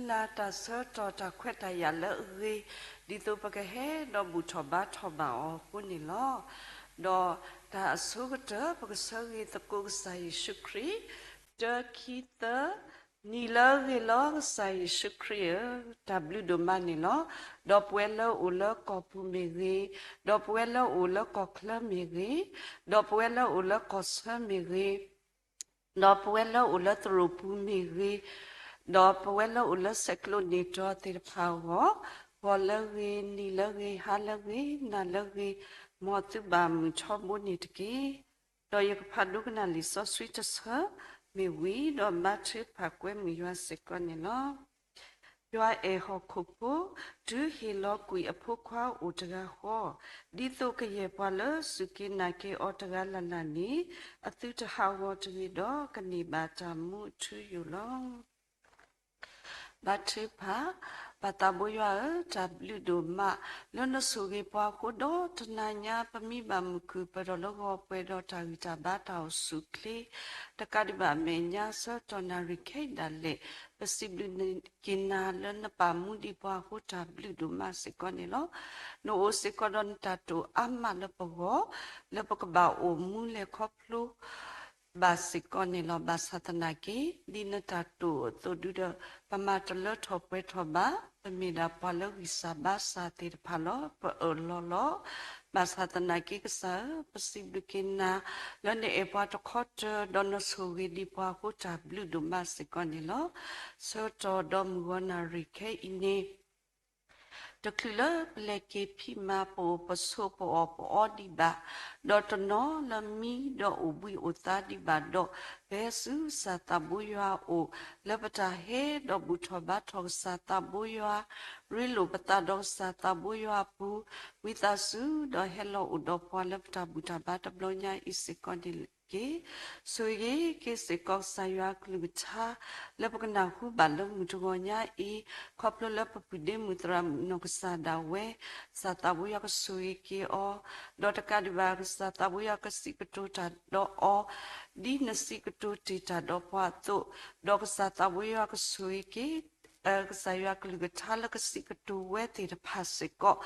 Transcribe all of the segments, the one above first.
ပကမၤလိသကိးတၢ်ဒီးကစၢ်ယွၤအကလုၢ်ကထါလၢတၢ်ဆၢကတီၢ်တၢ်ခွဲးတၢ်ယာ်လၢအဂ့ၤ, ဒ်သိးပကဟဲဒီးဘူၣ်ထီၣ်ဘါထီၣ်ဘၣ်အီၤအဃိန့ၣ်လီၤ. ဒီးတၢ်အဆိကတၢၢ် ပကဆၢဂ့ၤသကိးကစၢ်ယ့ၣ်ၡူးခရံာ်, တၢ ခံ သၢ, နံၤလၢအဂ့ၤလီၤ ကစၢ်ယ့ၣ်ၡူးခရံာ်ဧၢ, တၢ်ဘျုးဒိၣ်မးန့ၣ်လီၤ. ဒီးပဝဲလၢအိၣ်လၢကီၢ်ပူၤမ့ၢ်ဂ့ၤ, ဒီးပဝဲလၢအိၣ်လၢကီၢ်ချၢမ့ၢ်ဂ့ၤ, ဒီးပဝဲလၢအိၣ်လၢကီၢ်ဆၢမ့ၢ်ဂ့ၤ, ဒီးပဝဲလၢအိၣ်လၢသရိာ်ပူၤမ့ၢ်ဂ့ၤ, ဒီးပဝဲလၢအိၣ်လၢဆဲးကျိးန့ၢ်တီၤသ့ၣ်တဖၣ်အဂီၢ်, ဂီၤလၢအဂ့ၤ, နံၤလၢအဂ့ၤ, ဟါလၢအဂ့ၤ, နၤလၢအဂ့ၤ, မ်သုဘၣ်မုာ်ထီဘိန့ၣ်တက့ၢ်. ဒီးယကဖးဒိကနၣ်လံာ်စီဆှံတဆၢ မ့ၢ်ဝံၤဒီးဘါထုကဖၣ်ကွဲမုာ်ယွၤစ့ၢ်ကီးန့ၣ်လီၤ. ယွၤအဲၣ်ဟီၣ်ခိၣ်ဖိ, တုၤဟ့ၣ်လီၤကွံာ်အဖိခွါအိၣ်တဂၤဃီ, ဒ်သိးကယဲၢ်ပှၤလၢစူၢ်က့ၤနာ်က့ၤအီၤတဂၤလၢ်လၢ်န့ၣ်, အသုတဟးဂီၤတဂ့ၤဒီး ကန့ၢ်ဘၣ်တၢ်မူအထူအယိာ်လီၤ. ဘါထုကဖၣ်, ပၢ်သးဘိယွၤဧၢ, တၢ်ဘျုးဒိၣ်မး လၢနဆိၣ်ဂ့ၤပှၤအဃိဒီး တနၤညါ ပမံဘၣ်မုာ်ခုၣ်ပၢၢ်ထီၣ်လၢဂီၤပှဲၤဒီးတၢ်ဂံၢ်တၢ်ဘါတၢ်အိၣ်ဆူၣ်အိၣ်ချ့, တကးဒံးဘၣ်အမဲာ်ညါဆၢကတီၢ်နၣ်ရံၣ်ခဲအံၤဒၣ်လဲာ်, ပစံးဘျုးက့ၤနၤလၢနပာ်မူဒံးပှၤအဃိ တၢ်ဘျုးဒိၣ်မးစ့ၢ်ကီးန့ၣ်လီၤ. နအိၣ်စ့ၢ်ကီးဒီးနတၢ်တိာ်အါမးလၢပဂီၢ်, လၢပကဘၣ်အိၣ်မူလဲၤခီဖျိ ဘၣ်စ့ၢ်ကီးန့ၣ်လီၤ. ဘၣ်ဆၣ်သနာ်က့ ဒ်နတၢ်တိာ်အသိးဒုဒီး ပမၤတလၢထီၣ်ပှဲၤထီၣ်ဘၣ်, ပမ့ၢ်ဒၣ်ပှၤလၢဂံၢ်စၢ်ဘါစၢ်သ့ၣ်တဖၣ်လီၤ. ပအၢၣ်လီၤလီၤ. ဘၣ်ဆၣ်သနာ်က့ကစၢ်ဧၢ, ပစံးဘျုးက့ၤနၤ လၢနအဲၣ်ပှၤတခီတၢၤ ဒီးနဆိၣ်ဂ့ၤဒံးပှၤအဃိ တၢ်ဘျုးဒိၣ်မးစ့ၢ်ကီးန့ၣ်လီၤ. ဆၢကတီၢ်ဒီးမုၢ်ဂီၤနၣ်ရံၣ်ခဲအံၤန့ၣ် တချုးလၢပလဲၤက့ၤဖံးမၤ ပအိၣ်ပဆိးပအီၣ်ပအီဒံးဘၣ်, ဒီးတနီၤလၢမံဒီးအိၣ်ဘှံးအိၣ်သါဒံးဘၣ်ဒီး, ပဟဲဆူကစၢ်သးဘိယွၤအအိၣ် လၢပတၢ်ဟဲဒီးဘူၣ်ထီၣ်ဘါထီၣ်ကစၢ်သးဘိယွၤ, ရ့လိာ်ပသးဒီးကစၢ်သးဘိယွၤအပူၤ, ဝံသးစူၤဒီးဟဲလီၤအိၣ်ဒီးပှၤလၢပတၢ်ဘူၣ်တၢ်ဘါတဘျီညါအံၤစ့ၢ်ကီးန့ၣ်တက့ၢ်. ဆိၣ်ဂ့ၤက့ၤစ့ၢ်ကီးကစၢ်ယွၤအကလုၢ်ကထါ လၢပကနၢ်ဟူဘၣ်လၢမုၢ်တဂီၤညါအံၤ, ခီဖျိလၢပပုၢ်ဒ့မုၣ်သရၣ်မုၣ်နီၢ်ကစၢ်ဒၣ်ဝဲ, ကစၢ်သးဘိယွၤကဆိၣ်ဂ့ၤက့ၤအီၤ, ဒီးတကးဒံးဘၣ်ကစၢ်သးဘိယွၤကစံးကတိၤတၢ်ဒီးအီၤ, ဒ်နစံးကတိၤတ့ၢ်တၢ်ဒီးပှၤအသိး, ဒီးကစၢ်သးဘိယွၤကဆိၣ်ဂ့ၤက့ၤ ကစၢ်ယွၤကလုၢ်ကထါလၢကစံးကတိၤဝဲသ့ၣ်တဖၣ်စ့ၢ်ကီး,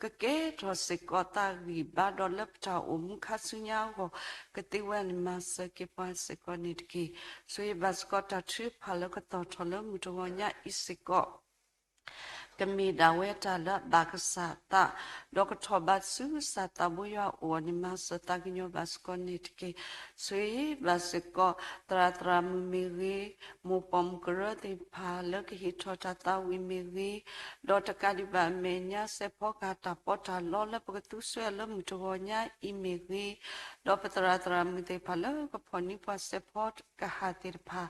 ကကဲထီၣ်စ့ၢ်ကီးသးဂံၢ်ဘါဒီးလၢပတၢ်အိၣ်မူခါဆူညါအဂီၢ်, ကသ့ဝဲန့ၣ်မၤစၢၤက့ၤပှၤစ့ၢ်ကီးန့ၣ်တက့ၢ်. ဆိၣ်ဂ့ၤဘၣ်စ့ၢ်ကီးတၢ်ထုကဖၣ်လၢကသီၣ်ထီၣ်လၢမုၢ်တဂီၤညါအံၤစ့ၢ်ကီး ကမ့ၢ်ဒၣ်ဝဲတၢ်လၢအဘၣ်ကစၢ်အသး, ဒီးကထီၣ်ဘးဆူကစၢ်သးဘိယွၤအအိၣ်န့ၣ် မၤစၢၤသးကညီၤဘၣ်စ့ၢ်ကီးန့ၣ်တက့ၢ်. ဆိၣ်ဂ့ၤဘၣ်စ့ၢ်ကီး သရၣ်သရၣ်မုၣ်မ့ၢ်ဂ့ၤ, မိၢ်ပိာ်မုၣ်ကရၢသ့ၣ်တဖၣ်လၢကဟ့ၣ်ထီၣ်တၢ်သးဝံၣ်မ့ၢ်ဂ့ၤ, ဒီးတကးဒံးဘၣ်အမဲာ်ညါစဲးဖီကဟၣ်တၢ်ပီးတၢ်လီလၢပကသူစွဲအီၤလၢမုၢ်တဂီၤညါအံၤမ့ၢ်ဂ့ၤ, ဒီးပသရၣ်သရၣ်မုၣ်သ့ၣ်တဖၣ်လၢကဖီၣ်န့ၢ်ပှၤစဲးဖီကဟၣ်သ့ၣ်တဖၣ်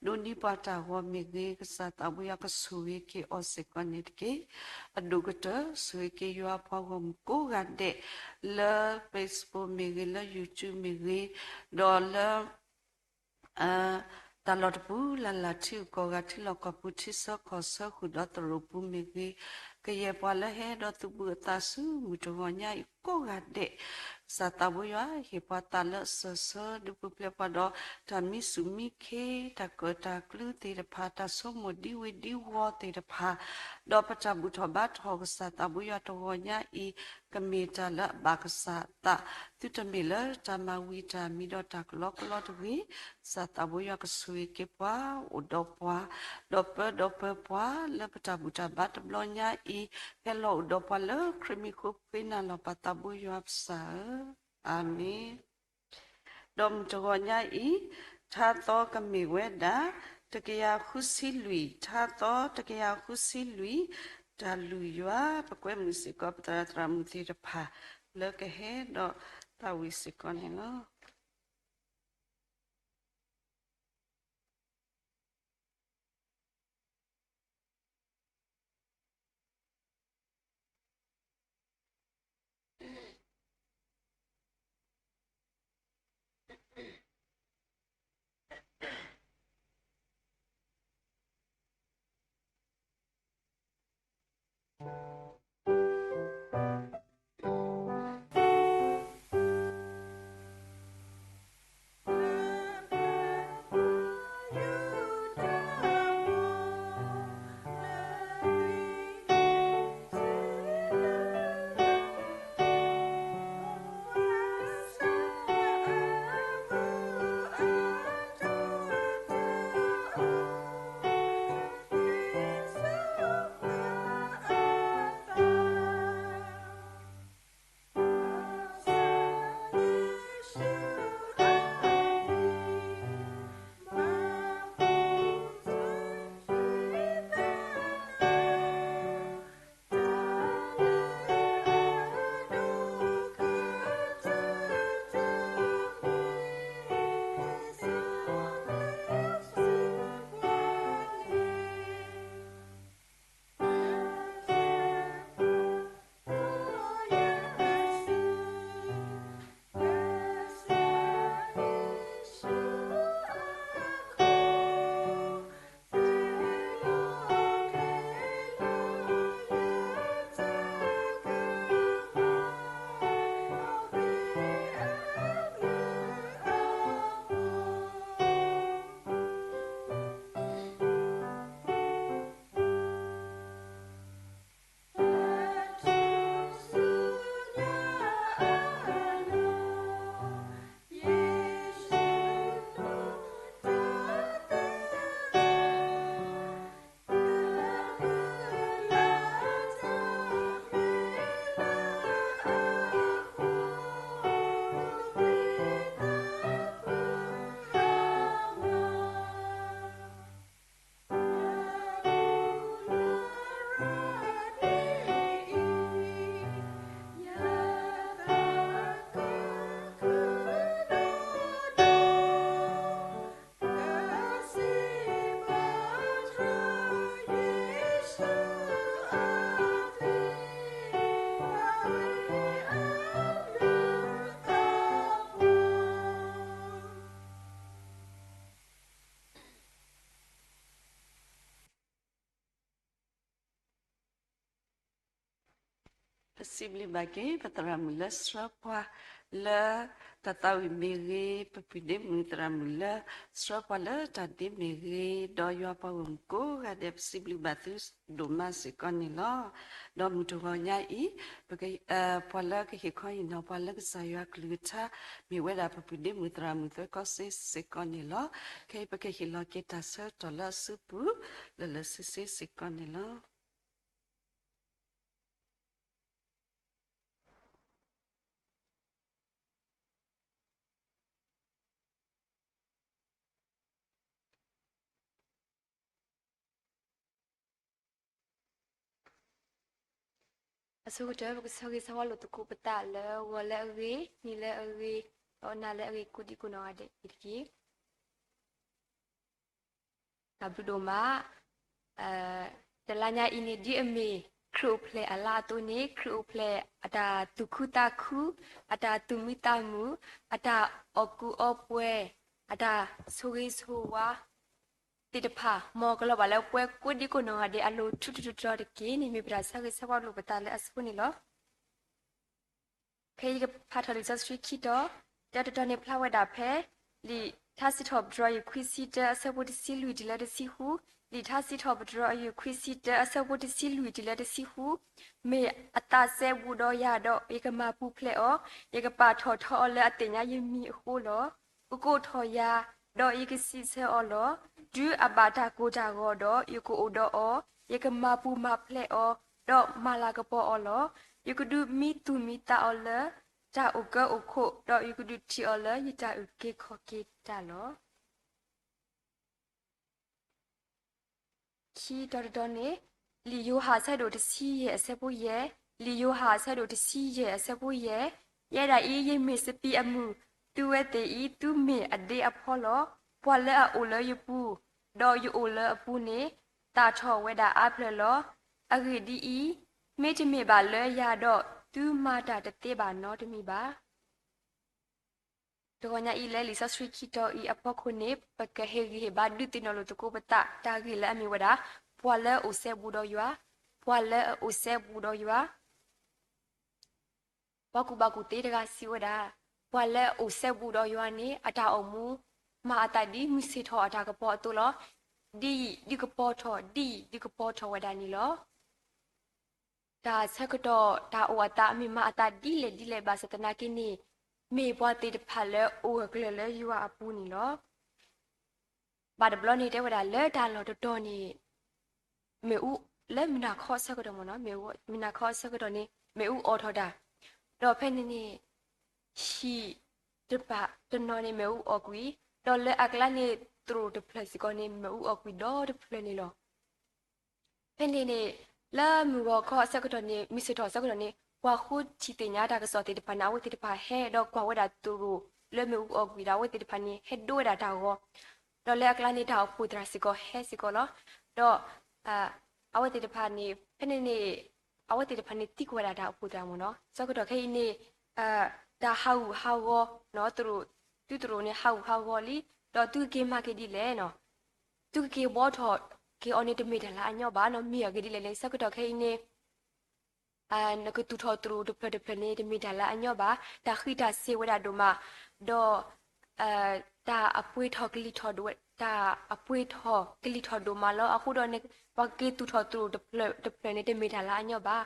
ဒိးန့ၢ်ပှၤတၢ်ဂီၤမ့ၢ်ဂ့ၤ, ကစၢ်သးဘိယွၤကဆိၣ်ဂ့ၤက့ၤအီၤစ့ၢ်ကီးန့ၣ်တက့ၢ်. အဒိၣ်ကတၢၢ် ဆိၣ်ဂ့ၤက့ၤယွၤအပှၤဂီၢ်မုၢ်ကိးဂၤဒဲး လၢ Facebook မ့ၢ်ဂ့ၤ, လၢ YouTube မ့ၢ်ဂ့ၤ, ဒီးလၢ တၢ်လီၢ်တပူၤလၢ်လၢ် ထံဂုၤကီၢ်ဂၤ ထံလီၢ်ကီၢ်ပူၤ ထံဆၢကီၢ်ဆၢ ဃုာ်ဒီးသရိာ်ပူၤမ့ၢ်ဂ့ၤ, ကယဲၢ်ပှၤလၢဟဲဒီးသုးဘူးအသးဆူမုၢ်တဂီၤညါအံၤကိးဂၤဒဲး, ကစၢ်သးဘိယွၤ ဟ့ၣ်ပှၤသးလၢအစၢၢ်ဆၢ ဒုးပူၤဖျဲးပှၤဒီး တၢ်မံဆူၣ်မံခ့ တၢ်ကၢၣ်တၢ်ကျူသ့ၣ်တဖၣ် တၢ်ဆိကမိၣ်ဒံဝ့ၤဒံဝီၤသ့ၣ်တဖၣ်, ဒီးပတၢ်ဘူၣ်ထီၣ်ဘါထီၣ်ကစၢ်သးဘိယွၤတဂီၤညါအံၤ ကမ့ၢ်တၢ်လၢအဘၣ်ကစၢ်အသး, သုတမ့ၢ်လၢတၢ်မၤဝံၤတၢ်မံၤဒီးတၢ်ကလီကလီတဂ့ၤ, ကစၢ်သးဘိယွၤကဆိၣ်ဂ့ၤက့ၤပှၤ အိၣ်ဒီးပှၤ, ဒီးပၢဒီးပၢပှၤလၢပတၢ်ဘူၣ်တၢ်ဘါတဘျီညါအံၤ, ဟဲလီၤအိၣ်ဒီးပှၤလၢခရံာ်မံၤဃိ ပဃ့နၤလီၤ ပၢ်သးဘိယွၤပကစၢ်ဧၢ, အၤမ့ၣ်. ဒီးမုၢ်တဂီၤညါအံၤ, ထါသီကမ့ၢ်ဝဲဒၣ် တကယၤဃုဆံလွံၢ်, ထါသီတကယၤဃုဆံလွံၢ်, တၢ်လုၢ်ယွၤ ပကွဲမုာ်စ့ၢ်ကီးပသရၣ်သရၣ်မုၣ်သ့ၣ်တဖၣ် လၢကဟဲဒီးသးဝံၣ်စ့ၢ်ကီးန့ၣ်လီၤ. ပစံးဘျုးဘၣ်က့ၤ ပသရၣ်မုၣ်လၢဆှၢပှၤလၢတၢ်သးဝံၣ်မ့ၢ်ဂ့ၤ, ပပုၢ်ဒ့မုၣ်သရၣ်မုၣ်လၢဆှၢပှၤလၢတၢ်ဒ့မ့ၢ်ဂ့ၤ, ဒီးယွၤပှၤဂီၢ်မုၢ်ကိးဂၤဒဲး ပစံးဘျုးဘၣ်သုဒိၣ်မးစ့ၢ်ကီးန့ၣ်လီၤ. ဒီးမုၢ်တဂီၤညါအံၤ ပှၤလၢကဟ့ၣ်ခီဟ့ၣ်နီၤပှၤလၢကစၢ်ယွၤကလုၢ်ကထါ မ့ၢ်ဝဲဒၣ်ပပုၢ်ဒ့မုၣ်သရၣ်မုၣ်သၢကီၢ်စ့စ့ၢ်ကီးန့ၣ်လီၤ. ခဲအံၤပကဟ့ၣ်လီၤက့ၤတၢ်ဆၢကတီၢ်လၢအစုပူၤ လၢာ်လၢာ်ဆ့ဆ့စ့ၢ်ကီးန့ၣ်လီၤ. အဆိကတၢၢ် ပကဆၢဂ့ၤဆၢဝါလိာ်သကိးပသးလၢဂီၤလၢအဂ့ၤ, နံၤလၢအဂ့ၤ, ဒီးနၤလၢအဂ့ၤ ကိးဒံကိးနီၢ်ဂၤဒဲးအံၤတက့ၢ်. တၢ်ဘျုးဒိၣ်မး, တလါညါအံၤန့ၣ် ဒ်အမ့ၢ်ခရံာ်အိၣ်ဖျဲၣ်အလါအသိးန့ၣ် ခရံာ်အိၣ်ဖျဲၣ်အတၢ်သူၣ်ခုသးခု, အတၢ်သူၣ်မံသးမုာ်, အတၢ်အီၣ်ကူအီပှဲၤ, အတၢ်ဆိၣ်ဂ့ၤဆိၣ်ဝါသ့ၣ်တဖၣ် မ်ကလီၤဘၣ်လၢပှၤကိးဒံကိးနီၢ်ဂၤဒဲးအလိၤ ထူထူတီတီတက့ၢ်န့ၣ် မ့ၢ်ပတၢ်ဆၢဂ့ၤဆၢဝါလိာ်ပသးလၢအဆိန့ၣ်လီၤ. ခဲအံၤယကဖးထီၣ်လံာ်စီဆှံခံတီၤ, တၢတတီၤန့ၣ် ဖျါဝဲဒၣ်ဖဲ လံာ်ထါစံးထီၣ်ပတြၢၤ ယုၢ်ခွံဆံတၢ အဆၢဖိတဆံလွံၢ်တုၤလၢတဆံဃု, လံာ်ထါစံးထီၣ်ပတြၢၤ ယုၢ်ခွံဆံတၢ အဆၢဖိတဆံလွံၢ်တုၤလၢတဆံဃု, မ့ၢ်အသးစဲဘူးဒီးယၤဒီး ယကမၤပူၤဖျဲးအီၤ, ယကပာ်ထီၣ်ထီအီၤလၢအသ့ၣ်ညါယမံၤအဃိလီၤ. ကကိးထီၣ်ယၤ, ဒီးယကစံးဆၢအီၤလီၤ. တုၤအဘၣ်တၢ်ကိၢ်တၢ်ဂီၤဒီး ယကအိၣ်ဒီးအီၤ, ယကမၤပူၤမၤဖျဲးအီၤ, ဒီးမၤလၤကပီၤအီၤလီၤ. ယကဒုးမံသူၣ်မံသးအီၤလၢတၢ်အိၣ်ကၢအိၣ်ခိၣ်, ဒီးယကဒုးထံၣ်အီၤလၢယတၢ်အုၣ်က့ၤခီၣ်က့ၤတၢ်လီၤ. ခံတီၤတတီၤန့ၣ်, လံာ်ယိၤဟၣ်အဆၢဒိၣ်တဆံယဲၢ်အဆၢဖိယဲၢ်, လံာ်ယိၤဟၣ်အဆၢဒိၣ်တဆံယဲၢ်အဆၢဖိယဲၢ်, ယဲဒၣ်အံၤ ယမ့ၢ်စပံးအမုၢ်, သုဝဲသ့ၣ်အံၤ သုမ့ၢ်အဒ့အဖီလီၤ. ပှၤလၢအအိၣ်လၢယပူၤ, ဒီးယအိၣ်လၢအပူၤန့ၣ်, သၣ်ထီၣ်ဝဲဒၣ်အါဖျၢၣ်လီၤ. အဂ့ၢ်ဒ်အံၤ, မ့တမ့ၢ်ဘၣ်လၢယၤဒီး သုမၤတၢ်တသ့ဘၣ်နီတမံၤဘၣ်. တဂီၤညါအံၤလၢလံာ်စီဆှံခံတီၤအံၤအဖီခိၣ်န့ၣ် ပကဟ့ၣ်ဂံၢ်ဟ့ၣ်ဘါဒုးသ့ၣ်နီၣ်လိာ်သကိးပသး တၢ်ဂ့ၢ်လၢအမ့ၢ်ဝဲဒၣ် ပှၤလၢအအိၣ်စဲဘူးဒီးယွၤ, ပှၤလၢအအိၣ်စဲဘူးဒီးယွၤ. ပှၤကူၣ်ဘၣ်ကူၣ်သ့တဂၤစံးဝဲဒၣ်, ပှၤလၢအအိၣ်စဲဘူးဒီးယွၤန့ၣ် အတၢ်အိၣ်မူ မၤအသးဒ်မုၢ်ဆ့ၣ်ထီၣ်အတၢ်ကပီၤအသိးလီၤ. ဒ်အံၤဒ်ကပီၤထီၣ်, ဒ်အံၤဒ်ကပီၤထီၣ်ဝဲဒၣ်န့ၣ်လီၤ. တၢ်ဆၢကတီၢ်တၢ်အိၣ်အသး မ့ၢ်မၤအသးဒ်လဲၣ်ဒ်လဲၣ်ဘၣ်ဆၣ်သနာ်က့န့ၣ်, မ့ၢ်ပှၤသ့ၣ်တဖၣ်လၢအအိၣ်အကျၢၤလၢယွၤအပူၤန့ၣ်လီၤ. ဘၣ်တဘျီန့ၣ်တဲဝဲဒၣ်လၢတၢ်လီၢ်တတီၤန့ၣ် မ့ၣ်အူ လၢမုၢ်နၤခီအဆၢကတီၢ်မ့ၢ်နီၤ, မုၢ်နၤခီအဆၢကတီၢ်န့ၣ် မ့ၣ်အူအီၣ်ထီၣ်တၢ်, ဒီးဖဲန့ၣ်န့ၣ် ဟံၣ်တဖၣ်တနီၤန့ၣ် မ့ၣ်အူအီၣ်ကွံာ်, ဒီးလၢအကျါန့ၣ် သရိာ်တဖျၢၣ်စ့ၢ်ကီးန့ၣ် မ့ၣ်အူအီၣ်ကွံာ်ဒီတဖျၢၣ်န့ၣ်လီၤ. ဖဲန့ၣ်န့ၣ် လၢမုၢ်ဂီၤခီအဆၢကတီၢ်န့ၣ် မုၢ်ဆ့ၣ်ထီၣ်အဆၢကတီၢ်န့ၣ် ပှၤဃုထံၣ်သ့ၣ်ညါတၢ်ကစီၣ်သ့ၣ်တဖၣ်န့ၣ် အဝဲသ့ၣ်တဖၣ်ဟဲဒီးကွၢ်ဝဲဒၣ်သရိာ်လၢမ့ၣ်အူအီၣ်ကွံာ်ဒီး အဝဲသ့ၣ်တဖၣ်န့ၣ် ဟဲဒိဝဲဒၣ်တၢ်ဂီၤ, ဒီးလၢအကျါန့ၣ် တၢ်အိၣ်ဖှိၣ်သရၣ်စ့ၢ်ကီးဟဲစ့ၢ်ကီးလီၤ. ဒီး အဝဲသ့ၣ်တဖၣ်န့ၣ် ဖဲန့ၣ်န့ၣ် အဝဲသ့ၣ်တဖၣ်န့ၣ် သံကွၢ်ဝဲဒၣ်တၢ်အိၣ်ဖှိၣ်သရၣ်မ့ၢ်နီၤ, ဆၢကတီၢ်ခဲအံၤန့ၣ် တၢ်ဟးဂူာ်ဟးဂီၤ, သုသရိာ်န့ၣ် ဟးဂူာ်ဟးဂီၤလံ, ဒီးသုကက့ၤမၤက့ၤဒ်လဲၣ်နီၤ, သုကက့ၤဘှီထီၣ်က့ၤအီၤန့ၣ် တမ့ၢ်တၢ်လၢအညီဘၣ်နီၤ, မ့ၢ်အဂ့ၢ်ဒ်လဲၣ်န့ၣ် ဆၢကတီၢ်ခဲအံၤန့ၣ် နကသူၣ်ထီၣ်သရိာ်တဖျၢၣ်တဖျၢၣ်န့ၣ် တမ့ၢ်တၢ်လၢအညီဘၣ်, တၢ်ဃံးတၢ်စ့ၤဝဲဒၣ်ဒိၣ်မး, ဒီး တၢ်အပှ့ၤထီၣ်ကလံၤထီၣ်ဒိၣ်, တၢ်အပှ့ၤထီၣ်ကလံၤထီၣ်ဒိၣ်မးလီၤ. အဃိဒီး ပှၤကက့ၤသူၣ်ထီၣ်သရိာ်တဖျၢၣ်တဖျၢၣ်န့ၣ် တမ့ၢ်တၢ်လၢအညီဘၣ်.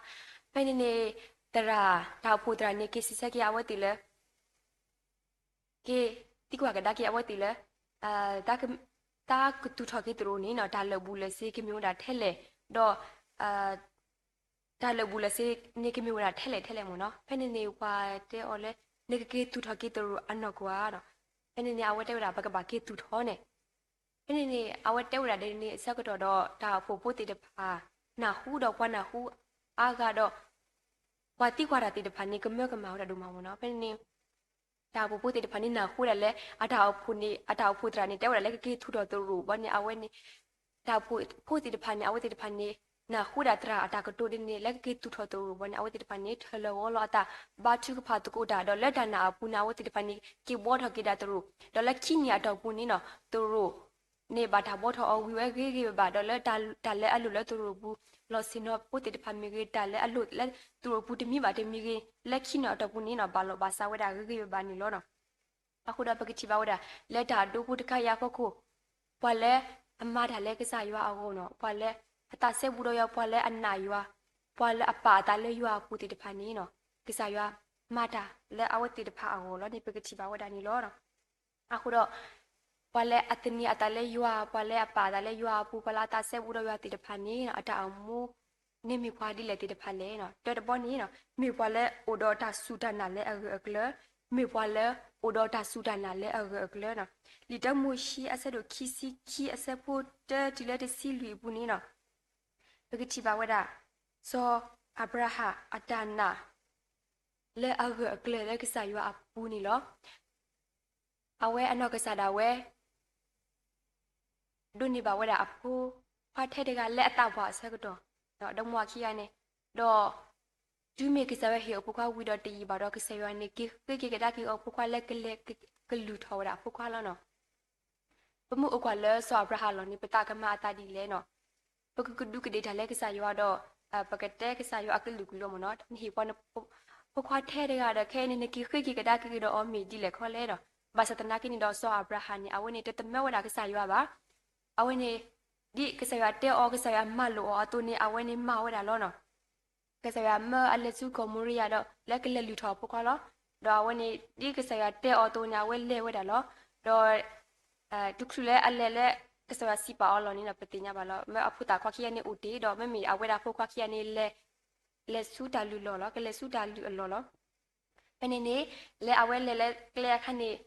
ဖဲန့ၣ်န့ၣ် သရၣ် တၢ်အိၣ်ဖှိၣ်သရၣ်န့ၣ် က့ၤစံးဆၢက့ၤအဝဲသ့ၣ်လၢ က့ၤသံကွၢ်ကဒါက့ၤအဝဲသ့ၣ်လၢ တၢ်ကသူၣ်ထီၣ်က့ၤသရိာ်န့ၣ်နီၤ တၢ်လၢာ်ဘူၣ်လၢာ်စ့ၤကမ့ၢ်ဝဲဒၣ်ထဲလဲၣ်, ဒီး တၢ်လၢာ်ဘူၣ်လၢာ်စ့ၤန့ၣ် ကမ့ၢ်ဝဲဒၣ်ထဲလဲၣ်ထဲလဲၣ်မ့ၢ်နီၤ. ဖဲန့ၣ်န့ၣ် ပှၤတဲအီၤလၢ နကက့ၤသူၣ်ထီၣ်က့ၤသရိာ်အနီၢ်ကီၢ်ဧါ. ဖဲန့ၣ်န့ၣ် အဝဲတဲဝဲဒၣ် ပကဘၣ်က့ၤသူၣ်ထီၣ်န့ၣ်. ဖဲန့ၣ်န့ၣ် အဝဲတဲဝဲဒၣ်ဒ်န့ၣ်အဆၢကတီၢ်ဒီး တၢ်အိၣ်ဖှိၣ်ဖိသ့ၣ်တဖၣ် နၢ်ဟူဒီးပှၤနၢ်ဟူအါဂၤဒီး ပှၤသံကွၢ်တၢ်သ့ၣ်တဖၣ်န့ၣ် ကမၢကမၣ်ဝဲဒၣ်ဒိၣ်မးမ့ၢ်နီၤ. ဖဲန့ၣ်န့ၣ် တၢ်အိၣ်ဖှိၣ်ဖိသ့ၣ်တဖၣ်န့ၣ် နၢ်ဟူဒၣ်လဲာ် အတၢ်အိၣ်ဖှိၣ်န့ၣ် အတၢ်အိၣ်ဖှိၣ်သရၣ်န့ၣ် တဲဝဲဒၣ်လၢကက့ၤသူၣ်ထီၣ်သရိာ်ဘီန့ၣ် အဝဲန့ၣ် တၢ်အိၣ်ဖှိၣ်ဖိသ့ၣ်တဖၣ်န့ၣ် အဝဲသ့ၣ်တဖၣ်န့ၣ် နၢ်ဟူဒၣ်သရၣ်အတၢ်ကတိၤဒ်န့ၣ် လၢကက့ၤသူၣ်ထီၣ်သရိာ်ဘီန့ၣ် အဝဲသ့ၣ်တဖၣ်န့ၣ် ထၢၣ်လီၤဂီၤလီၤအသး ဘါထုကဖၣ်သကိးတၢ် ဒီးလၢတၢ်နာ်အပူၤန့ၣ် အဝဲသ့ၣ်တဖၣ်န့ၣ် က့ၤဘှီထီၣ်က့ၤဒၣ်သရိာ် ဒီးလၢခံနံၣ်အတီၢ်ပူၤန့ၣ်နီၤ သရိာ် န့ၣ်ဘၣ်တၢ်ဘှီထီၣ်အီၤဝံၤဝဲဂ့ၤဂ့ၤဘၣ်ဘၣ် ဒီးလၢတၢ်လၢအလိၤလၢသရိာ်ပူၤ လီၤဆ့ၣ်နီၤဖိသ့ၣ်တဖၣ်မ့ၢ်ဂ့ၤ, တၢ်လၢအလိၣ်လၢသရိာ်ပူၤတမံၤဘၣ်တမံၤဂ့ၤ, လၢခံန့ၣ်အတီၢ်ပူၤန့ၣ်နီၤ ဘၣ်လီၢ်ဘၣ်စးဝဲဒၣ်ဂ့ၤဂ့ၤဘၣ်ဘၣ်န့ၣ်လီၤ. အဃိဒီးပကထံၣ်ဘၣ်ဝဲဒၣ် လၢတၢ်ဒိဖိတခါအံၤအဖီခိၣ်, ပှၤလၢအမၤတၢ်လၢကစၢ်ယွၤအဂီၢ်နီၤ, ပှၤလၢအသးစဲဘူးဒီးယွၤ, ပှၤလၢအနာ်ယွၤ, ပှၤလၢအပာ်အသးလၢယွၤအပူၤသ့ၣ်တဖၣ်န့ၣ်နီၤ, ကစၢ်ယွၤမၤတၢ်လၢအဝဲသ့ၣ်တဖၣ်အဂီၢ်လီၤန့ၣ် ပကထံၣ်ဘၣ်ဝဲဒၣ်န့ၣ်လီၤ. အဃိဒီး ပှၤလၢအသန့ၤအသးလၢယွၤ, ပှၤလၢအပာ်အသးလၢယွၤအပူၤ, ပှၤလၢအသးစဲဘူးဒီးယွၤသ့ၣ်တဖၣ်န့ၣ် အတၢ်အိၣ်မူန့ၣ်မ့ၢ်ပှၤဒ်လဲၣ်သ့ၣ်တဖၣ်လဲၣ်. တၢတဘီန့ၣ် မ့ၢ်ပှၤလၢအိၣ်ဒီးတၢ်စူၢ်တၢ်နာ်လၢအဂၢၢ်အကျၢၤ, မ့ၢ်ပှၤလၢအိၣ်ဒီးတၢ်စူၢ်တၢ်နာ်လၢအဂၢၢ်အကျၢၤ. လံာ်တၢမိၤၡ့အဆၢဒိၣ်ခံဆံခံအဆၢဖိတၢတုၤလၢတဆံလွံၢ်အပူၤန့ၣ် ပကထံၣ်ဘၣ်ဝဲဒၣ် စီၤအၤဘြၤဟၣ်အတၢ်နာ် လၢအဂၢၢ်အကျၢၤလၢကစၢ်ယွၤအပူၤန့ၣ်လီၤ. အဝဲအနီၢ်ကစၢ်ဒၣ်ဝဲ ဒိးန့ၢ်ဘၣ်ဝဲဒၣ်အဖိခွါထဲတဂၤလၢအသးပှၢ်အဆၢကတီၢ်, ဒီးမ့ၢ်ခံဂၤန့ၣ်, ဒီး တုၤမ့ၢ်ကစၢ်ယွၤဟ့ၣ်အဖိခွါဝံၤဒီးတယံာ်ဘၣ်ဒီး ကစၢ်ယွၤန့ၣ် က့ၤဃ့က့ၤကဒါက့ၤအီၤအဖိခွါလၢကလဲၤကလုၢ်ထီၣ်ဝဲဒၣ်အဖိခွါလီၤ. ပမ့ၢ်အိၣ်ကွၢ်လၢစီၤအၤဘြၤဟၣ်အလီၢ်န့ၣ် ပသးကမၤအသးဒ်လဲၣ်နီၤ. ပကကဒူးကဒ့ၣ်တၢ်လၢကစၢ်ယွၤဒီး ပကတဲကစၢ်ယွၤအကလုာ်ကလုာ်မ့ၢ်နီၤ, နဟ့ၣ်ပှၤဖိခွါထဲတဂၤဒီး ခဲအံၤန့ၣ် နက့ၤဃ့က့ၤကဒါက့ၤဒီးအီၤမ့ၢ်ဒ်လဲၣ်ခီလဲၣ်ဒီး, ဘၣ်ဆၣ်သနာ်က့န့ၣ်ဒီး စီၤအၤဘြၤဟၣ်န့ၣ် အဝဲန့ၣ်တသမၢဝဲဒၣ်ကစၢ်ယွၤဘၣ်. အဝဲန့ၣ် ဒ်ကစၢ်ယွၤတဲအီၤ ကစၢ်ယွၤမၤလိာ်အီၤအသိးန့ၣ် အဝဲန့ၣ်မၤဝဲဒၣ်လီၤနီၤ. ကစၢ်ယွၤမၢအလဲၤဆူကီၢ်မိၤရံယၤဒီး လၢကလဲၤလုၢ်ထီၣ်အဖိခွါလီၤ. ဒီးအဝဲန့ၣ် ဒ်ကစၢ်ယွၤတဲအီၤအသိးန့ၣ် အဝဲလဲၤဝဲဒၣ်လီၤ. ဒီး တချုးလၢအလဲၤလၢ ကစၢ်ယွၤစံးပာ်အီၤလီၢ်န့ၣ်ဒီး ပသ့ၣ်ညါဘၣ်လီၤ. မ့ၢ်အဖိသၣ်ခွါခံဂၤန့ၣ်အိၣ်တ့ၢ်ဒီး မ့မ့ၢ်အဝဲဒၣ်ဖိခွါခံဂၤန့ၣ် လဲၤဆူတၢ်လုၢ်လီၢ်လီၤ, ကလဲၤဆူတၢ်လုၢ်အလီၢ်လီၤ. ဖဲန့ၣ်န့ၣ် လၢအဝဲလဲၤလၢကျဲအခါန့ၣ်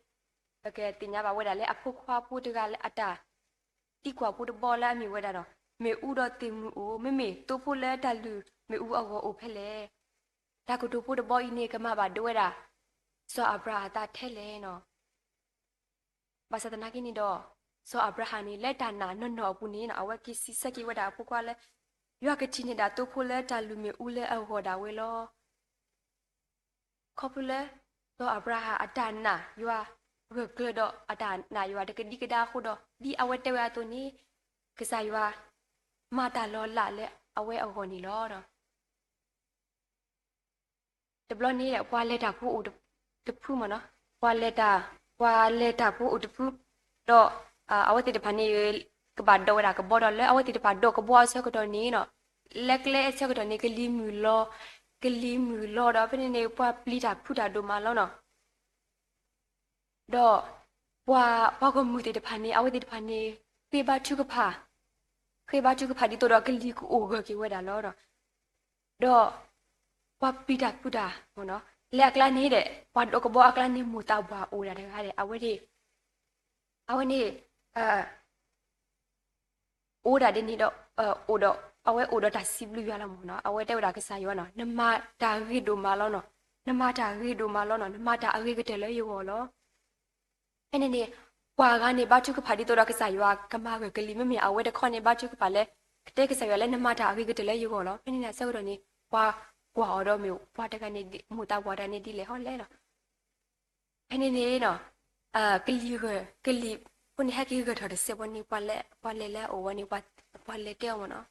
ပကသ့ၣ်ညါဘၣ်ဝဲဒၣ်လၢအဖိခွါဖိတဂၤလၢအတၢ်သံကွၢ်ဖိတဘီလၢအမ့ၢ်ဝဲဒၣ်ဒီး မ့ၣ်အူဒီးသ့ၣ်မုၢ်အိၣ်, မ့မ့ၢ်သိဖိလၢတၢ်လုၢ်မ့ၣ်အူအဂီၢ်အိၣ်ဖဲလဲၣ်. တၢ်ကတိၤဖိတဘီအံၤန့ၣ် ကမၤဘၣ်ဒိဝဲဒၣ် စီၤအၤဘြၤဟၣ်အသးထဲလဲၣ်နီၤ. ဘၣ်ဆၣ်သနာ်က့န့ၣ်ဒီး စီၤအၤဘြၤဟၣ်န့ၣ် လၢတၢ်နာ်နီၢ်နီၢ်အပူၤန့ၣ် အဝဲက့ၤစံးဆၢက့ၤဝဲဒၣ်အဖိခွါလၢ ယွၤကထံၣ်န့ၢ်ဒၣ်သိဖိလၢတၢ်လုၢ်မ့ၣ်အူလၢအဂီၢ်ဒၣ်ဝဲလီၤ. ခီဖျိလၢ စီၤအၤဘြၤဟၣ်အတၢ်နာ်ယွၤဂၢၢ်ကျၢၤဒီးအတၢ်နာ်ယွၤတကဒံကဒါအဃိဒီး ဒ်အဝဲတဲဝဲအသိးန့ၣ် ကစၢ်ယွၤမၤတၢ်လီၤလးလၢအဝဲအဂီၢ်န့ၣ်လီၤ. တဘျီန့ၣ် ပှၤလဲၤတၢ်ဖိအိၣ်တဖုမ့ၢ်နီၤ, ပှၤလဲၤတၢ်, ပှၤလဲၤတၢ်ဖိအိၣ်တဖု, ဒီး အဝဲသ့ၣ်တဖၣ်န့ၣ် ကဘၣ်ဒိးဝဲဒၣ်ကဘီဒီး လၢအဝဲသ့ၣ်တဖၣ်ဒိးကဘီအဆၢကတီၢ်န့ၣ်နီၤ, လၢကျဲအဆၢကတီၢ်န့ၣ် ကလံၤမုၢ်လီၤ, ကလံၤမုၢ်လီၤဒီး ဖဲန့ၣ်န့ၣ် ပှၤပျံၤတၢ်ဖုးတၢ်ဒိၣ်မးလီၤနီၤ. ဒီး ပှၤ, ပှၤဂီၢ်မုၢ်သ့ၣ်တဖၣ်န့ၣ် အဝဲသ့ၣ်တဖၣ်န့ၣ် ဃ့ဘါထုကဖၣ်, ဃ့ဘါထုကဖၣ်ဒ်သိးဒီး ကလံၤကအိၣ်ဂၢၢ်က့ၤဝဲဒၣ်လီၤ. ဒီး ပှၤပျံၤတၢ်ဖုးတၢ်, လၢအကျါန့ၣ်ဒီး ပှၤဒိးကဘီအကျါန့ၣ် မိၢ်သးပှၢ်အိၣ်ဒၣ်တဂၤဒီး အဝဲန့ၣ်, အဝဲန့ၣ် အိၣ်ဒၣ်ဒ်န့ၣ်ဒီး အိၣ်ဒီး, အဝဲအိၣ်ဒီးတၢ်စံးဘျုးယွၤလီၤမ့ၢ်နီၤ, အဝဲတဲဝဲဒၣ်ကစၢ်ယွၤနီၤ, နမၤတၢ်ဂ့ၤဒိၣ်မးလီၤနီၤ, နမၤတၢ်ဂ့ၤဒိၣ်မးလီၤနီၤ, နမၤတၢ်အဂ့ၤကတၢၢ်လၢယဂီၢ်လီၤ. ဖဲန့ၣ်န့ၣ် ပှၤဂၤန့ၣ် ဘါထုကဖၣ်ဒ်သိးဒီးကစၢ်ယွၤကမၤဂၢၢ်ကလံၤ, မ့မ့ၢ်အဝဲတခီန့ၣ် ဘါထုကဖၣ်လၢ ကတဲကစၢ်ယွၤလၢနမၤတၢ်အဂ့ၤကတၢၢ်လၢယဂီၢ်လီၤ. ဖဲန့ၣ်န့ၣ်အဆၢကတီၢ်န့ၣ် ပှၤကွၢ်အီၤဒီးမ့ၢ်ပှၤတဂၤန့ၣ် မိၢ်သးပှၢ်တဂၤန့ၣ်ဒ်လဲၣ်ဟီလဲၣ်လီၤ. ဖဲန့ၣ်န့ၣ် ကလံၤဂၢၢ်, ကလံၤဖိန့ၣ် ဟဲက့ၤဂၢၢ်ထီၣ်တစဲးဖိန့ၣ် ပှၤလဲၤလၢအအိၣ်ဝဲန့ၣ် ပှၤလဲၤတဲအီၤမ့ၢ်နီၤ,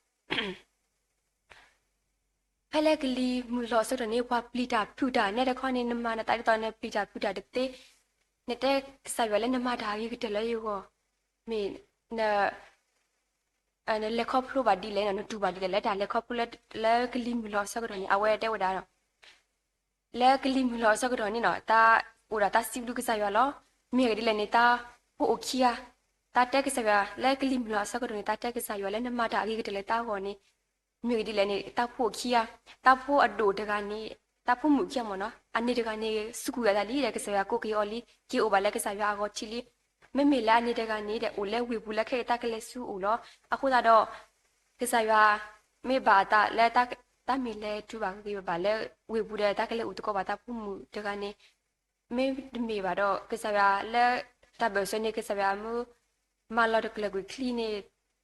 ဖဲလၢကလံၤမုၢ်လီၤအဆၢကတီၢ်န့ၣ် ပှၤပျံၤတၢ်ဖုးတၢ်, နဲတခီန့ၣ် နမၤနသးဒ်သိးနပျံၤတၢ်ဖုးတၢ်တသ့, နတဲကစၢ်ယွၤလၢနမၤတၢ်အဂ့ၤကတၢၢ်လၢယဂီၢ်, မ့ၢ် နလဲၤခီဖျိဘၣ်ဒ်လဲၣ်နီၤ, နတူၢ်ဘၣ်ဒ်လဲၣ် လၢတၢ်လဲၤခီဖျိလၢကလံၤမုၢ်လီၤအဆၢကတီၢ်န့ၣ် အဝဲတဲဝဲဒၣ် လၢကလံၤမုၢ်လီၤအဆၢကတီၢ်န့ၣ်နီၤ, တၢ်အိၣ်ဒၣ်တၢ်စံးဘျုးကစၢ်ယွၤလီၤ. မ့ၢ်အဂ့ၢ်ဒ်လဲၣ်န့ၣ် တၢ်ဖိအိၣ်ခံဂၤ, တၢ်တဲကစၢ်ယွၤ လၢကလံၤမုၢ်လီၤအဆၢကတီၢ်န့ၣ် တၢ်တဲကစၢ်ယွၤလၢနမၤတၢ်အဂ့ၤကတၢၢ်လၢတၢ်ဂီၢ်န့ၣ်, မ့ၢ်အဂ့ၢ်ဒ်လဲၣ်န့ၣ် တၢ်ဖိအိၣ်ခံဂၤ, တၢ်ဖိအဒိၣ်တဂၤန့ၣ်, တၢ်ဖိမုၣ်ခံဂၤမ့ၢ်နီၤ, အန့ၣ်တဂၤန့ၣ် စူးကွံာ်အသးလံဒီး ကစၢ်ယွၤကိးက့ၤအီၤလံ, က့ၤအိၣ်ဘၣ်လၢကစၢ်ယွၤအဂီၢ်ထံးလံ. မ့မ့ၢ်လၢအန့ၣ်တဂၤန့ၣ်ဒီး အိၣ်လၢဝ့ၢ်ပူၤလၢခဲအံၤတၢ်ကလဲၤဆူအအိၣ်လီၤ. အဃိသတးဒီး ကစၢ်ယွၤ မ့ၢ်ဘၣ်အသးလၢ တၢ်မ့ၢ်လဲၤတုၤဘၣ်ဂ့ၤဂ့ၤဘၣ်ဘၣ်လၢ ဝ့ၢ်ပူၤဒီး တၢ်ကလဲၤအိၣ်သကိးဘၣ်တၢ်ဖိမုၣ်တဂၤန့ၣ်, မ့တမ့ၢ်ဘၣ်ဒီး ကစၢ်ယွၤလၢ တၢ်ဘၢၣ်စၢၤန့ၣ် ကစၢ်ယွၤမ့ၢ်မၤလီၤတကျၢၤကွံာ်ချံန့ၣ်,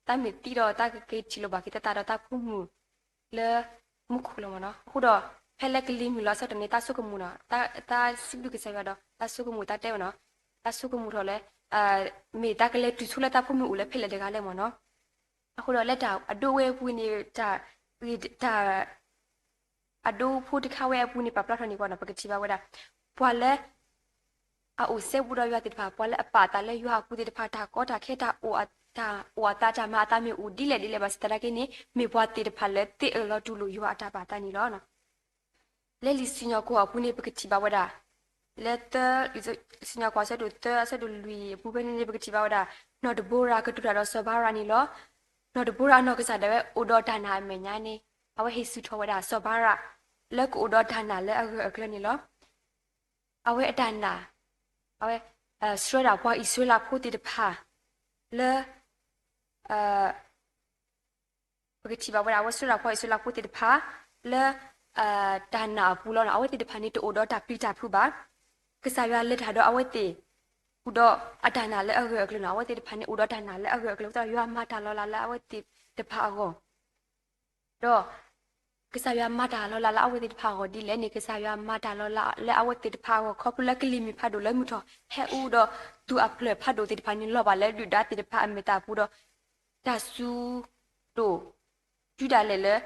တၢ်မ့ၢ်သံဒီး တၢ်ကက့ၤထံၣ်လိာ်ဘၣ်က့ၤသးသးဒီးတၢ်ဖိမုၣ်လၢမူခိၣ်လီၤမ့ၢ်နီၤ. အဃိဒီး ဖဲလၢကလံၤမုၢ်လီၤအဆၢကတီၢ်န့ၣ် တၢ်ဆိကမိၣ်နီၤ, တၢ်စံးဘျုးကစၢ်ယွၤဒီး တၢ်ဆိကမိၣ်တၢ်တဲဝဲနီၤ, တၢ်ဆိကမိၣ်ထီၣ်လၢ မ့ၢ်တၢ်ကလဲၤတုၤဆူလၢတၢ်ဖိမုၣ်အိၣ်လၢဖဲလဲၣ်တဂၤလဲၣ်မ့ၢ်နီၤ. အဃိဒီးလၢတၢ်အဒိဝဲအပူၤန့ၣ် တၢ် တၢ် အဒိဖိတခါဝဲအပူၤန့ၣ် ပာ်ဖျါထီၣ်န့ၢ်ပှၤနီၤ ပကထံၣ်ဘၣ်ဝဲဒၣ် ပှၤလၢ အအိၣ်စဲဘူးဒီးယွၤသ့ၣ်တဖၣ် ပှၤလၢအပာ်အသးလၢယွၤအပူၤသ့ၣ်တဖၣ် တၢ်ကီတၢ်ခဲ တၢ်အိၣ်အသး တၢ်မၤအသးမ့ၢ်အိၣ်ဒ်လဲၣ်ဒ်လဲၣ် ဘၣ်ဆၣ်သနာ်က့န့ၣ် မ့ၢ်ပှၤသ့ၣ်တဖၣ်လၢသ့အၢၣ်လီၤတူၢ်လိာ်ယွၤအတၢ်ပာ်သးန့ၣ်လီၤ. လၢလံာ်စံၣ်ညီၣ်ကွီၢ်အပူၤန့ၣ် ပကထံၣ်ဘၣ်ဝဲဒၣ် လၢသၢ လံာ်စံၣ်ညီၣ်ကွီၢ်အဆၢဒိၣ်သၢ အဆၢဒိၣ်လွံၢ်အပူၤဖဲန့ၣ်န့ၣ် ပကထံၣ်ဘၣ်ဝဲဒၣ် နီၢ်ဒဘိရၤကတိၤတၢ်ဒီးစီၤဘၤရးန့ၣ်လီၤ. နီၢ်ဒဘိရၤအနီၢ်ကစၢ်ဒၣ်ဝဲ အိၣ်ဒီးတၢ်နာ်အမဲာ်ညါန့ၣ် အဝဲဟ့ၣ်ဆူၣ်ထီၣ်ဝဲဒၣ်စီၤဘၤရး လၢကအိၣ်ဒီးတၢ်နာ်လၢအဂၢၢ်အကျၢၤန့ၣ်လီၤ. အဝဲအတၢ်နာ် အဝဲ ဆှၢဒၣ်ပှၤအံၣ်စရ့လးဖိသ့ၣ်တဖၣ် လၢ ပကထံၣ်ဘၣ်ဝဲဒၣ် အဝဲဆှၢဒၣ်ပှၤအံၣ်စရ့လးဖိသ့ၣ်တဖၣ် လၢ တၢ်နာ်အပူၤလီၤ. အဝဲသ့ၣ်တဖၣ်န့ၣ်တအိၣ်ဒီးတၢ်ပျံၤတၢ်ဖုးဘၣ်. ကစၢ်ယွၤလဲၤတၢ်ဒီးအဝဲသ့ၣ် အိၣ်ဒီးအတၢ်နာ်လၢအဂၢၢ်အကျၢၤန့ၣ် အဝဲသ့ၣ်တဖၣ်န့ၣ်အိၣ်ဒီးတၢ်နာ်လၢအဂၢၢ်အကျၢၤ အဃိသတးဒီးယွၤမၤတၢ်လီၤလးလၢအဝဲသ့ၣ်တဖၣ်အဂီၢ် ဒီး ကစၢ်ယွၤမၤတၢ်လီၤလးလၢအဝဲသ့ၣ်တဖၣ်အဂီၢ်ဒ်လဲၣ်န့ၣ် ကစၢ်ယွၤမၤတၢ်လီၤလးလၢအဝဲသ့ၣ်တဖၣ်အဂီၢ် ခီဖျိလၢကလံၤမုၢ်ဖးဒိၣ်လၢမုၢ်ထီၣ်ဟဲအူဒီး သူၣ်အဖျၢၣ်ဖးဒိၣ်သ့ၣ်တဖၣ်န့ၣ် လီၤဘၣ်လၢဒုၣ်ဒါသ့ၣ်တဖၣ်အမဲာ်သၣ်ပူၤဒီး တၢ်စူၤဒိၣ် တုၤဒၣ်လဲာ်လၢ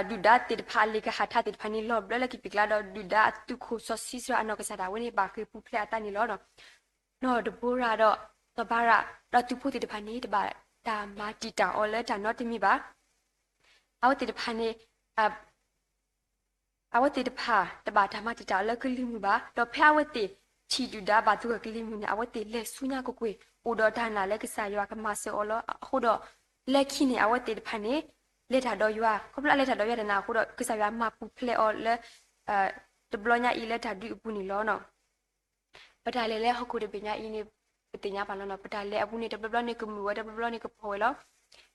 ဒုၣ်ဒါသ့ၣ်တဖၣ်အလ့ၣ်ကဟၣ်ထးသ့ၣ်တဖၣ်န့ၣ် လီၤဘျၢလၢကပံာ်ကျါဒီး ဒုၣ်ဒါအသုးခိၣ်စီဆှံစှၤအနီၢ်ကစၢ်ဒၣ်ဝဲန့ၣ် ဘၣ်ဃ့ၢ်ပူၤဖျဲးအသးန့ၣ်လီၤ. နီၢ်ဒဘိရၤဒီးစီၤဘၤရး ဒီးသုးဖိသ့ၣ်တဖၣ်န့ၣ် တဘၣ်တၢ်မၤတံာ်တာ်အီၤလၢတၢ်နီတမံၤဘၣ်. အဝဲသ့ၣ်တဖၣ်န့ၣ် အဝဲသ့ၣ်တဖၣ် တဘၣ်တၢ်မၤတံာ်တာ်အီၤလၢကလံၤမုၢ်ဘၣ်. ဒီးဖဲအဝဲသ့ၣ်ထံၣ်ဒုၣ်ဒါဘၣ်သဂၢၢ်ကလံၤမုၢ်န့ၣ် အဝဲသ့ၣ်လဲၤဆူညါကွ့ၢ်ကွ့ၢ် အိၣ်ဒီးတၢ်နာ်လၢကစၢ်ယွၤကမၤစၢၤအီၤလီၤ. အဃိဒီး လၢခံန့ၣ် အဝဲသ့ၣ်တဖၣ်န့ၣ် လဲၤတၢ်ဒီးယွၤ ခီဖျိအလဲၤတၢ်ဒီးယွၤတၢ်နာ်အဃိဒီး ကစၢ်ယွၤမၤပူၤဖျဲးအီၤလၢ တဘျီညါအံၤလၢတၢ်ဒုးအပူၤန့ၣ်လီၤ. ပတၢ်လဲၤလၢဟီၣ်ခိၣ်တဘ့ၣ်ညါအံၤန့ၣ် ပသ့ၣ်ညါဘၣ်လီၤနီၤ. ပတၢ်လဲၤအပူၤန့ၣ် တဘျီဘျီန့ၣ်ကမုာ်ဝဲ တဘျီဘျီန့ၣ်ကဖှီၣ်ဝဲလီၤ.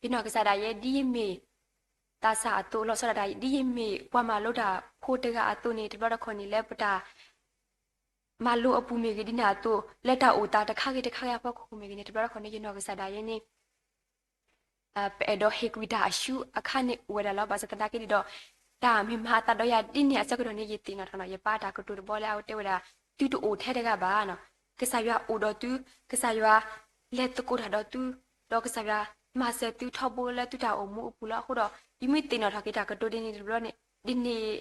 ယနီၢ်ကစၢ်ဒၣ်ယဲ ဒ်ယမ့ၢ်သးစၢ်အသိး လီၤဆီဒၣ်တၢ် ဒ်ယမ့ၢ်ပှၤမၤလိတၢ်ဖိတဂၤအသိးန့ၣ် တဘျီတခီၣ်န့ၣ် လၢပတၢ် မၤလိအပူၤမ့ၢ်ဂ့ၤ ဒ်န့ၣ်အသိး လၢတၢ်အိၣ်သးတခါဂ့ၤတခါဂ့ၤအဖီခိၣ်မ့ၢ်ဂ့ၤန့ၣ် တဘျီတခီၣ်န့ၣ် ယနီၢ်ကစၢ်ဒၣ်ယဲန့ၣ် ပအဲၣ်ဒိးဟ့ၣ်ကွံာ်တၢ်အဆူအခါန့ၣ်အိၣ်ဝဲဒၣ်လီၤ. ဘၣ်ဆၣ်သနာ်က့န့ၣ်ဒီး တၢ်မ့ၢ်မၤအသးဒီးယၤဒ်န့ၣ်အဆၢကတီၢ်န့ၣ် ယသ့ၣ်နီၣ်ထီၣ်နီၤ ယပၢ်တၢ်ကတိၤတဘီလၢအဝဲတဲဝဲဒၣ် သုတအိၣ်ထဲတဂၤဘၣ်နီၤ. ကစၢ်ယွၤအိၣ်ဒီးသု, ကစၢ်ယွၤလဲၤသကိးတၢ်ဒီးသု, ဒီးကစၢ်ယွၤမၤစၢၤသုထီဘိလၢသုတၢ်အိၣ်မူအပူၤလီၤ. အဃိဒီး ယမ့ၢ်သ့ၣ်နီၣ်ထီၣ်က့ၤတၢ်ကတိၤဒ်န့ၣ်တဘျီန့ၣ် ဒ်န့ၣ်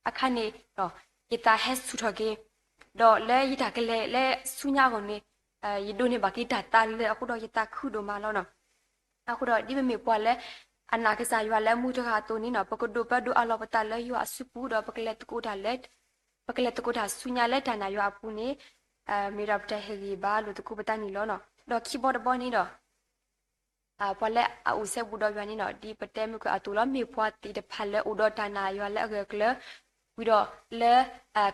အခါန့ၣ်ဒီး ယသးဟဲဆူၣ်ထီၣ်က့ၤ, ဒီးလၢယတၢ်ကလဲၤလၢဆူညါအဂီၢ်န့ၣ် ယဒိးန့ၢ်ဘၣ်က့ၤတၢ်သးလၢအဃိဒီး ယသးခုဒိၣ်မးလီၤနီၤ. အဃိဒီး ဒ်ပမ့ၢ်ပှၤလၢအနာ်ကစၢ်ယွၤလၢမူတဂၤအသိးန့ၣ်နီၤ ပကဒိးပၢဒိးအးလီၤပသးလၢယွၤအစုပူၤ ဒီးပကလဲၤသကိးတၢ်လၢ ပကလဲၤသကိးတၢ်ဆူညါလၢတၢ်နာ်ယွၤအပူၤန့ၣ် မ့ၢ်ဒၣ်ပတၢ်ဟ့ၣ်ဂံၢ်ဘါလိာ်သကိးပသးန့ၣ်လီၤ. ဒီးခံဘီတဘီန့ၣ်ဒီး ပှၤလၢအအိၣ်စဲဘူးဒီးယွၤန့ၣ်နီၤ ဒ်ပတဲမုၢ်ကၢအသိးလီၤ မ့ၢ်ပှၤသ့ၣ်တဖၣ်လၢအိၣ်ဒီးတၢ်နာ်ယွၤလၢအဂၢၢ်အကျၢၤ ဝံၤဒီးလၢ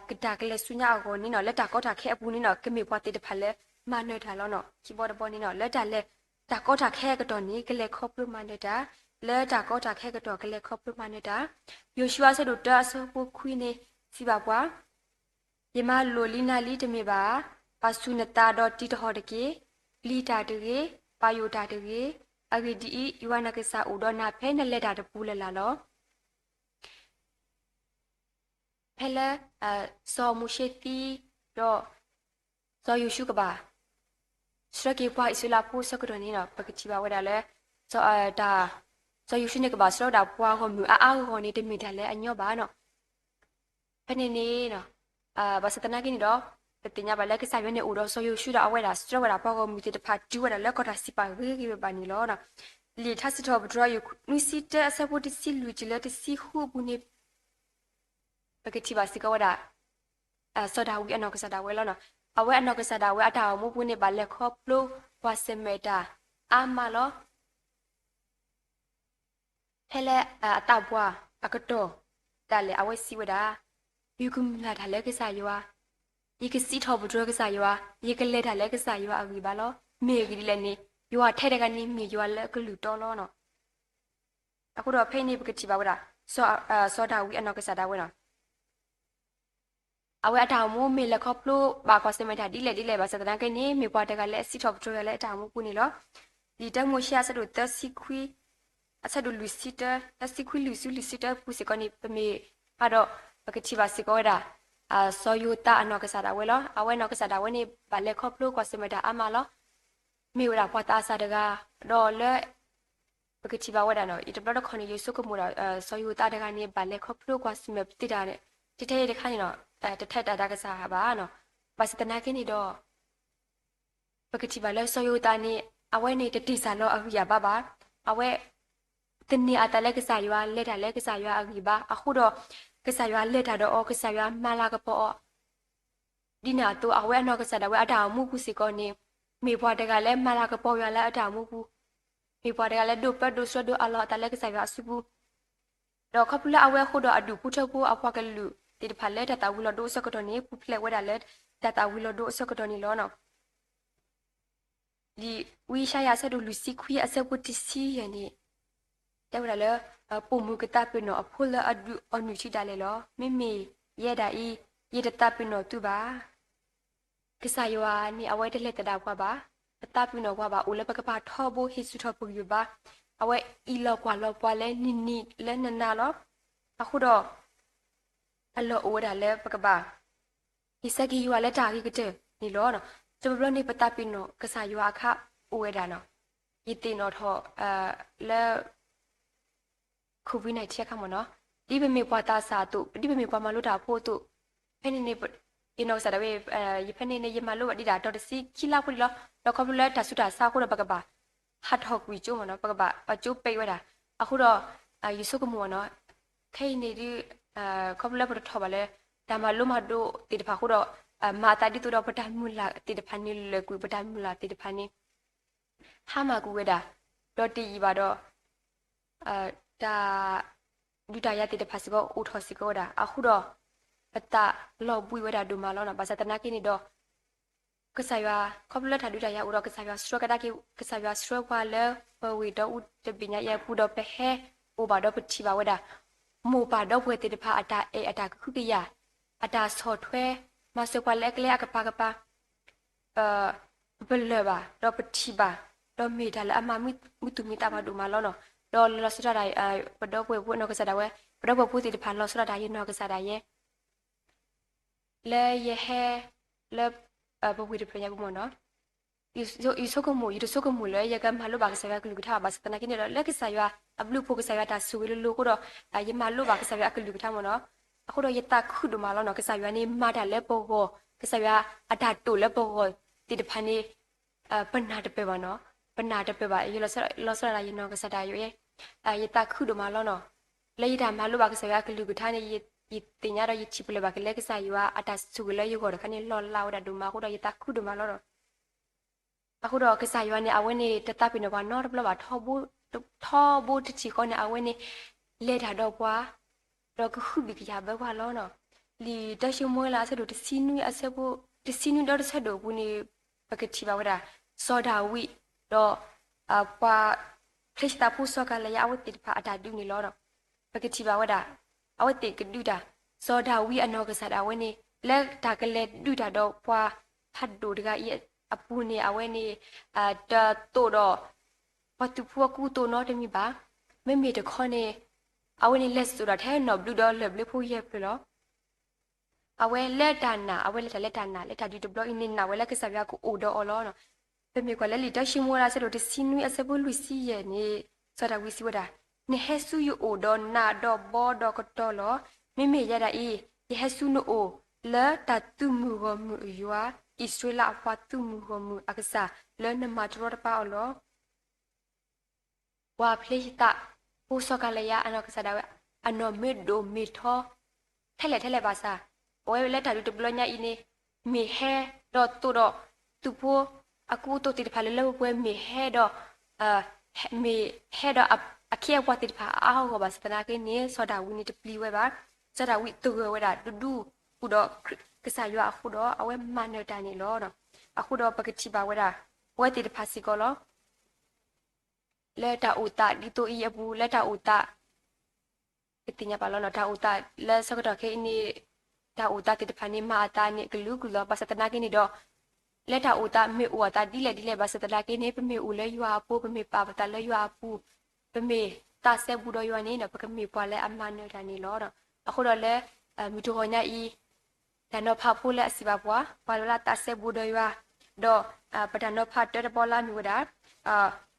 ကတၢ်ကလဲၤဆူညါအဂီၢ်န့ၣ်နီၤ လၢတၢ်ကီတၢ်ခဲအပူၤန့ၣ်နီၤ ကမ့ၢ်ပှၤသ့ၣ်တဖၣ်လၢမၤနၢၤတၢ်လီၤနီၤ. ခံဘီတဘီန့ၣ်နီၤ လၢတၢ်လဲၤ တၢ်ကီတၢ်ခဲအကတီၢ်န့ၣ် ကလဲၤခီဖျိမၤနၢၤတၢ်, လၢတၢ်ကီတၢ်ခဲအကတီၢ် ကလဲၤခီဖျိမၤနၢၤတၢ်. ယိၤၡူအဆၢဒိၣ်တၢအဆၢဖိခွံန့ၣ် စံးဘၣ်ပှၤ ယမၤလိာ်လံနၤလံတမ့ၢ်ဘၣ်, ပာ်ဆူၣ်နသးဒီးတံၤသဟီၣ်တက့ၢ်. ပျံၤတၢ်တဂ့ၤ, ပာ်ယိၣ်တၢ်တဂ့ၤ. အဂ့ၢ်ဒ်အံၤ, ယွၤနကစၢ်အိၣ်ဒီးနၤဖဲနလဲၤတၢ်တပူၤလၢ်လၢ်လီၤ. ဖဲလၢ စီၤမိၤၡ့သံ ဒီး စီၤယိၤၡူကဘၣ် ဆှၢက့ၤပှၤအံၣ်စရ့လးဖိအဆၢကတီၢ်န့ၣ်နီၤ ပကထံၣ်ဘၣ်ဝဲဒၣ်လၢ စီၤယိၤၡူန့ၣ်ကဘၣ်ဆှၢဝဲဒၣ်ပှၤဂီၢ်မုၢ်အါအါဂီၢ်ဂီၢ်န့ၣ် တမ့ၢ်တၢ်လၢအညီဘၣ်နီၤ. ဖဲန့ၣ်န့ၣ် ဘၣ်ဆၣ်သနာ်က့န့ၣ်ဒီး ပသ့ၣ်ညါဘၣ်လၢကစၢ်ယွၤန့ၣ်အိၣ်ဒီးစီၤယိၤၡူဒီးအဝဲဒၣ်ဆှၢဝဲဒၣ်ပှၤဂီၢ်မုၢ်သ့ၣ်တဖၣ်တုၤဝဲဒၣ်လၢကီၢ်တၢ်စံးပာ်ဂ့ၤဂ့ၤဘၣ်ဘၣ်န့ၣ်လီၤ. လံာ်ထါစံးထီၣ်ပတြၢၤ နွံဆံတၢအဆၢဖိတဆံလွံၢ်တုၤလၢတဆံဃုအပူၤန့ၣ် ပကထံၣ်ဘၣ်စ့ၢ်ကီးဝဲဒၣ် စီၤဒၤဝံးအနီၢ်ကစၢ်ဒၣ်ဝဲလီၤ. အဝဲအနီၢ်ကစၢ်ဒၣ်ဝဲအတၢ်အိၣ်မူပူၤန့ၣ် ဘၣ်လဲၤခီဖျိပှၤစဲမဲာ်တၢ်အါမးလီၤ. ဖဲလၢအသးပှၢ်အကတီၢ်ဒၣ်လဲာ် အဝဲစံးဝဲဒၣ်, ယကမုၢ်လၢ်တၢ်လၢကစၢ်ယွၤ, ယကစံးထီၣ်ပတြၢၤကစၢ်ယွၤ, ယကလဲၤတၢ်လၢကစၢ်ယွၤအဂံၢ်ဘါလီၤ. မ့ၢ်အဂ့ၢ်ဒ်လဲၣ်န့ၣ် ယွၤထဲတဂၤန့ၣ်မ့ၢ်ယွၤလၢအကလုၢ်တီလီၤ. အဃိဒီးဖဲအံၤန့ၣ် ပကထံၣ်ဘၣ်ဝဲဒၣ် စီၤဒၤဝံးအနီၢ်ကစၢ်ဒၣ်ဝဲလီၤ. အဝဲအတၢ်အိၣ်မူမ့ၢ်လဲၤခီဖျိဘၣ်ကွၢ်ဆၢၣ်မဲာ်တၢ်ဒ်လဲၣ်ဒ်လဲၣ် ဘၣ်ဆၣ်သနာ်က့န့ၣ် မ့ၢ်ပှၤတဂၤလၢအစံးထီၣ်ပတြၢၤယွၤလၢအတၢ်အိၣ်မူပူၤန့ၣ်လီၤ. လံာ်တၢမိၤၡ့အဆၢဒိၣ်သၢဆံခွံ အဆၢဒိၣ်လွံၢ်ဆံတၢ သၢဆံခွံလွံၢ်ဆံလွံၢ်ဆံတၢပူၤစ့ၢ်ကီးန့ၣ် ပမ့ၢ်ဖးဒီး ပကထံၣ်ဘၣ်စ့ၢ်ကီးဝဲဒၣ် စီၤယိၤသးအနီၢ်ကစၢ်ဒၣ်ဝဲလီၤ. အဝဲနီၢ်ကစၢ်ဒၣ်ဝဲန့ၣ် ဘၣ်လဲၤခီဖျိကွၢ်ဆၢၣ်မဲာ်တၢ်အါမးလီၤ. မ့ၢ်ဝဲဒၣ်ပှၤသးစၢ်တဂၤ ဒီးလၢ ပကထံၣ်ဘၣ်ဝဲဒၣ်နီၤ ယတဘျီတခီၣ်န့ၣ် ယဆိကမိၣ်ဒီး စီၤယိၤသးတဂၤန့ၣ် ဘၣ်လဲၤခီဖျိကွၢ်ဆၢၣ်မဲာ်ပသ့တၢ် တထဲအံၤတခါန့ၣ်နီၤ တထဲတၢ်တၢ်ကစၢ်ဘၣ်နီၤ. ဘၣ်ဆၣ်သနာ်က့န့ၣ်ဒီး ပကထံၣ်ဘၣ်လၢစီၤယိၤသးန့ၣ် အဝဲန့ၣ်တတ့ၢ်စၢ်လီၤအဂံၢ်အဘါဘၣ်. အဝဲ သန့ၤအသးလၢကစၢ်ယွၤ လဲၤတၢ်လၢကစၢ်ယွၤအဂံၢ်ဘါ အဃိဒီး ကစၢ်ယွၤလဲၤတၢ်ဒီးအီၤ ကစၢ်ယွၤမၤလၤကပီၤအီၤ ဒ်န့ၣ်အသိး အဝဲအနီၢ်ကစၢ်ဒၣ်ဝဲအတၢ်အိၣ်မူပူၤစ့ၢ်ကီးန့ၣ် မ့ၢ်ပှၤတဂၤလၢမၤလၤကပီၤယွၤလၢအတၢ်အိၣ်မူပူၤ, မ့ၢ်ပှၤတဂၤလၢဒိးပၢဒိးဆှၢဒိးအးလီၤအသးလၢကစၢ်ယွၤအစုပူၤ, ဒီးခီဖျိလၢအဝဲအဃိဒီးအဒူၣ်ဖိထၢဖိအပှၤကလုာ်သ့ၣ်တဖၣ်လၢတၢ်သၣ်ဝံၤလီၤဒိအဆၢကတီၢ်န့ၣ် ပူၤဖျဲးဝဲဒၣ်လၢတၢ်သၣ်ဝံၤလီၤဒိအဆၢကတီၢ်န့ၣ်လီၤ. လံာ်ဝံယၡါယၤအဆၢဒိၣ်လွံၢ်ဆံခွံအဆၢဖိတဆံယဲၢ်န့ၣ် တဲဝဲဒၣ်လၢ ပိာ်မုၣ်ကသးပ့ၤနီၣ်အဖိလၢအဒုးအီနုၢ်ထံဒၣ်လဲာ်လီၤ. မ့မ့ၢ်ယဲဒၣ်အံၤ ယတသးပ့ၤနီၣ်သုဘၣ်. ကစၢ်ယွၤန့ၣ် အဝဲတလဲၤသဒၣ်ပှၤဘၣ်. ပသးပ့ၤနီၣ်ပှၤဘၣ် အိၣ်လၢပကပၤထီဘိဟ့ၣ်ဆူၣ်ထီၣ်ပဂံၢ်ဘါ, အဝဲအံးလီၤကွၢ်လီၤပှၤလၢနံၤနံၤလၢနနၤလီၤ. အဃိဒီး အလီၢ်အိၣ်ဝဲဒၣ်လၢပကဘၣ် ဟ့ၣ်ဆၢက့ၤယွၤလၢတၢ်ဂ့ၤကတၢၢ်န့ၣ်လီၤ. တဘျီဘျီန့ၣ် ပသးပ့ၤနီၣ်ကစၢ်ယွၤအခါအိၣ်ဝဲဒၣ်နီၤ. ယသ့ၣ်နီၣ်ထီၣ်လၢ COVID nineteen အခါမ့ၢ်နီၤ, ဒ်ပမ့ၢ်ပှၤသးစၢ်အသိး ဒ်ပမ့ၢ်ပှၤမၤလိတၢ်အဖိအသိး, ဖဲန့ၣ်န့ၣ် ယနီၢ်ကစၢ်ဒၣ်ဝဲ ယဖဲန့ၣ်န့ၣ် ယမၤလိဘၣ်ဒံးဒၣ်တီၤတဆံခံလါဖိဒံးလီၤ. ဒီးခီဖျိလၢတၢ်ဆူးတၢ်ဆါအဃိဒီး ပကဘၣ်ဟးထီၣ်ကွံာ်ကၠိမ့ၢ်နီၤ, ပကဘၣ်အကၠိပဲာ်ဝဲဒၣ်. အဃိဒီး ယဆိကမိၣ်နီၤ, ခဲအံၤန့ၣ်ဒုး ခီဖျိလၢပတထီၣ်ဘၣ်လၢ တၢ်မၤလိမၤဒိးသ့ၣ်တဖၣ်အဃိဒီး မၤအသးဒ်သိးဒီးပတၢ်မုၢ်လၢ်သ့ၣ်တဖၣ်န့ၣ် လၢာ်ကွံာ်ပတၢ်မုၢ်လၢ်သ့ၣ်တဖၣ်န့ၣ် ဟါမၢ်ကွံာ်ဝဲဒၣ်, ဒီးတယံာ်ဘၣ်ဒီး တၢ်ဒုးတၢ်ယၤသ့ၣ်တဖၣ်စ့ၢ်ကီး အိၣ်ထီၣ်စ့ၢ်ကီးဝဲဒၣ်. အဃိဒီး ပသးလီၤဘှံးဝဲဒၣ်ဒိၣ်မးလီၤနီၤ. ဘၣ်ဆၣ်သနာ်က့န့ၣ်ဒီး ကစၢ်ယွၤ ခီဖျိလၢတၢ်ဒုးတၢ်ယၤအိၣ်ဒီး ကစၢ်ယွၤဆှၢကဒါက့ၤ ကစၢ်ယွၤဆှၢပှၤလၢပဝ့ၢ်ဒီးအူတဘ့ၣ်ညါအံၤအပူၤဒီး ပဟဲအိၣ်ဘၣ်ဒီးပထံၣ်ဘၣ်ဝဲဒၣ် မိၢ်ပၢ်ဒီပုၢ်ဝဲၢ်သ့ၣ်တဖၣ်အတၢ်အဲၣ်အတၢ်ကဟုကယာ် အတၢ်ဆီၣ်ထွဲ မၤစၢၤပှၤလၢအကျဲအကပၤကပၤ ပပလၢၢ်ဘၣ် ဒီးပထံၣ်ဘၣ် ဒီးမ့ၢ်တၢ်လၢအမၤမုာ်သူၣ်မုာ်သးပှၤဒိၣ်မးလီၤနီၤ. ဒီးလီၤဆီဒၣ်တၢ် ပဒီပုၢ်ဝဲၢ်ဖိအနီၢ်ကစၢ်ဒၣ်ဝဲ ပဒီပုၢ်ဝဲၢ်ဖိသ့ၣ်တဖၣ် လီၤဆီဒၣ်တၢ်ယနီၢ်ကစၢ်ဒၣ်ယဲ လၢယဟဲ လၢ ပဝ့ၢ်တဖျၢၣ်ညါပူၤမ့ၢ်နီၤ. ယဆိကမိၣ် ယတဆိကမိၣ်လၢယကမၤလိဘၣ်ကစၢ်ယွၤအကလုၢ်ကထါဘၣ်. ဘၣ်ဆၣ်သနာ်က့န့ၣ်ဒီး လၢကစၢ်ယွၤအဘျုးအဖှိၣ် ကစၢ်ယွၤတၢ်ဆိၣ်ဂ့ၤလိၤလိၤအဃိဒီး ယမၤလိဘၣ်ကစၢ်ယွၤအကလုၢ်ကထါမ့ၢ်နီၤ. အဃိဒီးယသးခုဒိၣ်မးလီၤနီၤ. ကစၢ်ယွၤန့ၣ်မၤတၢ်လၢပဂီၢ်, ကစၢ်ယွၤအတၢ်တိာ်လၢပဂီၢ်သ့ၣ်တဖၣ်န့ၣ် ပနာ်တပၢၢ်ဘၣ်နီၤ. ပနာ်တပၢၢ်ဘၣ်. ယလီၤဆီဒၣ်တၢ်ယနီၢ်ကစၢ်ဒၣ်ယဲ ယသးခုဒိၣ်မးလီၤနီၤ. လၢယတၢ်မၤလိဘၣ်ကစၢ်ယွၤအကလုၢ်ကထါန့ၣ် ယသ့ၣ်ညါဒီးယထံၣ်ပလၢၢ်ဘၣ်က့ၤလၢကစၢ်ယွၤအတၢ်ဆိၣ်ဂ့ၤလၢယဂီၢ်တခါန့ၣ် လီၤလးဝဲဒၣ်ဒိၣ်မးအဃိဒီး ယသးခုဒိၣ်မးလီၤနီၤ. အဃိဒီးကစၢ်ယွၤန့ၣ် အဝဲန့ၣ်တသးပ့ၤနီၣ်ပှၤနီတဘျီဘၣ်. ထီဘိတထံၣ်ဃီန့ၣ် အဝဲန့ၣ် လဲၤတၢ်ဒီးပှၤ ဒီးကဟုဘံၣ်ကယာ်ဘၢပှၤလီၤနီၤ. လံာ်တၢၡမူၤအ့လးအဆၢဒိၣ်တဆံနွံအဆၢဖိ တဆံနွံဒီတဆၢဒိၣ်အပူၤန့ၣ် ပကထံၣ်ဘၣ်ဝဲဒၣ် စီၤဒၤဝံး ဒီး ပှၤ ဖလ့ၡသးဖိစီၤကၤလယါအဝဲသ့ၣ်တဖၣ်အတၢ်ဒုးန့ၣ်လီၤ. ပကထံၣ်ဘၣ်ဝဲဒၣ် အဝဲသ့ၣ်ကဒုးတၢ် စီၤဒၤဝံးအနီၢ်ကစၢ်ဒၣ်ဝဲန့ၣ် လၢတၢ်ကလဲၤဒုးတၢ်ဒီးပှၤဖးဒိၣ်တဂၤအံၤအပူၤန့ၣ် အဝဲန့ၣ် တသိးဒီး ပှၤသုးဖိအကူအသိးနီတမံၤဘၣ်. မ့မ့ၢ်တခီန့ၣ် အဝဲန့ၣ်လဲၤစိာ်တၢ်ထဲနီၣ်ဘျုးဒီးလၢၢ်ဘျုးဖိယဲၢ်ဖျၢၣ်လီၤ. အဝဲလၢတၢ်နာ် အဝဲလဲၤတၢ်လၢတၢ်နာ် လၢတၢ်ဒုးတဘျီအံၤန့ၣ် နာ်ဝဲလၢကစၢ်ယွၤကအိၣ်ဒီးအီၤလီၤ. ပမ့ၢ်ကွၢ်လၢလံာ်တၢၡမူၤအ့လးအဆၢဒိၣ်တဆံနွံအဆၢဖိလွံၢ်ဆံယဲၢ်န့ၣ် စီၤဒၤဝံးစံးဝဲဒၣ်, နဟဲဆူယအိၣ်ဒီးနးဒီးဘီဒီးကတီၤလီၤ. မ့မ့ၢ်ယဲဒၣ်အံၤ ယဟဲဆူနအိၣ်လၢတၢ်သုးမုၢ်ဂီၢ်မုၢ်အယွၤ အံၣ်စရ့လးအပှၤသုးမုၢ်ဂီၢ်မုၢ်အကစၢ်လၢနမၤတရီတပါအီၤလီၤ. ပှၤဖလ့ၡသးဖိစီၤကၤလယါအနီၢ်ကစၢ်ဒၣ်ဝဲ အနီၢ်မ့ၢ်ဒိၣ်မ့ၢ်ထီ ထဲလဲၣ်ထဲလဲၣ်ဘၣ်ဆၣ် အဝဲလၢတၢ်ဒုးတဘျီညါအံၤန့ၣ် မ့ၢ်ဟဲဒီးသိးဒီး သုးဖိအကူအသိးသ့ၣ်တဖၣ်လၢလၢပှဲၤပှဲၤ မ့ၢ်ဟဲဒီး မ့ၢ်ဟဲဒီးအခ့အပှၤသ့ၣ်တဖၣ်အါအါဂီၢ်ဂီၢ်ဘၣ်ဆၣ်သနာ်က့န့ၣ် စီၤဒၤဝံးန့ၣ်တပျံၤဝဲဘၣ်. စီၤဒၤဝံးသဂၢၢ်ဝဲဒၣ် တဒူဃုာ်ဒီးကစၢ်ယွၤအဃိဒီး အဝဲမၤနၢၤတၢ်န့ၣ်လီၤ. အဃိဒီးပကထံၣ်ဘၣ်ဝဲဒၣ် အဝဲသ့ၣ်တဖၣ်စ့ၢ်ကီးလီၤ. လၢတၢ်အိၣ်သးဒ်သိးအံၤအပူၤ လၢတၢ်အိၣ်သး ပသ့ၣ်ညါဘၣ်လီၤနီၤ တၢ်အိၣ်သးလၢဆၢကတီၢ်ခဲအံၤန့ၣ် တၢ်အိၣ်သးသ့ၣ်တဖၣ်န့ၣ် မၤအသးန့ၣ် ကလုာ်ကလုာ်လီၤ. ဘၣ်ဆၣ်သနာ်က့န့ၣ်ဒီး လၢတၢ်အိၣ်သးမ့ၢ်အိၣ်အသးဒ်လဲၣ်ဒ်လဲၣ် ဘၣ်ဆၣ်သနာ်က့န့ၣ် ပမ့ၢ်အိၣ်လၢယွၤအပူၤ ပမ့ၢ်ပာ်ပသးလၢယွၤအပူၤ ပမ့ၢ်သးစဲဘူးဒီးယွၤန့ၣ်ဒီး ပကမ့ၢ်ပှၤလၢအမၤနၢၤတၢ်န့ၣ်လီၤ. အဃိဒီးလၢ မုၢ်တဂီၤညါအံၤ တၢ်နီၤဖးဖိလၢအစံးဘၣ်ပှၤ ပှၤလၢသးစဲဘူးဒီးယွၤ ဒီး ပတၢ်နီၤဖးတၢတဘီလၢအမ့ၢ်ဝဲဒၣ်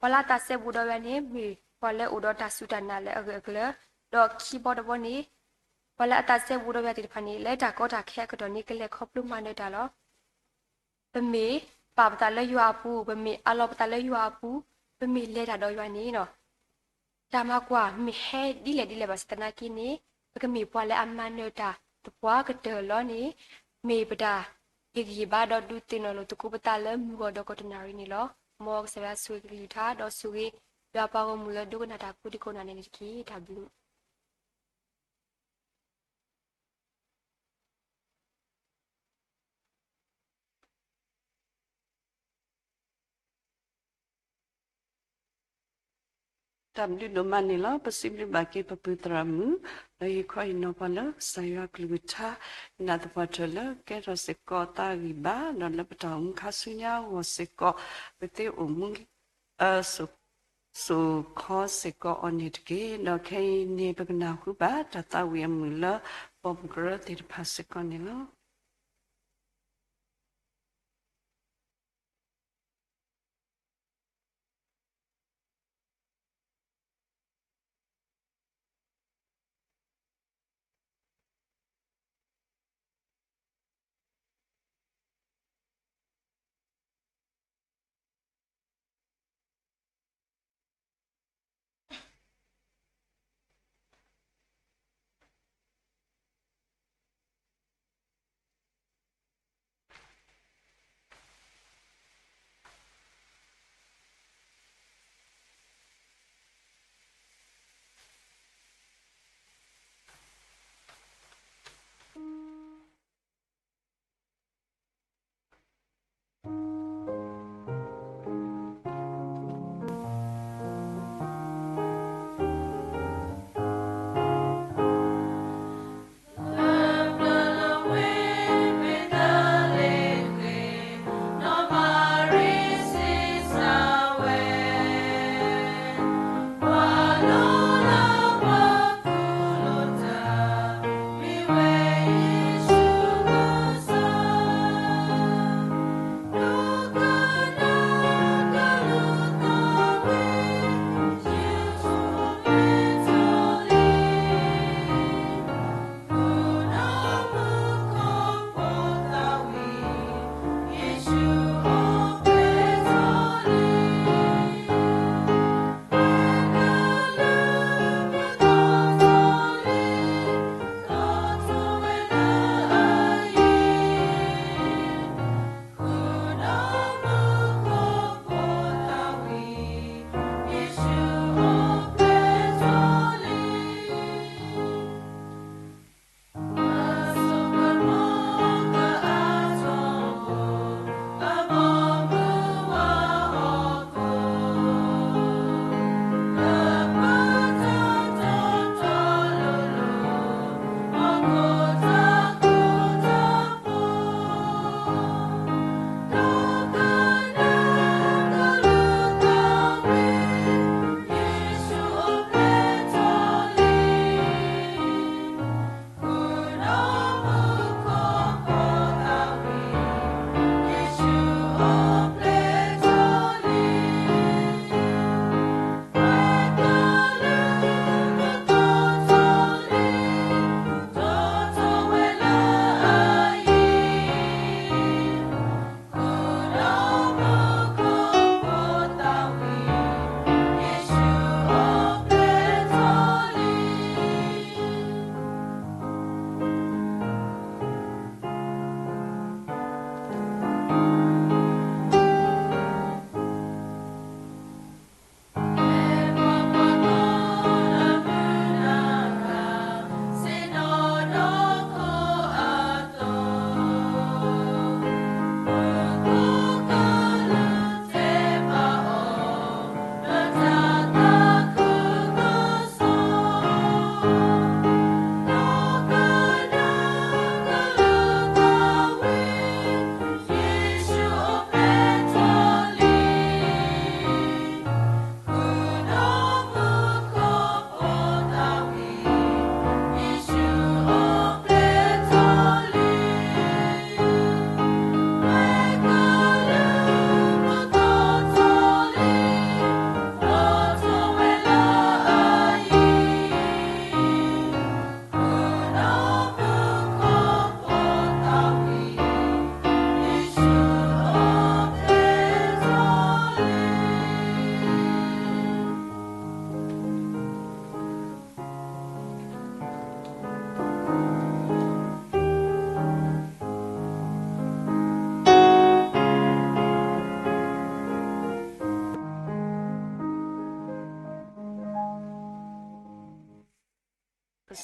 ပှၤလၢသးစဲဘူးဒီးယွၤန့ၣ် မ့ၢ် ပှၤလၢအိၣ်ဒီးတၢ်စူၢ်တၢ်နာ်လၢအဂၢၢ်အကျၢၤ, ဒီးခံဘီတဘီန့ၣ် ပှၤလၢအသးစဲဘူးဒီးယွၤသ့ၣ်တဖၣ်န့ၣ် လၢတၢ်ကီတၢ်ခဲအကတီၢ်န့ၣ် ကလဲၤခီဖျိမၤနၢၤတၢ်လီၤ. ပမ့ၢ်ပာ်ပသးလၢယွၤအပူၤ, ပမ့ၢ်အးလီၤပသးလၢယွၤအပူၤ, ပမ့ၢ်လဲၤတၢ်ဒီးယွၤန့ၣ် တၢ်မၤကွၢ်မ့ၢ်ဟဲဒ်လဲၣ်ဒ်လဲၣ်ဘၣ်ဆၣ်သနာ်က့န့ၣ် ပကမ့ၢ်ပှၤလၢအမၤနၢၤတၢ်သပှၢ်ကတၢၢ်လီၤန့ၣ် မ့ၢ်ပတၢ်ဟ့ၣ်ဂံၢ်ဟ့ၣ်ဘါဒီးဒုးသ့ၣ်နီၣ်လိာ်သကိးပသးလၢမုၢ်ဂီၤဒီးကီၢ်တနၣ်ရံၣ်န့ၣ်လီၤ. မ်ကစၢ်ယွၤဆိၣ်ဂ့ၤကလုၢ်ကထါ ဒီးဆိၣ်ဂ့ၤယွၤပှၤဂီၢ်မုၢ်လၢဒိကနၣ်တၢ်ကိးဒံကိးနီၢ်ဂၤဒဲးန့ၣ်တက့ၢ်. တၢ်ဘျုးတၢ်ဘျုးဒိၣ်မးန့ၣ်လီၤ. ပစံးဘျုးဘၣ်က့ၤပပုၢ်သရၣ်မုၣ် လၢဟ့ၣ်ခီဟ့ၣ်နီၤပှၤလၢကစၢ်ယွၤကလုၢ်ကထါ နာ်သပှၢ်တၢၢ်လၢကဲထီၣ်စ့ၢ်ကီးသးဂံၢ်ဘါ ဒီးလၢပတၢ်အိၣ်မူခါဆူညါအဂီၢ်စ့ၢ်ကီး ပသ့အိၣ်မူ စိာ်ခီစ့ၢ်ကီးအီၤန့ၣ်တက့ၢ်. ဒီးခဲအံၤန့ၣ် ပကနၢ်ဟူဘၣ်တၢ်သးဝံၣ်အမုာ်လၢ ပိာ်မုၣ်ကရၢသ့ၣ်တဖၣ်စ့ၢ်ကီးန့ၣ်လီၤ.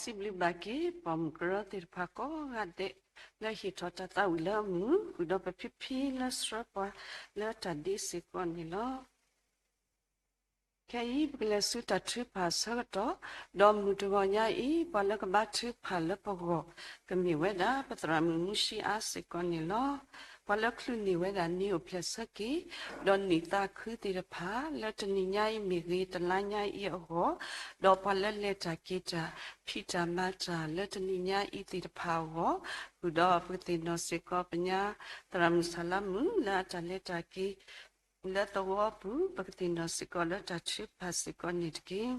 စံးဘျုးဘၣ်က့ၤ ပိာ်မုၣ်ကရၢသ့ၣ်တဖၣ်ကိးဂၤဒဲး လၢဟ့ၣ်ထီၣ်တၢ်သးဝံၣ်လၢအမုာ် ဃုာ်ဒီးပဖံဖံလၢဆှၢပှၤလၢတၢ်ဒ့စ့ၢ်ကီးန့ၣ်လီၤ. ခဲအံၤ ပကလဲၤဆူတၢ်ထုကဖၣ်အဆၢကတီၢ်, ဒီးမုၢ်တဂီၤညါအံၤ ပှၤလၢကဘါထုကဖၣ်လၢပဂီၢ် ကမ့ၢ်ဝဲဒၣ် ပသရၣ်မုၣ်မူၡံအါစ့ၢ်ကီးန့ၣ်လီၤ. ပှၤလၢချုးန့ၢ်ဝဲဒၣ် နံၣ်အိၣ်ဖျဲၣ်ဆၢက့ၤ ဒီးနံၣ်သးခုသ့ၣ်တဖၣ် လၢတနံၤညါအံၤမ့ၢ်ဂ့ၤ တလါညါအံၤအဂီၢ်, ဒီးပှၤလၢလဲၤတၢ်က့ၤတၢ် ဖံးတၢ်မၤတၢ် လၢတနံၤညါအံၤသ့ၣ်တဖၣ်အဂီၢ်, ဃုာ်ဒီးပကသ့ၣ်နီၣ်စ့ၢ်ကီး ပညါသရၣ်မုၣ်ဆၣ်လါမုၣ် လၢအတၢ်လဲၤတၢ်က့ၤ လၢသဝီပူၤ ပကသ့ၣ်နီၣ်စ့ၢ်ကီးလၢတၢ်ထုကဖၣ်စ့ၢ်ကီးန့ၣ်တက့ၢ်.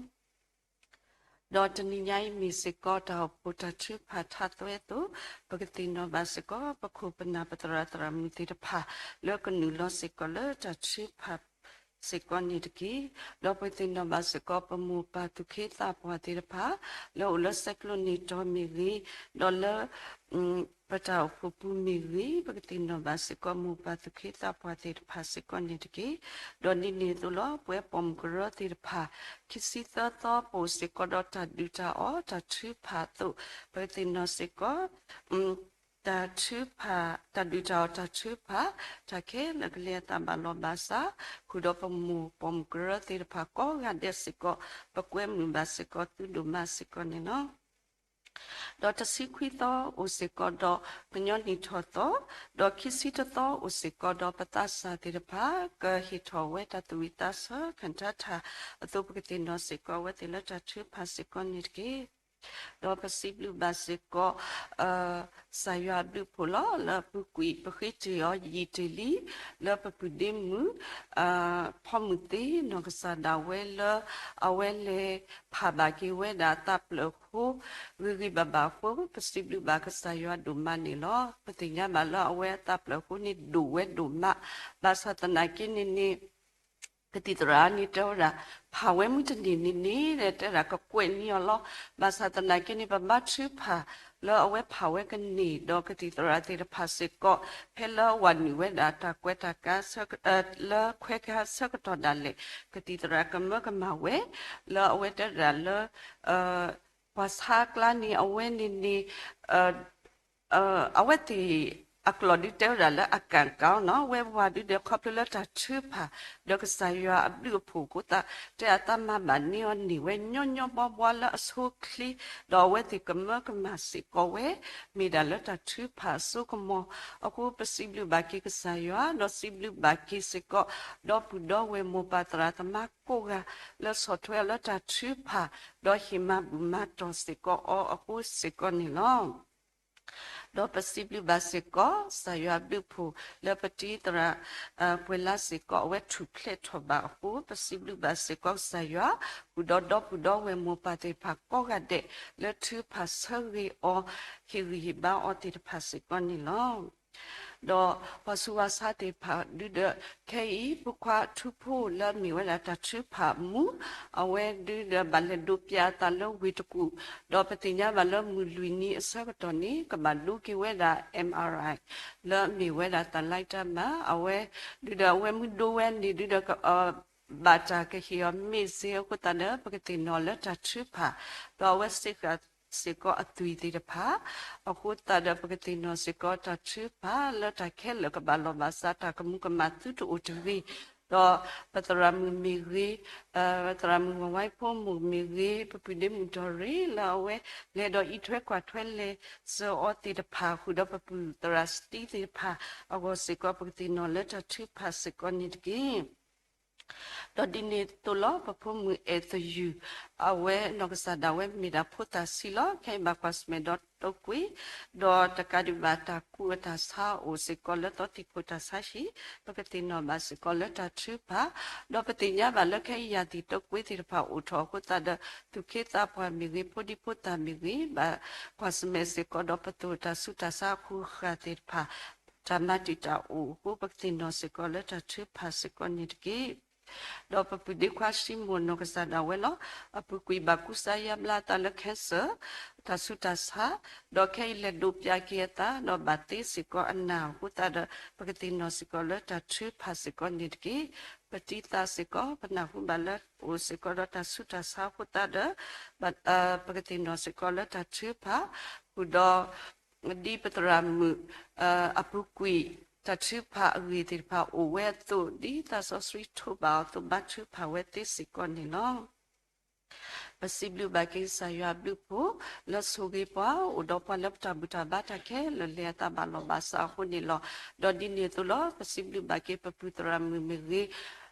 ဒီးတနံၤညါအံၤမ့ၢ်စ့ၢ်ကီး တၢ်အိၣ်ဖှိၣ်တၢ်ထုကဖၣ်ထါသွဲအသိး, ပကသ့ၣ်နီၣ်ဘၣ်စ့ၢ်ကီး ပခိၣ်ပနၢ်ပသရၣ်သရၣ်မုၣ်သ့ၣ်တဖၣ် လၢကနုာ်လီၤစ့ၢ်ကီးလၢတၢ်ထုကဖၣ်စ့ၢ်ကီးန့ၣ်တက့ၢ်. ဒီးပကသ့ၣ်နီၣ်ဘၣ်စ့ၢ်ကီး ပမိၢ်ပၢ်သူၣ်က့သးပှၢ်သ့ၣ်တဖၣ် လၢအိၣ်လၢဆဲးကျိးန့ၢ်တီၤမ့ၢ်ဂ့ၤ, ဒီးလၢ ပတၢ်အိၣ်ဖှိၣ်ပူၤမ့ၢ်ဂ့ၤ, ပကသ့ၣ်နီၣ်ဘၣ်စ့ၢ်ကီး မိၢ်ပၢ်သူၣ်က့သးပှၢ်သ့ၣ်တဖၣ်စ့ၢ်ကီးန့ၣ်တက့ၢ်. ဒီးဒ်န့ၣ်အသိးလီၤ ပဝဲပိာ်မုၣ်ကရၢသ့ၣ်တဖၣ် ခံဆံသၢသီ ပအိၣ်စ့ၢ်ကီးဒီးတၢ်ဒုၣ်တၢ်အီၣ် တၢ်ထုကဖၣ်အသိး, ပကသ့ၣ်နီၣ်စ့ၢ်ကီး တၢ်ထုကဖၣ်, တၢ်ဒုၣ်တၢ်အီၣ်တၢ်ထုကဖၣ်, တၢ်ခဲလၢာ်ကလဲၤအသးဘၣ်လီၢ်ဘၣ်စး, ဃုာ်ဒီးပမိၢ်ပိာ်မုၣ်ကရၢသ့ၣ်တဖၣ်ကိးဂၤဒဲးစ့ၢ်ကီး, ပကွဲမုာ်ဘၣ်စ့ၢ်ကီးသုဒိၣ်မးစ့ၢ်ကီးန့ၣ်လီၤ. ဒီးတဆံခွံသီအိၣ်စ့ၢ်ကီးဒီးကညီနံၣ်ထီၣ်သီ, ဒီးခံဆံတသီအိၣ်စ့ၢ်ကီးဒီးပသးစၢ်သ့ၣ်တဖၣ် ကဟ့ၣ်ထီၣ်ဝဲတၢ်သူၣ်ဝံၣ်သးဆၢ ခၣ်ထါထၣ် အသိးပကသ့ၣ်နီၣ်စ့ၢ်ကီးအဝဲသ့ၣ်လၢတၢ်ထုကဖၣ်စ့ၢ်ကီးန့ၣ်တက့ၢ်. ဒီးပစံးဘျုးဘၣ်စ့ၢ်ကီး ကစၢ်ယွၤအဘျုးအဖှိၣ်လီၤ. လၢပူၤကွံာ်ပဃ့တ့ၢ်အီၤယံာ်တ့ၢ်လံ, လၢပပုၢ်ဒ့မုၣ် ဖီမုၢ်သ့ၣ် နီၢ်ကစၢ်ဒၣ်ဝဲလၢ အဝဲလဲၤဖးဘၣ်က့ၤဝဲဒၣ်အသးဖျၢၣ်အဃိ ဂ့ၤဂ့ၤဘၣ်ဘၣ်အဃိ ပစံးဘျုးဘၣ်ကစၢ်ယွၤဒိၣ်မးန့ၣ်လီၤ. ပသ့ၣ်ညါဘၣ်လၢအဝဲအသးဖျၢၣ်အဃိန့ၣ် ဒိၣ်ဝဲဒိၣ်မး, ဘၣ်ဆၣ်သနာ်က့န့ၣ်န့ၣ် ကသံၣ်သရၣ်န့ၣ်တဲဝဲဒၣ် ဖးဝဲမုၢ်တနံၤန့ၣ်န့ၣ် တဲဒၣ်ကကွဲးန့ၢ်အီၤလီၤ. ဘၣ်ဆၣ်သနာ်က့န့ၣ် ပဘါထုကဖၣ်လၢအဝဲဖးဝဲကန့ၢ် ဒီးကသံၣ်သရၣ်သ့ၣ်တဖၣ်စ့ၢ်ကီး ဖဲလၢဝၤနုာ်ဝဲဒၣ်တၢ်ကွဲးတၢ်ကါ လၢခွဲခါဆၢကတီၢ်ဒၣ်လဲာ် ကသံၣ်သရၣ်ကမၢကမၣ်ဝဲ လၢအဝဲတဲဒၣ်လၢ ပှၤဆါအကျါန့ၣ် အဝဲန့ၣ်န့ၣ် အဝဲသ့ၣ်အကျိာ်ဒုးတဲဝဲဒၣ်လၢအကၣ်ကၣ်နီၤ, အဝဲဝၤဒုးဒီးခီဖျိလၢတၢ်ထုကဖၣ် ဒီးကစၢ်ယွၤအဘျုးအဖှိၣ်အဃိသတး တဲအသးမၤဘၣ်န့ၢ်အီၤန့ၢ်ဝဲညီညီဘှီဘှီလၢအဆိအချ့, ဒီးအဝဲသ့ၣ်ကမၢကမၣ်စ့ၢ်ကီးဝဲ မ့ၢ်ဒၣ်လၢတၢ်ထုကဖၣ်အစိကမီၤ, အဃိပစံးဘျုးဘၣ်က့ၤကစၢ်ယွၤ ဒီးစံးဘျုးဘၣ်က့ၤစ့ၢ်ကီး ဒီပုၢ်ဒီဝဲၢ်မိၢ်ပၢ်သရၣ်သမါကိးဂၤ လၢဆီၣ်ထွဲအီၤလၢတၢ်ထုကဖၣ် ဒီးဟ့ၣ်မၤဘူၣ်မၤတီၢ်စ့ၢ်ကီးအီၤအဃိစ့ၢ်ကီးန့ၣ်လီၤ. ဒီးပစံးဘျုးဘၣ်စ့ၢ်ကီး ကစၢ်ယွၤအဘျုးအဖှိၣ် လၢပတံၤသရၣ် ပှဲၤလါစ့ၢ်ကီး အဝဲထူၣ်ဖျဲးထီၣ်ဘၣ်အဃိ ပစံးဘျုးဘၣ်စ့ၢ်ကီးကစၢ်ယွၤ ဃုာ်ဒီးဒီပုၢ်ဒီဝဲၢ်မိၢ်ပၢ်သ့ၣ်တဖၣ်ကိးဂၤဒဲး လၢထုကဖၣ်ဆၢဂ့ၤအီၤ ဟ့ၣ်ဂံၢ်ဟ့ၣ်ဘါအီၤသ့ၣ်တဖၣ်စ့ၢ်ကီးန့ၣ်လီၤ. ဒီးပှၤဆူးပှၤဆါသ့ၣ်တဖၣ်ဒုဒီး ခဲအံၤ ဖိခွါထူဖိလၢအမ့ၢ်ဝဲဒၣ်တၢ်ထုကဖၣ်အမူး အဝဲဒုဒီးဘၣ်လဲၤဒိးပျးအသးလၢဝ့ၢ်တကူၣ်, ဒီးပသ့ၣ်ညါဘၣ်လၢမုၢ်လွံၢ်နံၤအဆၢကတီၢ်န့ၣ် ကဘၣ်ဒိက့ၤဝဲဒၣ် M R I လၢအမ့ၢ်ဝဲဒၣ်တၢ်လါတၢ်မၤ အဝဲဒုဒီးအဝဲမ့ၢ်ဒိဝဲန့ၣ်ဒုဒီး ဘၣ်တၢ်ကဟ့ၣ်အီၤမ့ၢ်စ့အဃိသတးဒီး ပကသ့ၣ်နီၣ်လၢတၢ်ထုကဖၣ်, ဒီးအဝဲစ့ၢ်ကီး စ့ၢ်ကီးအသွံၣ်သ့ၣ်တဖၣ်, အဃိသတးဒီး ပကသ့ၣ်နီၣ်စ့ၢ်ကီးတၢ်ထုကဖၣ်လၢတၢ်ခဲလၢာ်ကဘၣ်လီၢ်ဘၣ်စး တၢ်ကမူၤကမၣ်သုတအိၣ်တဂ့ၤ, ဒီးပသရၣ်မုၣ်မ့ၢ်ဂ့ၤ, သရၣ်မုၣ်ဝၤဝါဖိမုၣ်မ့ၢ်ဂ့ၤ, ပပုၢ်ဒ့မုၣ်ဒီၣ်ရ့ၣ်လၢအဝဲလဲၤဒီးအံးထွဲကွၢ်ထွဲလဲၤစၢၤအီၤသ့ၣ်တဖၣ် ဃုာ်ဒီးပပုၢ်သရၣ်စတံသ့ၣ်တဖၣ်အဂီၢ်စ့ၢ်ကီး ပကသ့ၣ်နီၣ်လၢတၢ်ထုကဖၣ်စ့ၢ်ကီးန့ၣ်တက့ၢ်. ဒီးဒ်န့ၣ်အသိးလီၤ ပဖိမုၣ်အဲၣ်သယုၢ် အဝဲနီၢ်ကစၢ်ဒၣ်ဝဲမ့ၢ်ဒၣ်ဖိသၣ်ဆံးလီၤ. ခဲအံၤဘၣ်ကွၢ်ဆၢၣ်မဲာ်ဒီးတိာ်ကွံာ်, ဒီးတကးဒံးဘၣ်တၢ်ကူးအတၢ်ဆါအိၣ်စ့ၢ်ကီးလၢသီသံၣ်ခိၣ်တၢ်ဆါဟံၣ်, ပကသ့ၣ်နီၣ်ဘၣ်စ့ၢ်ကီးလၢတၢ်ထုကဖၣ်, ဒီးပသ့ၣ်ညါဘၣ်လၢခဲအံၤယၣ်သံၣ်တိာ်ကွံာ်သ့ၣ်တဖၣ်အိၣ်ထီၣ်အဃိသတးဒီး သူၣ်က့သးပှၢ်မ့ၢ်ဂ့ၤ, ဖိဒံဖိသၣ်မ့ၢ်ဂ့ၤ, ဘၣ်ကွၢ်ဆၢၣ်မဲာ်စ့ၢ်ကီးဒီးပသိးတၢ်ဆူးတၢ်ဆါအဃုာ်ဃာ်သ့ၣ်တဖၣ် တၢ်မၤတံာ်တာ်အိၣ်အဃိ ပကသ့ၣ်နီၣ်စ့ၢ်ကီးလၢတၢ်ထုကဖၣ်စ့ၢ်ကီးန့ၣ်တက့ၢ်. ဒီးပပုၢ်ဒ့ခွါၡံမိၣ်နီၢ်ကစၢ်ဒၣ်ဝဲလီၤ. အပူၤကွံာ်ဘၣ်ကူစါယါဘျါအသးလၢ cancer တၢ်ဆူးတၢ်ဆါ, ဒီးခဲအံၤလဲၤဒိးပၠးက့ၤအသး ဒီးဘၣ်သ့စ့ၢ်ကီးအနၢ်အဃိသတးဒီး ပကသ့ၣ်နီၣ်စ့ၢ်ကီးလၢတၢ်ထုကဖၣ်စ့ၢ်ကီးန့ၣ်တက့ၢ်. ပတံၤသးစ့ၢ်ကီး ပနၢ်ဟူဘၣ်လၢအိၣ်စ့ၢ်ကီးဒီးတၢ်ဆူးတၢ်ဆါအဃိသတးဒီး ပကသ့ၣ်နီၣ်စ့ၢ်ကီးလၢတၢ်ထုကဖၣ် ဃုာ်ဒီး ဒ်ပသရၣ်မုၣ် အပူၤကွံာ် တၢ်ထုကဖၣ်အဂ့ၢ်သ့ၣ်တဖၣ်အိၣ်ဝဲအသိး ဒ်သးစီဆှံထိးဘၣ်အီၤအသိး ဘါထုကဖၣ်ဝဲသ့စ့ၢ်ကီးန့ၣ်လီၤ. ပစံးဘျုးဘၣ်က့ၤကစၢ်ယွၤအဘျုးအဖှိၣ် လၢဆိၣ်ဂ့ၤပှၤ အိၣ်ဒီးပှၤလၢပတၢ်ဘူၣ်တၢ်ဘါတၢ်ခဲလၢာ် လဲၤအသးဘၣ်လီၢ်ဘၣ်စးအဃိန့ၣ်လီၤ. ဒီးဒ်န့ၣ်အသိးလီၤ ပစံးဘျုးဘၣ်က့ၤပပုၢ်သရၣ်မုၣ်မ့ၢ်ဂ့ၤ,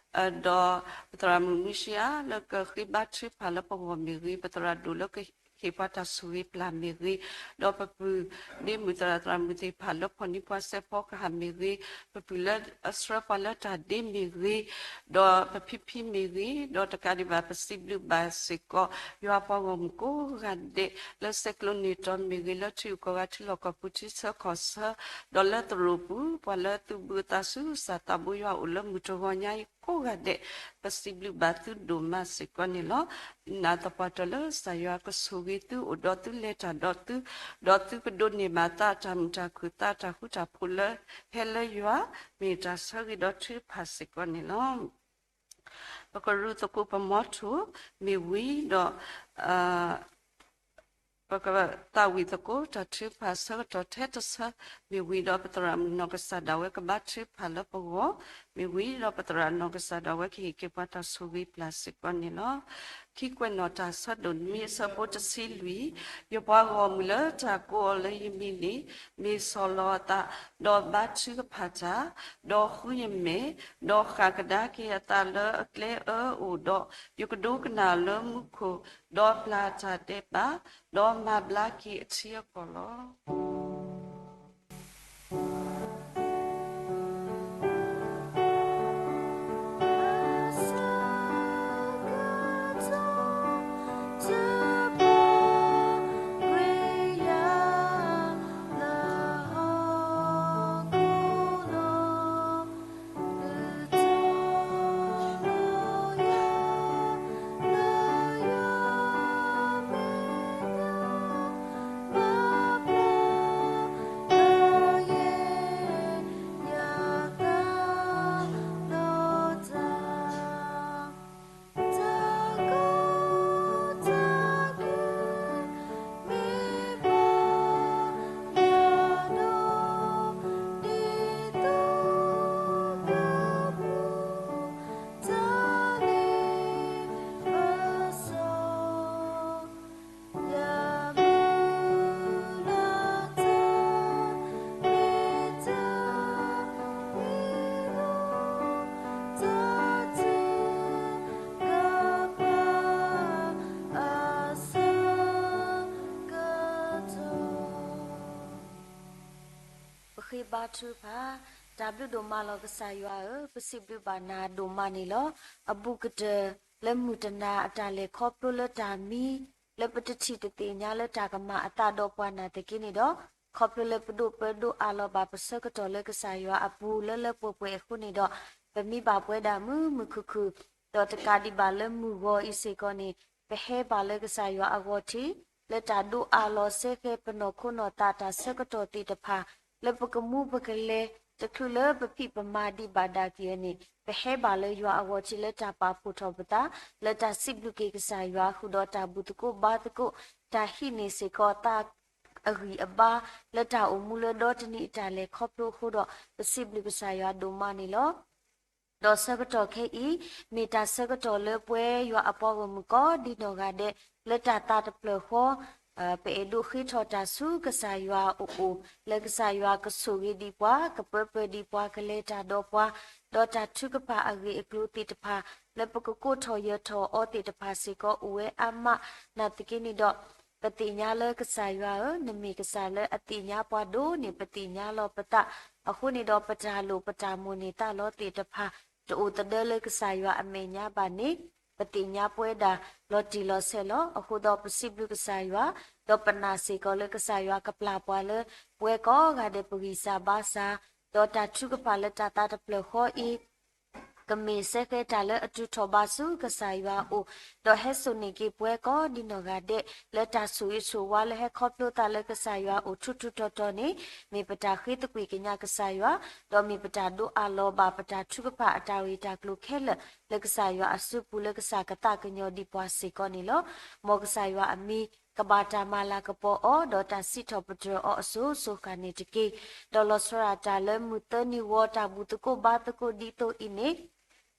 ဒီးပသရၣ်မုၣ်မုၢ်ဆံးအါ လၢကဃ့ဘါထုကဖၣ်လၢပဂီၢ်မ့ၢ်ဂ့ၤ, ပသရၣ်ဒိၣ်လၢကဟ့ၣ်ပှၤတၢ်ဆိၣ်ဂ့ၤပျၢ်မ့ၢ်ဂ့ၤ, ဒီးပပုၢ်ဒ့မုၣ်သရၣ်သရၣ်မုၣ်သ့ၣ်တဖၣ်လၢဖီၣ်န့ၢ်ပှၤစဲးဖီကဟၣ်မ့ၢ်ဂ့ၤ, ပပုၢ်လၢအဆှၢပှၤလၢတၢ်ဒ့မ့ၢ်ဂ့ၤ, ဒီးပဖံဖံမ့ၢ်ဂ့ၤ, ဒီးတကးဒံးဘၣ် ပစံးဘျုးဘၣ်စ့ၢ်ကီး ယွၤပှၤဂီၢ်မုၢ်ကိးဂၤဒဲး လၢဆဲးကျိးန့ၢ်တီမ့ၢ်ဂ့ၤ, လၢထံဂုၤကီၢ်ဂၤထံလီၢ်ကီၢ်ပူၤထံဆၢကီၢ်ဆၢ, ဒီးလၢသရိာ်ပူၤ ပှၤလၢသူၣ်ဘုအသးဆူ စၢ်သးဘိယွၤအိၣ်လၢမုၢ်တဂီၤညါအံၤကိးဂၤဒဲး ပစံးဘျုးဘၣ်သုဒိၣ်မးစ့ၢ်ကီးန့ၣ်လီၤ. နာ်သပှၢ်တၢၢ်လၢကစၢ်ယွၤကဆိၣ်ဂ့ၤသု အိၣ်ဒီးသု လဲၤတၢ်ဒီးသု, ဒီးသုကဒိးန့ၢ်ဘၣ်သးအတၢ်မုာ်တၢ်ခုၣ်သးအတၢ်ဃူတၢ်ဖိးလၢဟဲလၢယွၤ မ့ၢ်တၢ်ဆၢဂ့ၤဒီးထုကဖၣ်စ့ၢ်ကီးန့ၣ်လီၤ. ပကရူၢ်သကိးပမီထိၣ်မ့ၢ်ဝံၤဒီး ပကသးဝံၣ်သကိး တၢ်ထုကဖၣ်ဆၢကတီၢ်ထဲတဆၢ မ့ၢ်ဝံၤဒီးပသရၣ်မုၣ်နီၢ်ကစၢ်ဒၣ်ဝဲကဘါထုကဖၣ်လၢပဂီၢ်, မ့ၢ်ဝံၤဒီးပသရၣ်နီၢ်ကစၢ်ဒၣ်ဝဲကဟ့ၣ်က့ၤပှၤတၢ်ဆိၣ်ဂ့ၤပျၢ်စ့ၢ်ကီးန့ၣ်လီၤ. ခံကွဲးနီၣ်တၢ်ဆၢဒိၣ်နွံအဆၢဖိတဆံလွံၢ်, ယပှၤဂီၢ်မုၢ်လၢတၢ်ကိးအီၤလၢယမံၤန့ၣ် မ့ၢ်ဆီၣ်လီၤအသး, ဒီးဘါထုကဖၣ်တၢ်, ဒီးဃုယမဲာ်, ဒီးဃၣ်ကဒါက့ၤအသးလၢအကျဲအၢအိၣ်ဒီး, ယကဒိကနၣ်လၢမူခိၣ်, ဒီးပျၢ်တၢ်ဒဲးဘး, ဒီးမၤဘျါက့ၤအထံအကီၢ်လီၤ. ပဃ့ဘါထုကဖၣ်, တၢ်ဘျုးဒိၣ်မးလီၤကစၢ်ယွၤဧၢ, ပစံးဘျုးဘၣ်နၤဒိၣ်မးန့ၣ်လီၤ. အဘူးကတၢၢ်လၢမုၢ်တနၤအတၢ်လဲၤခီဖျိလၢတၢ်မံ လၢပတထံၣ်တသ့ၣ်ညါလၢတၢ်ကမၤအသးဒီးပှၤနာ်သက့န့ၣ်ဒီး, ခီဖျိလၢပဒိးပၢဒိးအးလီၤဘၣ်ပဆၢကတီၢ်လၢကစၢ်ယွၤအပူၤလၢလၢပှဲၤပှဲၤအဃိန့ၣ်ဒီး, ပမံဘၣ်ပှဲၤဒၣ်မုာ်မုာ်ခုၣ်ခုၣ်, ဒီးတကးဒံးဘၣ်လၢမုၢ်ဂီၤအံၤစ့ၢ်ကီးန့ၣ် ပဟဲဘၣ်လၢကစၢ်ယွၤအဂီၢ်ထံး လၢတၢ်ဒိးအးလီၤစဲဃဲၤပနီၢ်ခိနီၢ်သးတၢ်ဆၢကတီၢ်သ့ၣ်တဖၣ် လၢပကမူပကလဲၤ တချုးလၢပဖံးပမၤဒံးဘၣ်ဒၣ်က့ၤအန့ၣ် ပဟဲဘၣ်လၢယွၤအဂီၢ်ထံးလၢတၢ်ပာ်ဖှိၣ်ထီၣ်ပသး လၢတၢ်စံးဘျုးက့ၤကစၢ်ယွၤဃုာ်ဒီးတၢ်ဘူၣ်သကိးဘါသကိး တၢ်ဟံးန့ၢ်စ့ၢ်ကီးသးအဂံၢ်အဘါ လၢတၢ်အိၣ်မူလၢဒီတနံၣ်အတၢ်လဲၤခီဖျိအဃိဒီး ပစံးဘျုးကစၢ်ယွၤဒိၣ်မးန့ၣ်လီၤ. ဒီးဆၢကတီၢ်ခဲအံၤ မ့ၢ်တၢ်ဆၢကတီၢ်လၢပဝဲယွၤအပှၤဂီၢ်မုၢ်ကိးဒံနီၢ်ဂၤဒဲး လၢတၢ်သးတဖျၢၣ်ဃီ ပအဲၣ်ဒိးဃ့ထီၣ်တၢ်ဆူကစၢ်ယွၤအအိၣ်, လၢကစၢ်ယွၤကဆိၣ်ဂ့ၤဒံးပှၤ, ကပၢပၢၤဒံးပှၤ, ကလဲၤတၢ်ဒီးပှၤ, ဒီးတၢ်ထုကဖၣ်အဂ့ၢ်အကျိၤသ့ၣ်တဖၣ် လၢပကကိးထီၣ်ယၢၤထီၣ်အီၤသ့ၣ်တဖၣ်စ့ၢ်ကီးအိၣ်ဝဲအါမး, နာ်သက့န့ၣ်ဒီး ပသ့ၣ်ညါလၢကစၢ်ယွၤဧၢ, နမ့ၢ်ကစၢ်လၢအသ့ၣ်ညါပှၤဒိၣ်န့ၢ် ပသ့ၣ်ညါလီၤပသး, အဃိန့ၣ်ဒီးပတၢ်လိၣ်ပတၢ်မိၣ်န့ၢ်သးလီၤသ့ၣ်တဖၣ် တအိၣ်သဒၢလၢကစၢ်ယွၤအမဲာ်ညါဘၣ်န့ၣ် ပသ့ၣ်ညါပဝဲဒၣ်လီၤတံၢ်လီၤဆဲးလီၤ. အဃိဒီးပစံးဘျုးကစၢ်ယွၤ, ဒီးပနာ်စ့ၢ်ကီးလၢကစၢ်ယွၤကပျၢ်ပှၤလၢ ပဝဲကိးဂၤဒဲးပဂံၢ်စၢ်ဘါစၢ်, ဒီးတၢ်ထုကဖၣ်လၢတၢ်သးတဖျၢၣ်ဃီအံၤ ကမ့ၢ်စဲဃဲၤတၢ်လၢအတုၤထီၣ်ဘၣ်ဆူကစၢ်ယွၤအအိၣ်, ဒီးဟဲစိာ်န့ၢ်က့ၤပှၤကိးဒ်နီၢ်ဂၤဒဲး လၢတၢ်ဆိၣ်ဂ့ၤဆိၣ်ဝါလၢဟဲခီဖျိသးလၢကစၢ်ယွၤအအိၣ်ထူထူတီၤတီၤန့ၣ်, မ့ၢ်ပတၢ်ဃ့သကွံာ်ကညးကစၢ်ယွၤ, ဒီးမ့ၢ်ပတၢ်ဒိးအးလီၤဘၣ်ပတၢ်ထုကဖၣ်အတၢ်ဂ့ၢ်တၢ်ကျိၤခဲလၢာ် လၢကစၢ်ယွၤအစုပူၤလၢကစၢ်ကသးကညီၤဒံးပှၤစ့ၢ်ကီးန့ၣ်လီၤ. မ်ကစၢ်ယွၤအမံၤ ကဘၣ်တၢ်မၤလၤကပီၤအီၤ, ဒီးတၢ်စံးထီၣ်ပတြၢၤအီၤအစိၤစိၤဃၣ်န့ၣ်တက့ၢ်. ဒီးလီၤဆီဒၣ်တၢ်လၢမုၢ်သၢနံၤဝီ တၢ်ဘူၣ်သကိးဘါသကိးဒ်သိးအံၤန့ၣ်,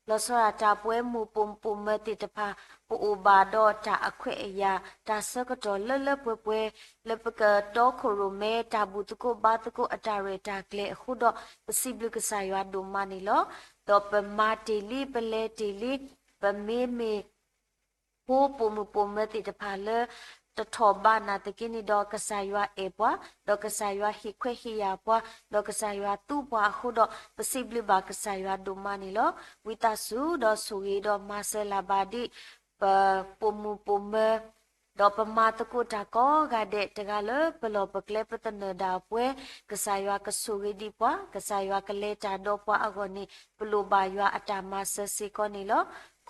လီၤဆီဒၣ်တၢ်ပဝဲမိၢ်ပိာ်မုၣ်ပိာ်မၢၤသ့ၣ်တဖၣ် ပအိၣ်ဘၣ်ဒီးတၢ်အခွဲးအယာ် တၢ်ဆၢကတီၢ်လၢလၢပှဲၤပှဲၤ လၢပကတီခိၣ်ရိၣ်မဲ တၢ်ဘူၣ်သကိးဘါသကိးအတၢ်ရဲၣ်တၢ်ကျဲၤအဃိဒီး ပစံးဘျုးကစၢ်ယွၤဒိၣ်မးန့ၣ်လီၤ. ဒီးပမၤတ့ၢ်လံ ပလဲၤတ့ၢ်လံ, ပမ့မ့ၢ် ဖိပိာ်မုၣ်ပိာ်မၢၤသ့ၣ်တဖၣ်လၢ တထီၣ်ဘးနၤသက့န့ၣ်ဒီး ကစၢ်ယွၤအဲၣ်ပှၤ, ဒီးကစၢ်ယွၤဟ့ၣ်ခွဲးဟ့ၣ်ယာ်ပှၤ, ဒီးကစၢ်ယွၤသူပှၤအဃိဒီး ပစံးဘျုးဘၣ်ကစၢ်ယွၤဒိၣ်မးန့ၣ်လီၤ. ဝံသးစူၤဒီးဆိၣ်ဂ့ၤဒီးမၤစၢၤလၢ်ဘၣ်ဒံး ပပိာ်မုၣ်ပိာ်မၢၤ ဒီးပမၤသကိးတၢ်ကိးဂၤဒဲး တဂၤလၢပလီၢ်ပကျဲပသနၢၣ်ဒၣ်ပှဲၤ, ကစၢ်ယွၤကဆိၣ်ဂ့ၤဒံးပှၤ, ကစၢ်ယွၤကလဲၤတၢ်ဒီးပှၤအဂီၢ်န့ၣ် ပလိၣ်ဘၣ်ယွၤအတၢ်မၤစၢၤစ့ၢ်ကီးန့ၣ်လီၤ.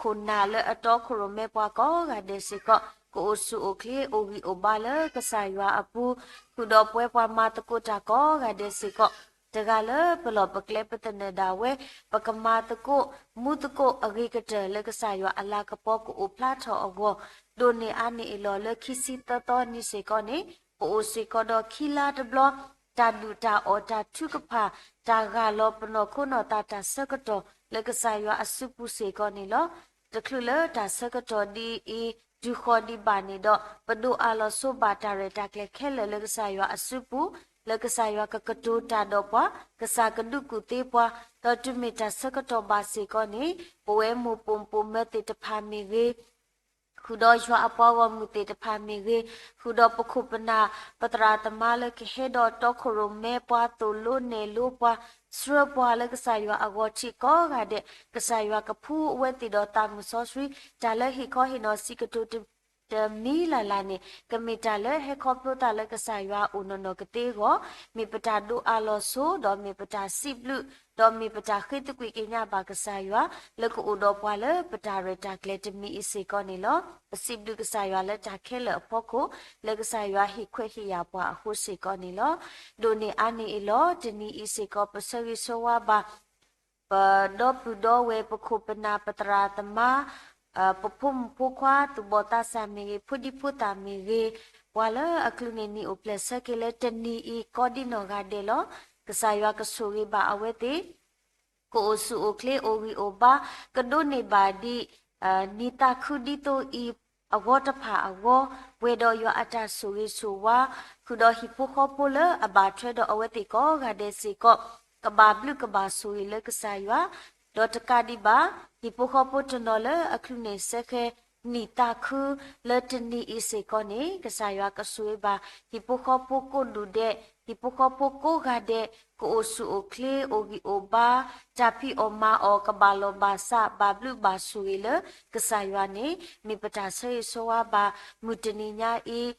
ခိၣ်နၢ်လၢအတီခိၣ်ရိၣ်မဲပှၤကိးဂၤဒဲးစ့ၢ်ကီး ကအိၣ်ဆူၣ်အိၣ်ချ့အိၣ်ဂံၢ်အိၣ်ဘါလၢကစၢ်ယွၤအပူၤ, ဃုာ်ဒီးပဝဲပှၤမၤသကိးတၢ်ကိးဂၤဒဲးစ့ၢ်ကီး တဂၤလၢပလီၢ်ပကျဲပသနၢၣ်ဒၣ်ဝဲ, ပကမၤသကိး မူသကိးအဂ့ၤကတၢၢ်လၢကစၢ်ယွၤအလၤကပီၤကအိၣ်ဖျါထီၣ်အဂီၢ်, ဒိးန့ၢ်အါန့ၢ်အလီၢ်လၢခံဆံသၢသီနံၤစ့ၢ်ကီးန့ၣ်, ပအိၣ်စ့ၢ်ကီးဒီးခံလါတဘျီ, တၢ်ဒုၣ်တၢ်အီၣ်တၢ်ထုကဖၣ်, တၢ်ဂၢ်လီၤပနီၢ်ခိနီၢ်သးတၢ်ဆၢကတီၢ်လၢကစၢ်ယွၤအစုပူၤစ့ၢ်ကီးန့ၣ်လီၤ. တချုးလၢတၢ်ဆၢကတီၢ်ဒ်အံၤ တုၤဃီၤဒံးဘၣ်န့ၣ်ဒီး ပဒိးအးလီၤဆိဘၣ်တၢ်ရဲၣ်တၢ်ကျဲၤခဲလၢာ်လၢကစၢ်ယွၤအစုပူၤ, လၢကစၢ်ယွၤကကတိၤတၢ်ဒီးပှၤ, ကစၢ်ကဒုးကူၣ်သ့ပှၤ, ဒီးတုၤမ့ၢ်တၢ်ဆၢကတီၢ်ဘၣ်စ့ၢ်ကီးန့ၣ်, ပဝဲမိၢ်ပိာ်မုၣ်ပိာ်မၢၤသ့ၣ်တဖၣ်မ့ၢ်ဂ့ၤ, ဃုာ်ဒီးယွၤအပှၤဂီၢ်မုၢ်သ့ၣ်တဖၣ်မ့ၢ်ဂ့ၤ, ဃုာ်ဒီးပခိၣ်ပနၢ် ပသရၣ်သမါလၢကဟဲဒီးတီခိၣ်ရိၣ်မဲပှၤသိၣ်လိနဲၣ်လိပှၤ ဆှၢပှၤလၢကစၢ်ယွၤအဂီၢ်ထံးကိးဂၤဒဲး, ကစၢ်ယွၤကဖှူအဝဲသ့ၣ်ဒီးသးမုၢ်စီဆှံ, တၢ်လၢဟ့ၣ်ခီဟ့ၣ်နီၤစံးကတိၤ တမံၤလၢ်လၢ်န့ၣ် ကမ့ၢ်တၢ်လၢဟဲခီဖျိသးလၢကစၢ်ယွၤအအိၣ်နီၢ်နီၢ်ကသ့အဂီၢ်, မ့ၢ်ပတၢ်ဒိးအးလီၤဆိ, ဒီးမ့ၢ်ပတၢ်စံးဘျုး, ဒီးမ့ၢ်ပတၢ်ဃ့သကွံာ်ကညးဘၣ်ကစၢ်ယွၤ, လၢကအိၣ်ဒီးပှၤလၢပတၢ်ရဲၣ်တၢ်ကျဲၤတမံၤအံၤစ့ၢ်ကီးန့ၣ်လီၤ. ပစံးဘျုးကစၢ်ယွၤလၢတၢ်ခဲလၢာ်အဖီခိၣ်, လၢကစၢ်ယွၤဟ့ၣ်ခွဲးဟ့ၣ်ယာ်ပှၤအဃိစ့ၢ်ကီးန့ၣ်လီၤ. ဒိးန့ၢ်အါန့ၢ်အလီၢ် တနံၤအံၤစ့ၢ်ကီး ပဆၢဂ့ၤဆၢဝါဘၣ် ပဒီပုၢ်ဒီဝဲၢ် ပခိၣ်ပနၢ် ပသရၣ်သမါ, ပဖိမုၣ်ဖိခွါ သူၣ်ဘီၣ်သးစၢ်မ့ၢ်ဂ့ၤ, ဖိဒံဖိသၣ်မ့ၢ်ဂ့ၤ, ပှၤလၢအကလုၢ်န့ၣ်နံၣ်အိၣ်ဖျဲၣ်ဆၢက့ၤလၢတနံၤအံၤ ကိးဒံနီၢ်ဂၤဒဲးလီၤ. ကစၢ်ယွၤကဆိၣ်ဂ့ၤဘၣ်အဝဲသ့ၣ် ကအိၣ်ဆူၣ်အိၣ်ချ့အိၣ်ဂံၢ်အိၣ်ဘါ, ကဒိးန့ၢ်ဘၣ်ဒံး နံၤသးခုဒ်သိးအံၤ အဂီၢ်တဖၣ်အဂီၢ်, ပှဲၤဒီးယွၤအတၢ်ဆိၣ်ဂ့ၤဆိၣ်ဝါ, ဃုာ်ဒီးဟံၣ်ဖိဃီဖိလၢအဘၣ်ထွဲဒီးအဝဲသ့ၣ်ကိးဂၤဒဲးစ့ၢ်ကီး, ကဘၣ်ဘျုးကဘၣ်ဆိၣ်ဂ့ၤလၢကစၢ်ယွၤ, ဒီးတကးဒံးဘၣ် ဟံၣ်ဖိဃီဖိတနီၤလၢအကလုၢ်န့ၣ်စဲဃဲၤ နံၤသးခုလၢတနံၤအံၤစ့ၢ်ကီးန့ၣ် ကစၢ်ယွၤကဆိၣ်ဂ့ၤဘၣ် ဟံၣ်ဖိဃီဖိကိးဒူၣ်ဒဲး, ဟံၣ်ဖိဃီဖိကိးဂၤဒဲး, ကအိၣ်ဆူၣ်အိၣ်ချ့အိၣ်ဂံၢ်အိၣ်ဘါ, တၢ်ဖံးအီၣ်မၤအီၣ် ကဘၣ်လီၢ်ဘၣ်စး ဘၣ်ဘျုးဘၣ်ဆိၣ်ဂ့ၤလၢကစၢ်ယွၤန့ၣ် မ့ၢ်ပတၢ်ဆၢဂ့ၤဆၢဝါဘၣ် မုၢ်တနံၤညါအံၤ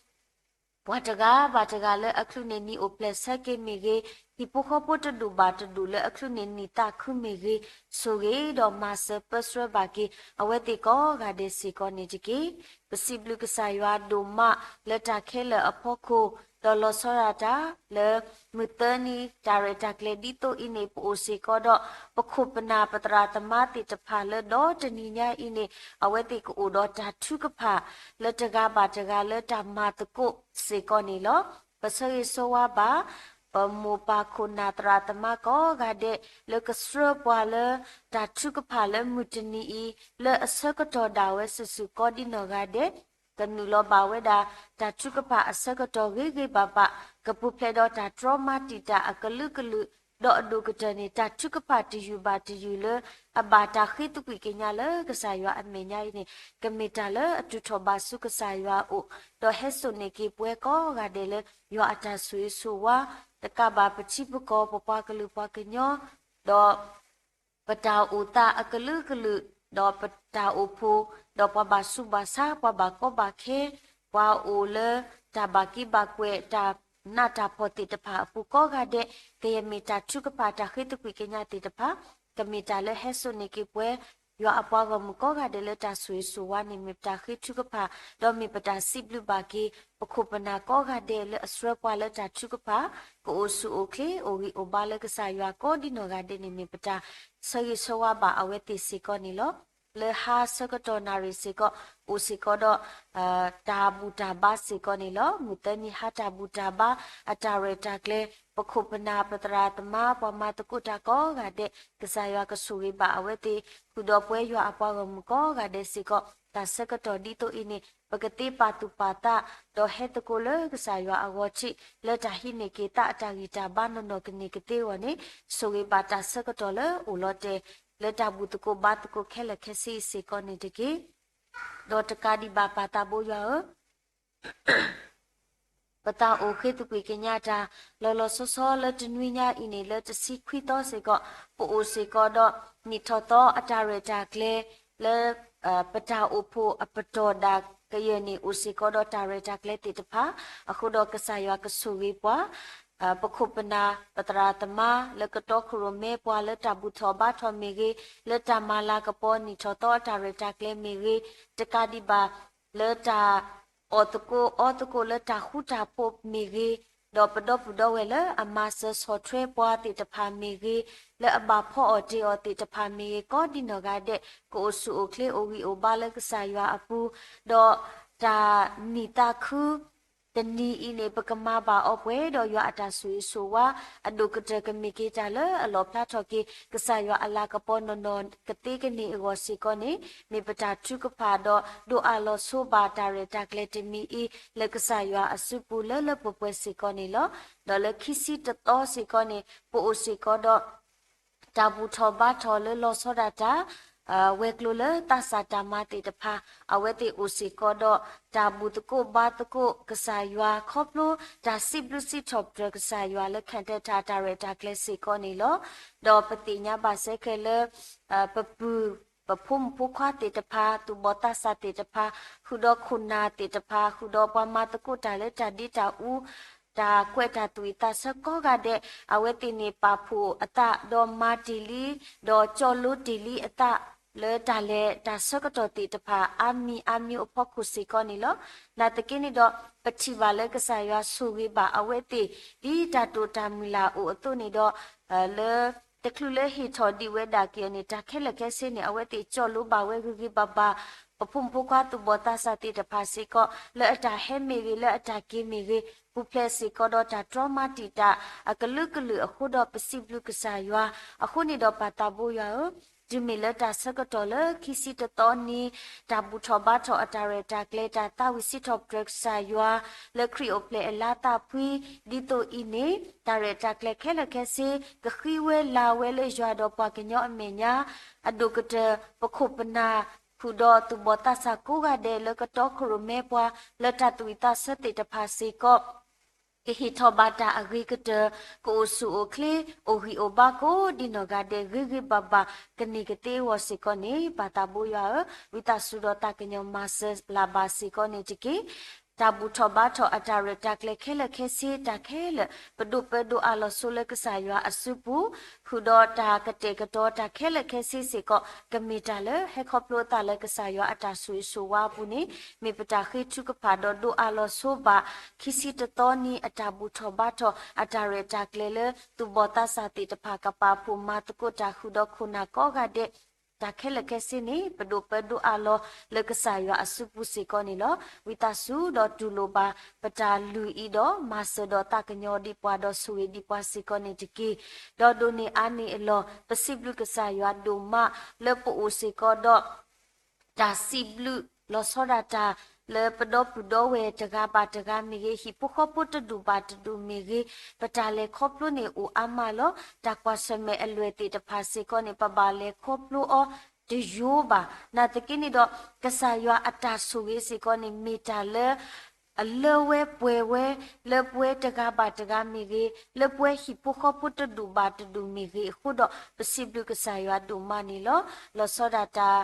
ပှၤတဂၤဘၣ်တဂၤလၢအကလုၢ်န့ၣ်နံၣ်အိၣ်ဖျဲၣ်ဆၢက့ၤမ့ၢ်ဂ့ၤ, ဟံၣ်ဖိဃီဖိတဒူၣ်ဘၣ်တဒူၣ်လၢအကလုၢ်န့ၣ်နံၤသးခုမ့ၢ်ဂ့ၤ, ဆိၣ်ဂ့ၤဒီးမၤစၢၤပၢဆှၢဘၣ်က့ၤ အဝဲသ့ၣ်ကိးဂၤဒဲးစ့ၢ်ကီးန့ၣ်တက့ၢ်. ပစံးဘျုးကစၢ်ယွၤဒိၣ်မးလၢတၢ်ခဲလၢာ်အဖီခိၣ်, ဒီးလီၤဆီဒၣ်တၢ်လၢ မုၢ်သၢနံၤ တၢ်ရဲၣ်တၢ်ကျဲၤဒ်သိးအံၤန့ၣ် ပအိၣ်စ့ၢ်ကီးဒီး ပခိၣ်ပနၢ် ပသရၣ်သမါသ့ၣ်တဖၣ်လၢဒီတနံၤညါအံၤန့ၣ် အဝဲသ့ၣ်ကအိၣ်ဒီးတၢ်ထုကဖၣ် လၢတဂၤဘၣ်တဂၤလၢတၢ်မၤသကိးစ့ၢ်ကီးန့ၣ်လီၤ. ပဆၢဂ့ၤဆၢဝါဘၣ် ပမိၢ်ပၢ်ခိၣ်နၢ်သရၣ်သမါကိးဂၤဒဲး လၢကဆှၢပှၤလၢတၢ်ထုကဖၣ်လၢမုၢ်တနံၤအံၤ လၢအဆၢကတီၢ်ဒၣ်ဝဲစုာ်စုာ်ကိးဒံနီၢ်ဂၤဒဲး ကနုာ်လီၤဘၣ်ဝဲဒၣ် တၢ်ထုကဖၣ်အဆၢကတီၢ်ဂ့ၤဂ့ၤဘၣ်ဘၣ် ကပူၤဖျဲးဒီးတၢ်တြီမၤတံာ်တာ်အကလုာ်ကလုာ် ဒီးအဒိၣ်ကတၢၢ်န့ၣ် တၢ်ထုကဖၣ်တယုၢ်ဘၣ်တယုၢ်လၢ အဘၣ်တၢ်ဃ့သကွံာ်ကညးလၢကစၢ်ယွၤအမဲာ်ညါအံၤန့ၣ် ကမ့ၢ်တၢ်လၢအတုၤထီၣ်ဘၣ်ဆူကစၢ်ယွၤအအိၣ်, ဒီးဟဲစိာ်န့ၢ်က့ၤပဝဲကိးဂၤဒဲးလၢ ယွၤအတၢ်ဆိၣ်ဂ့ၤဆိၣ်ဝါ တကးဘၣ်ပထံပကီၢ် ပပှၤကလုာ်ပှၤကညီ ဒီး ပတၢ်အိၣ်သးအကလုာ်ကလုာ်, ဒီးပတၢ်အိၣ်ဖှိၣ်, ဒီးပှၤဘၣ်ဆူးဘၣ်ဆါ, ပှၤဘၣ်ကီဘၣ်ခဲ, ပှၤအိၣ်လၢတၢ်ဘၣ်က့ဘၣ်ကွဲး, တၢ်နးတၢ်ဖှီၣ်သ့ၣ်တဖၣ်အပူၤကိးဂၤဒဲး, ကယဲၢ်မ့ၢ်တၢ်ထုကဖၣ်တၢ်ဃ့သကွံာ်ကညးသ့ၣ်တဖၣ် ကမ့ၢ်တၢ်လၢဟဲစိာ်န့ၢ်က့ၤပှၤ ယွၤအပှၤဂီၢ်မုၢ်ကိးဂၤဒဲးလၢတၢ်ဆိၣ်ဂ့ၤဆိၣ်ဝါန့ၣ် မ့ၢ်ပတၢ်ဃ့ထုကဖၣ် ဒီးမ့ၢ်ပတၢ်စံးဘျုးဘၣ်က့ၤ ပခိၣ်ပနၢ်ကိးဂၤဒဲးလၢအဆှၢပှၤလၢတၢ်ထုကဖၣ် ကအိၣ်ဆူၣ်အိၣ်ချ့ အိၣ်ဂံၢ်အိၣ်ဘါလၢကစၢ်ယွၤကိးဒ်နီၢ်ဂၤဒဲးန့ၣ် မ့ၢ်ပတၢ်ဆၢဂ့ၤဆၢဝါဘၣ်အဝဲသ့ၣ်စ့ၢ်ကီးန့ၣ်လီၤ. လၢဟါဆၢကတီၢ်နၣ်ရံၣ်စ့ၢ်ကီး အိၣ်စ့ၢ်ကီးဒီး တၢ်ဘူၣ်တၢ်ဘါစ့ၢ်ကီးန့ၣ်လီၤ. မုၢ်သၢနံၤဟါတၢ်ဘူၣ်တၢ်ဘါ အတၢ်ရဲၣ်တၢ်ကျဲၤ ပခိၣ်ပနၢ်ပသရၣ်သမါ ပှၤမၤသကိးတၢ်ကိးဂၤဒဲး ကစၢ်ယွၤကဆိၣ်ဂ့ၤဘၣ်အဝဲသ့ၣ် ဃုာ်ဒီးပဝဲယွၤအပှၤဂီၢ်မုၢ်ကိးဂၤဒဲးစ့ၢ်ကီး တၢ်ဆၢကတီၢ်ဒ်သိးအံၤန့ၣ် ပကသ့ပာ်သူၣ်ပာ်သး ဒီးဟဲသကိးလၢကစၢ်ယွၤအဂီၤထံး လၢတၢ်ဟံးန့ၢ်က့ၤသးအတၢ်ဂံၢ်တၢ်ဘါနီၢ်နီၢ်ကန့ၢ်ကသ့အဂီၢ်န့ၣ် ဆိၣ်ဂ့ၤဘၣ်တၢ်ဆၢကတီၢ်လၢအိၣ်လီၤတဲာ် လၢတၢ်ဘူၣ်သကိးဘါသကိးခဲလၢာ်ခဲဆ့အံၤစ့ၢ်ကီးန့ၣ်တက့ၢ်. ဒီးတကးဒံးဘၣ်ပၢ်သးဘိယွၤဧၢ ပသးအိၣ်ဃ့သကွံာ်ကညးတၢ် လီၤလီၤဆီဆီလၢတနွံညါအံၤန့ၣ် လၢတဆံခွံသီစ့ၢ်ကီး ပအိၣ်စ့ၢ်ကီးဒီး နံၣ်ထီၣ်သီအတၢ်ရဲၣ်တၢ်ကျဲၤ လၢ ပတၢ်အိၣ်ဖှိၣ်အပတီၢ်ဒၣ်ကယဲၢ်န့ၣ် အိၣ်စ့ၢ်ကီးဒီးတၢ်ရဲၣ်တၢ်ကျဲၤသ့ၣ်တဖၣ် အဃိဒီးကစၢ်ယွၤကဆိၣ်ဂ့ၤပှၤ ပခိၣ်ပနၢ် ပသရၣ်သမါ လၢကတီခိၣ်ရိၣ်မဲပှၤ လၢတၢ်ဘူၣ်ထီၣ်ဘါထီၣ်မ့ၢ်ဂ့ၤ, လၢတၢ်မၤလၤကပီၤနံၣ်ထီၣ်သီအတၢ်ရဲၣ်တၢ်ကျဲၤမ့ၢ်ဂ့ၤ, တကးဒံးဘၣ် လၢတၢ်အီၣ်သကိးအီသကိး လၢတၢ်ဃူတၢ်ဖိးမ့ၢ်ဂ့ၤ, ဒီးပဒီပုၢ်ဒီဝဲၢ်လၢအမၤစၢၤဆီၣ်ထွဲပှၤသ့ၣ်တဖၣ်မ့ၢ်ဂ့ၤ, လၢအဘၣ်ဖီအီၣ်တ့ၢ်အီၤသ့ၣ်တဖၣ်မ့ၢ်ဂ့ၤ, ကိးဒ်နီၢ်ဂၤဒဲး ကအိၣ်ဆူၣ်အိၣ်ချ့အိၣ်ဂံၢ်အိၣ်ဘါလၢကစၢ်ယွၤအပူၤ, ဒီးတၢ်နံၣ်သးခု တနံၤအံၤန့ၣ် ပကမၤဘၣ်အီၤပှဲၤဒီးယွၤအတၢ်ဆိၣ်ဂ့ၤဆိၣ်ဝါ အဒိၣ်ကတၢၢ်ကမ့ၢ်က့ၤတၢ်လၢအလီၣ်ဖျါထီၣ်က့ၤ ကစၢ်ယွၤအလၤကပီၤနီၢ်နီၢ်ကသ့ကန့ၢ်အဂီၢ်စ့ၢ်ကီးန့ၣ် မ့ၢ်ပတၢ်ထုကဖၣ်ဒီးဒိးအးလီၤဆိဘၣ်တၢ်ရဲၣ်တၢ်ကျဲၤတမံၤအံၤ လၢကစၢ်ယွၤအစုပူၤလၢလၢပှဲၤပှဲၤစ့ၢ်ကီးန့ၣ်လီၤ. ဒီးလၢခံဆံတသီစ့ၢ်ကီးန့ၣ် ပအိၣ်စ့ၢ်ကီးဒီး တၢ်ဘူၣ်ထီၣ်ဘါထီၣ်လၢလီၤဆီဒၣ်တၢ် ဝဲၤကျိၤလၢသးစၢ်တၢ်မၤသ့ၣ်တဖၣ် အဝဲသ့ၣ်အိၣ်စ့ၢ်ကီးဒီး တၢ်ဘူၣ်သကိးဘါသကိးကစၢ်ယွၤ ခီဖျိတၢ်စံးဘျုးစံးထီၣ်ပတြၢၤကစၢ်ယွၤလၢ ခၣ်တဲတၢ် တၢ်ရဲၣ်တၢ်ကျဲၤစ့ၢ်ကီးန့ၣ်လီၤ. ဒီးပသ့ၣ်ညါဘၣ်စ့ၢ်ကီးလၢ ပပုၢ် ပဖိမုၣ်ဖိခွါသ့ၣ်တဖၣ် သူၣ်ဘီၣ်သးစၢ်သ့ၣ်တဖၣ် ဃုာ်ဒီးခိၣ်နၢ်သ့ၣ်တဖၣ် ဃုာ်ဒီးပှၤမၤသကိးတၢ်လၢတၢ်ဒ့တၢ်အူ တၢ်ကွဲးတၢ်သူၣ်ဝံၣ်သးဆၢကိးဂၤဒဲး အဝဲသ့ၣ်န့ၣ် ပာ်ဖှိၣ်အသး ဒီးမၤတ့ၢ်လံ ဒီးကၠီၣ်လိတ့ၢ်လံအသး လၢတၢ်လဲၤတၢ်ဆၢကတီၢ်သ့ၣ်တဖၣ် အါမံၤအါမံၤအဖီခိၣ်စ့ၢ်ကီးန့ၣ်လီၤ. နာ်သက့န့ၣ်ဒီး ပထံၣ်ဘၣ်လၢကစၢ်ယွၤဆိၣ်ဂ့ၤဘၣ်အဝဲသ့ၣ် ဒ်တၢ်တိာ်တၢ်မုၢ်လၢ်အိၣ်အသိးန့ၣ်ဒီး လၢ တချုးလၢဟ့ၣ်ထီၣ်ဒံးဝဲဒၣ်က့ၤအီၤန့ၣ် တၢ်ခဲလၢာ်ခဲဆ့န့ၣ် အဝဲသ့ၣ်ကၠီၣ်လိဘၣ်ဝဲဂ့ၤဂ့ၤဘၣ်ဘၣ် ပဖိမုၣ်ဖိခွါသူၣ်ဘီၣ်သးစၢ်သ့ၣ်တဖၣ်စ့ၢ်ကီး လၢအတၢ်ဟဲမ့ၢ်ဂ့ၤ လၢအတၢ်က့ၤမ့ၢ်ဂ့ၤ ပူၤဖျဲးစ့ၢ်ကီးဒီးတၢ်တြီမၤတံာ်တာ် အကလုာ်ကလုာ်အဃိဒီးပစံးဘျုးကစၢ်ယွၤ အဃိန့ၣ်ဒီးပၢ်သးဘိယွၤဧၢ တုၤမ့ၢ်လၢတၢ်ဆၢကတီၢ်လၢခံဆံတသီနံၤ တၢ်ဘူၣ်ထီၣ်ဘါထီၣ်အတၢ်ရဲၣ်တၢ်ကျဲၤ တၢ်သးဝံၣ်စံးထီၣ်ပတြၢၤကစၢ်ယွၤ လၢခရံာ်အိၣ်ဖျဲၣ်အလါသးဖှံ ဒ်သိးအံၤန့ၣ် တၢ်ရဲၣ်တၢ်ကျဲၤခဲလၢာ်ခဲဆ့ ကဃံဝဲလၤဝဲလၢယွၤဒီးပှၤကညီအမဲာ်ညါ အဒိၣ်ကတၢၢ် ပခိၣ်ပနၢ် ဃုာ်ဒီးသူၣ်ဘီၣ်သးစၢ်ကိးဂၤဒဲး လၢကတီခိၣ်ရိၣ်မဲပှၤ လၢတၢ်သူၣ်ဝံၣ်သးဆၢသ့ၣ်တဖၣ်စ့ၢ်ကီး ကဟ့ၣ်ထီၣ်ဘၣ်တၢ်အဂ့ၤကတၢၢ် ကအိၣ်ဆူၣ်အိၣ်ချ့ အိၣ်ဂံၢ်အိၣ်ဘါကိးဒ်နီၢ်ဂၤဒဲး ဂ့ၤဂ့ၤဘၣ်ဘၣ် ကန့ၢ်ကသ့အဂီၢ်စ့ၢ်ကီးန့ၣ် ပၢ်သးဘိယွၤဧၢ ဝံသးစူၤဒီးသးကညီၤမၤစၢၤလၢ်ဘၣ်စ့ၢ်ကီးန့ၣ်တက့ၢ်. တၢ်ဘူၣ်ထီၣ်ဘါထီၣ်အတၢ်ရဲၣ်တၢ်ကျဲၤခဲလၢာ်ခဲဆ့ တၢ်ခဲလၢာ် ပဒိးပၢဒိးအးလီၤဆိလၢကစၢ်ယွၤအစုပူၤ ဃုာ်ဒီးတၢ်ကတဲာ်ကတီၤတၢ်ခဲလၢာ်ခဲဆ့စ့ၢ်ကီး ကမ့ၢ်တၢ်လၢဟဲခီဖျိအသးလၢကစၢ်ယွၤအတၢ်ဆိၣ်ဂ့ၤဆိၣ်ဝါအပူၤန့ၣ် မ့ၢ်ပတၢ်ဃ့ထုကဖၣ်ဒီးဒိးအးလီၤဆိဘၣ် ခံဆံတသီနံၤအတၢ်ဘူၣ်ထီၣ်ဘါထီၣ် အတၢ်ရဲၣ်တၢ်ကျဲၤလၢ သူၣ်ဘီၣ်သးစၢ်သ့ၣ်တဖၣ် ကပာ်ဖှိၣ်မၤသကိးတၢ်ဃုာ်ဒီးခိၣ်နၢ်ကိးဂၤဒဲး တၢ်ခဲလၢာ်ခဲဆ့န့ၣ် ပဒိးပၢဒိးအးလီၤလၢကစၢ်ယွၤအစုပူၤစ့ၢ်ကီးန့ၣ်လီၤ. ဝံသးစူၤဒီးတူၢ်လိာ်ဘၣ် ပတၢ်လုၢ်အံၤဒီး မၤစၢၤဒီးသးကညီၤဒံးပှၤဒီးဆိၣ်ဂ့ၤဒံးပှၤစ့ၢ်ကီးန့ၣ်တက့ၢ်. ဒီးဒိးန့ၢ်အါန့ၢ်အလီၢ် ပစံးဘျုးကစၢ်ယွၤဒိၣ်မး လၢပအိၣ်စ့ၢ်ကီးဒီး တၢ်စံးဘျုးလီၤဆီဒၣ်တၢ် လၢပဒီပုၢ်ဒီဝဲၢ်တဂၤဘၣ်တဂၤမ့ၢ်ဂ့ၤ, ဟံၣ်ဖိဃီဖိတဒူၣ်ဘၣ်တဒူၣ်မ့ၢ်ဂ့ၤ, ပတၢ်လဲၤခီဖျိန့ၣ်အိၣ်အါမးလီၤ. တၢ်ကွၢ်ဆၢၣ်မဲာ်အလွဲၢ်သ့ၣ်တဖၣ်စ့ၢ်ကီးန့ၣ် ပဘၣ်လဲၤခီဖျိအီၤတယိဘၣ်. နာ်သက့န့ၣ်ဒီး ကစၢ်ယွၤအတၢ်ဆိၣ်ဂ့ၤစ့ၢ်ကီးန့ၣ် မ့ၢ်တၢ်လၢ အလၢဝဲပှဲၤဝဲ လၢပဝဲတဂၤဘၣ်တဂၤမ့ၢ်ဂ့ၤ, လၢပဝဲဟံၣ်ဖိဃီဖိတဒူၣ်ဘၣ်တဒူၣ်မ့ၢ်ဂ့ၤအဃိဒီး ပစံးဘျုးကစၢ်ယွၤဒိၣ်မးန့ၣ်လီၤ. လီၤဆီဒၣ်တၢ်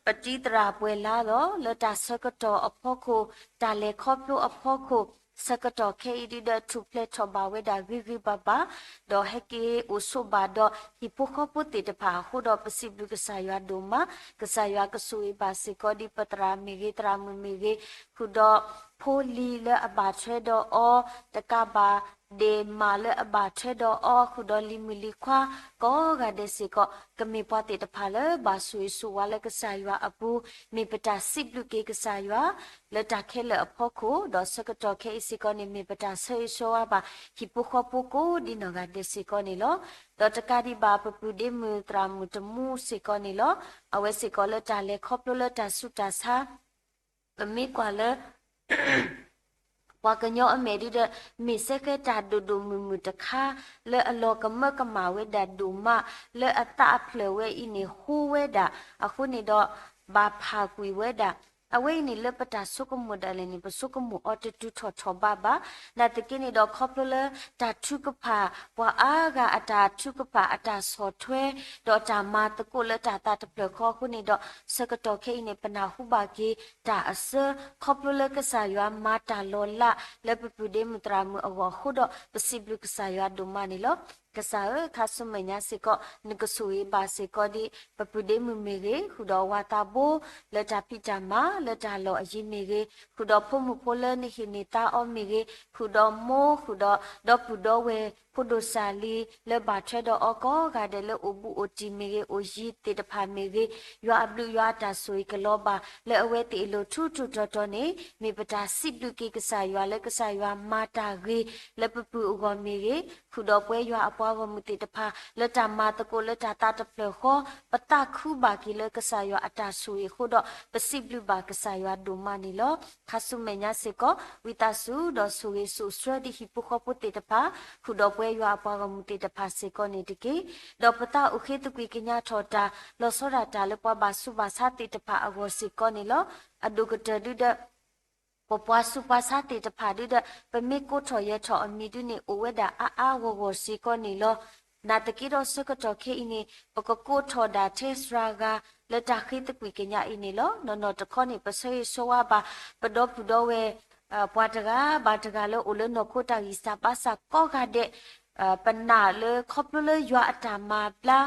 ပတံၤသရၣ်ပှဲၤလါလီၤ. လၢတၢ်ဆၢကတီၢ်အဖီခိၣ်, တၢ်လဲၤခီဖျိအဖီခိၣ်, ဆၢကတီၢ်ခဲအံၤဒုဒီး ထူၣ်ဖျဲးထီၣ်ဘၣ်ဝဲဒၣ်ဂ့ၤဂ့ၤဘၣ်ဘၣ်, ဒီးဟဲက့ၤအိၣ်ဆိးဘၣ်ဒီးဟံၣ်ဖိဃီဖိသ့ၣ်တဖၣ်အဃိဒီး ပစံးဘျုးကစၢ်ယွၤဒိၣ်မး, ကစၢ်ယွၤကဆိၣ်ဂ့ၤဘၣ်စ့ၢ်ကီးဒ်ပသရၣ်မ့ၢ်ဂ့ၤ သရၣ်မုၣ်မ့ၢ်ဂ့ၤ, ဃုာ်ဒီးဖိလံၤလၢအဘၣ်ထွဲဒီးအီၤ, တကးဘၣ် ဒ့ၣ်မးလၢအဘၣ်ထွဲဒီးအီၤ, ဃုာ်ဒီးလံၤမုၣ်လံၤခွါ ကိးဂၤဒဲးစ့ၢ်ကီး ကမ့ၢ်ပှၤသ့ၣ်တဖၣ်လၢဘၣ်ဆိၣ်ဂ့ၤဆိၣ်ဝါလၢကစၢ်ယွၤအပူၤ, မ့ၢ်ပတၢ်စံးဘျုးက့ၤကစၢ်ယွၤ လၢတၢ်ခဲလၢာ်အဖီခိၣ်, ဒီးဆၢကတီၢ်ခဲအံၤစ့ၢ်ကီးန့ၣ် မ့ၢ်ပတၢ်ဆၢဂ့ၤဆၢဝါဘၣ် ဟံၣ်ဖိဃီဖိကိးဒ်နီၢ်ဂၤဒဲးစ့ၢ်ကီးန့ၣ်လီၤ. ဒီးတကးဒံးဘၣ် ပပုၢ်ဒ့မုၣ်သရၣ်မုၣ်တမူစ့ၢ်ကီးန့ၣ်လီၤ. အဝဲစ့ၢ်ကီးလၢတၢ်လဲၤခီဖျိလၢတၢ်ဆူးတၢ်ဆါ ပမ့ၢ်ကွၢ်လၢ ပှၤကညီအမဲာ်ဒုဒီး မ့ၢ်စဲဃဲတၢ်ဒိၣ်ဒိၣ်မုၢ်မုၢ်တခါ လၢအလီၤကမၢကမၣ်ဝဲဒၣ်ဒိၣ်မး လၢအသးအဖျၢၣ်ဝဲအံၤန့ၣ် ဟိဝဲဒၣ် အဃိန့ၣ်ဒီး ဘၣ်ဖးကွံာ်ဝဲဒၣ် အဝဲအံၤန့ၣ်လၢပတၢ်ဆိကမိၣ်ဒၣ်လဲာ်န့ၣ် ပဆိကမိၣ်အီၤတတုၤထီၣ်ထီၣ်ဘးဘၣ်. နာ်သက့န့ၣ်ဒီး ခီဖျိလၢတၢ်ထုကဖၣ် ပှၤအါဂၤအတၢ်ထုကဖၣ် အတၢ်ဆီၣ်ထွဲ ဒီးတၢ်မၤသကိးလၢတၢ်သးတဖျၢၣ်ဃီအဃိန့ၣ်ဒီး ဆၢကတီၢ်ခဲအံၤန့ၣ် ပနၢ်ဟူဘၣ်က့ၤတၢ်အစၢ ခီဖျိလၢကစၢ်ယွၤမၤတၢ်လီၤလး လၢပပုၢ်ဒ့မုၣ်သရၣ်မုၣ်အဂီၢ်အဃိဒီး ပစံးဘျုးကစၢ်ယွၤဒိၣ်မးန့ၣ်လီၤ. ကစၢ်ဧၢ, ခါဆူမဲာ်ညါစ့ၢ်ကီး နကဆိၣ်ဂ့ၤဘၣ်စ့ၢ်ကီးဒ် ပပုၢ်ဒ့မုၣ်မ့ၢ်ဂ့ၤ, ဃုာ်ဒီးဝၤသးဘိ လၢတၢ်ဖံးတၢ်မၤ လၢတၢ်လီၢ်အယံၤမ့ၢ်ဂ့ၤ, ဃုာ်ဒီးဖိမုၣ်ဖိလၢနဟံးန့ၢ်သါအီၤမ့ၢ်ဂ့ၤ, ဃုာ်ဒီးမိၢ်, ဃုာ်ဒီးဒီပုၢ်ဒီဝဲၢ် ဖိဒိၣ်စၢ်လံၤ လၢဘၣ်ထွဲဒီးအီၤကိးဂၤဒဲးလၢအိၣ်ဘူးအိၣ်တံၢ်မ့ၢ်ဂ့ၤ, အိၣ်ယံၤသ့ၣ်တဖၣ်မ့ၢ်ဂ့ၤ, ယွၤအဘျုးယွၤအတၢ်ဆိၣ်ဂ့ၤကလီၤဘၣ် လၢအဝဲသ့ၣ်အလိၤထူထူတီတီန့ၣ် မ့ၢ်ပတၢ်စံးဘျုးက့ၤကစၢ်ယွၤလၢကစၢ်ယွၤမၤတၢ်ဂ့ၤ လၢပပုၢ်အဂီၢ်မ့ၢ်ဂ့ၤ, ဃုာ်ဒီးပှၤယွၤအပှၤဂီၢ်မုၢ်သ့ၣ်တဖၣ် လၢတၢ်မၤသကိးလၢတၢ်သးတဖျၢၣ်ဃီ, ပသးခုဘၣ်က့ၤလၢကစၢ်ယွၤအတၢ်ဆိၣ်ဂ့ၤအဃိဒီး ပစံးဘျုးဘၣ်ကစၢ်ယွၤဒိၣ်မးန့ၣ်လီၤ. ခါဆူမဲာ်ညါစ့ၢ်ကီး ဝံသးစူၤဒီးဆိၣ်ဂ့ၤဆိၣ်ဆှၢဒ်ဟံၣ်ဖိဃီဖိသ့ၣ်တဖၣ်, ဃုာ်ဒီးပှၤယွၤအပှၤဂီၢ်မုၢ်သ့ၣ်တဖၣ်စ့ၢ်ကီးန့ၣ်တက့ၢ်. ဒီးပသးအိၣ်ဃ့သကွံာ်ကညးထီၣ်တၢ် လီၤဆီဒၣ်တၢ်လၢပှၤဘၣ်ဆူးဘၣ်ဆါသ့ၣ်တဖၣ်အဂီၢ်စ့ၢ်ကီးန့ၣ်လီၤ. အဒိၣ်ကတၢၢ်ဒုဒီး ပပှၤဆူးပှၤဆါသ့ၣ်တဖၣ်ဒုဒီး ပမ့ၢ်ကိးထီၣ်ယဲၤထီၣ်အမံၤဒုန့ၣ် အိၣ်ဝဲဒၣ်အါအါဂီၢ်ဂီၢ်စ့ၢ်ကီးန့ၣ်လီၤ. နာ်သက့ဒီးဆၢကတီၢ်ခဲအံၤန့ၣ် ပကကိးထီၣ်ဒၣ်ထဲစှၤဂၤ လၢတၢ်ဃ့သကွံာ်ကညးအံၤန့ၣ်လီၤ. နီၢ်နီၢ်တခီန့ၣ် ပဆၢဂ့ၤဆၢဝါဘၣ် ပဒီပုၢ်ဒီဝဲၢ် ပှၤတဂၤဘၣ်တဂၤလၢအိၣ်လၢနီၢ်ခိတၢ်ဂံၢ်စၢ်ဘါစၢ်ကိးဂၤဒဲး, ပနာ်လၢခီဖျိလၢယွၤအတၢ်မၤဘျါ,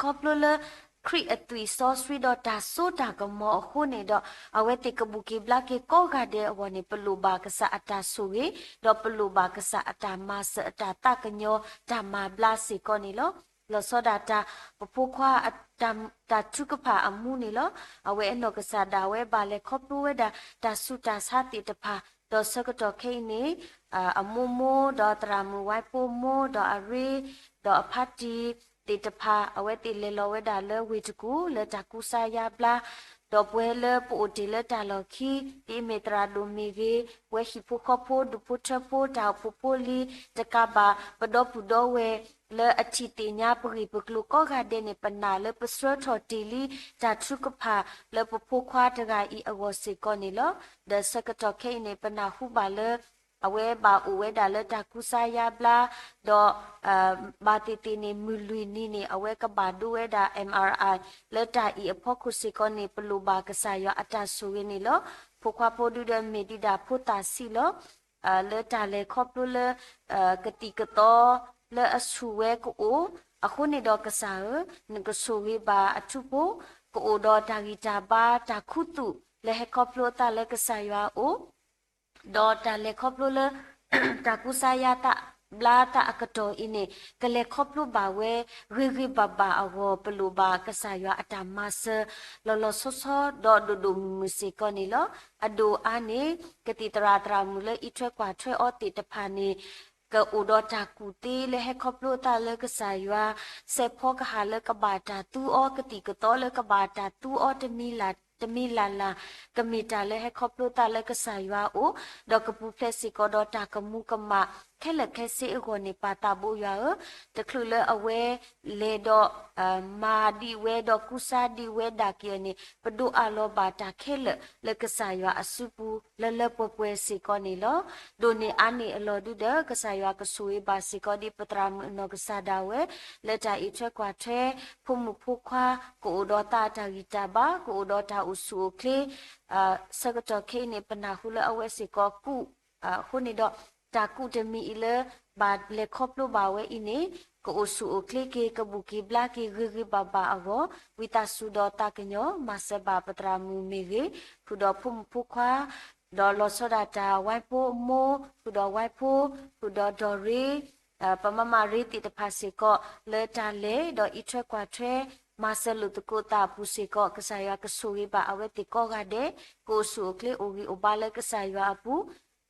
ခီဖျိလၢခရံာ်အသွံၣ်စီဆှံဒီးတၢ်စိတၢ်ကမီၤအဃိန့ၣ်ဒီး အဝဲသ့ၣ်ကဘူးက့ၤဘျါက့ၤကိးဂၤဒဲးအဂီၢ်န့ၣ် ပလိၣ်ဘၣ်ကစၢ်အတၢ်ဆိၣ်ဂ့ၤ, ဒီးပလိၣ်ဘၣ်ကစၢ်အတၢ်မၤစၢၤအတၢ်သးကညီၤတၢ်မၤဘျါစ့ၢ်ကီးန့ၣ်လီၤ. လီၤဆီဒၣ်တၢ် ပဖိခွါ တၢ်ထုကဖၣ်အမူန့ၣ်လီၤ. အဝဲအနီၢ်ကစၢ်ဒၣ်ဝဲဘၣ်လဲၤခီဖျိဝဲဒၣ် တၢ်ဆူးတၢ်ဆါသ့ၣ်တဖၣ်, ဒီးဆၢကတီၢ်ခဲအံၤန့ၣ် အမိၢ်မိၢ် ဒီးသရၣ်မုၣ်ဝဲဖိမိၢ် ဒီးအရ့ ဒီးအဖါတံၢ်သ့ၣ်တဖၣ် အဝဲသ့ၣ်လဲၤလီၤဝဲဒၣ်လၢဝ့ၢ်တကူၣ် လၢတၢ်ကူစါယါဘျါ, ဒီးပဝဲလၢပအိၣ်တ့ၢ်လၢတၢ်လီၢ်ခံ ဒ်အမ့ၢ်သရၣ်ဒိၣ်မ့ၢ်ဂ့ၤ, ပဝဲဟံၣ်ဖိဃီဖိ ဒူၣ်ဖိထၢဖိ တၢ်အိၣ်ဖှိၣ်ဖိလံၤ တကးဘၣ် ပဒီပုၢ်ဒီဝဲၢ် လၢအထံၣ်သ့ၣ်ညါပဂ့ၢ်ပကျိၤကိးဂၤဒဲးန့ၣ် ပနာ်လၢပဆှၢထီၣ်တ့ၢ်လံ တၢ်ထုကဖၣ်လၢပဖိခွါတဂၤအံၤအဂီၢ်စ့ၢ်ကီးန့ၣ်လီၤ. ဒီးဆၢကတီၢ်ခဲအံၤန့ၣ် ပနၢ်ဟူဘၣ်လၢ အဝဲဘၣ်အိၣ်ဝဲဒၣ်လၢတၢ်ကူစါယါဘျါ, ဒီး ဘၣ်သ့ၣ်သ့ၣ်န့ၣ် မုၢ်လွံၢ်နံၤန့ၣ် အဝဲကဘၣ်ဒိဝဲဒၣ် MRI လၢတၢ်အံၤအဖီခိၣ်စ့ၢ်ကီးန့ၣ် ပလိၣ်ဘၣ်ကစၢ်ယွၤအတၢ်ဆိၣ်ဂ့ၤန့ၣ်လီၤ. ဖိခွါဖိဒုဒီးမ့ၢ်ဒံးဒၣ်ဖိသၣ်ဆံးလီၤ. လၢတၢ်လဲၤခီဖျိလၢ ကသံၣ်ကသီလၢအဆူၣ်ဝဲကအိၣ်, အဃိန့ၣ်ဒီးကစၢ်ဧၢ, နကဆိၣ်ဂ့ၤဘၣ်အထူဖိ, ကအိၣ်ဒီးတၢ်ဂံၢ်တၢ်ဘါ တၢ်ခူသူၣ်လၢဟဲခီဖျိအသးလၢကစၢ်ယွၤအအိၣ် ဒီးတၢ်လဲၤခီဖျိလၢ တၢ်ကူစါယါသးဘျါသးအကတီၢ်အံၤန့ၣ် ကလဲၤခီဖျိဘၣ်ဝဲ ဂ့ၤဂ့ၤဘၣ်ဘၣ်အဂီၢ် ပလိၣ်ဘၣ်ကစၢ်ယွၤအတၢ်မၤစၢၤ လီၤလီၤဆီဆီ ဒီးဒိၣ်ဒိၣ်မုၢ်မုၢ်စ့ၢ်ကီးန့ၣ်လီၤ. အဒိၣ်အါန့ၣ် ကသံၣ်သရၣ်သရၣ်မုၣ်လၢအံးထွဲကွၢ်ထွဲအီၤသ့ၣ်တဖၣ်န့ၣ် ကအိၣ်ဒီးတၢ်ကူၣ်သ့လၢဟဲခီဖျိအသးလၢကစၢ်ယွၤ, စဲးဖီကဟၣ်လၢကဘၣ်တၢ်သူအီၤ, ကသံၣ်ကသီလၢကဘၣ်တၢ်သူအီၤတမံၤလၢ်လၢ်, ကမ့ၢ်တၢ်လၢဟဲခီဖျိသးလၢကစၢ်ယွၤအအိၣ်, ဒီးကပူၤဖျဲးစ့ၢ်ကီးဒီးတၢ်ကမူၤကမၣ် ခဲလၢာ်ခဲဆ့အဂီၢ်န့ၣ် ပၢ်သးဘိယွၤဧၢ, တချုးလၢအဝဲလဲၤဒီး မၤဒံးဝဲဒီးကူစါဒံးဝဲဒၣ်က့ၤအီၤန့ၣ် ပဒိးအးလီၤဘၣ်တၢ်ခဲလၢာ်လၢကစၢ်ယွၤအစုပူၤ လၢလၢပှဲၤပှဲၤစ့ၢ်ကီးန့ၣ်လီၤ. ဒိၣ်န့ၢ်အါန့ၢ်အလီၢ်ဒုဒီး ကစၢ်ယွၤကဆိၣ်ဂ့ၤဘၣ်စ့ၢ်ကီးဒ်ပသရၣ်မုၣ်အနီၢ်ကစၢ်ဒၣ်ဝဲ လၢတၢ်အံးထွဲကွၢ်ထွဲ ဖိမုၣ်ဖိခွါ ကအိၣ်ဒီးသးအတၢ်ဂံၢ်တၢ်ဘါ ကအိၣ်ဒီးတၢ်အိၣ်ဆူၣ်အိၣ်ချ့ ဆၢကတီၢ်ခဲအံၤန့ၣ် ပနၢ်ဟူလၢအဝဲစ့ၢ်ကီးကူၣ် အဃိန့ၣ်ဒီး တၢ်ကူးတမံၤအံၤလၢ ဘၣ်လဲၤခီဖျိဘၣ်ဝဲအံၤန့ၣ် ကအိၣ်ဆူၣ်အိၣ်ချ့က့ၤ ကဘူၣ်က့ၤဘျါက့ၤဂ့ၤဂ့ၤဘၣ်ဘၣ်အဂီၢ် ဝံသးစူၤဒီးသးကညီၤ မၤစၢၤဘၣ်ပသရၣ်မုၣ်မ့ၢ်ဂ့ၤ, ဃုာ်ဒီးဖိမုၣ်ဖိခွါ, ဒီးလီၤဆီဒၣ်တၢ်ဝဲဖိအမိၢ်, ဃုာ်ဒီးဝဲဖိ, ဃုာ်ဒီးဒီးရ့ ပမၤမၤရ့သ့ၣ်တဖၣ်စ့ၢ်ကီး လၢတၢ်လဲၤဒီးအံးထွဲကွၢ်ထွဲ မၤစၢၤလိာ်သကိးသးအပူၤစ့ၢ်ကီး ကစၢ်ယွၤကဆိၣ်ဂ့ၤဘၣ်အဝဲသ့ၣ်ကိးဂၤဒဲး ကအိၣ်ဆူၣ်အိၣ်ချ့အိၣ်ဂံၢ်အိၣ်ဘါလၢကစၢ်ယွၤအပူၤ,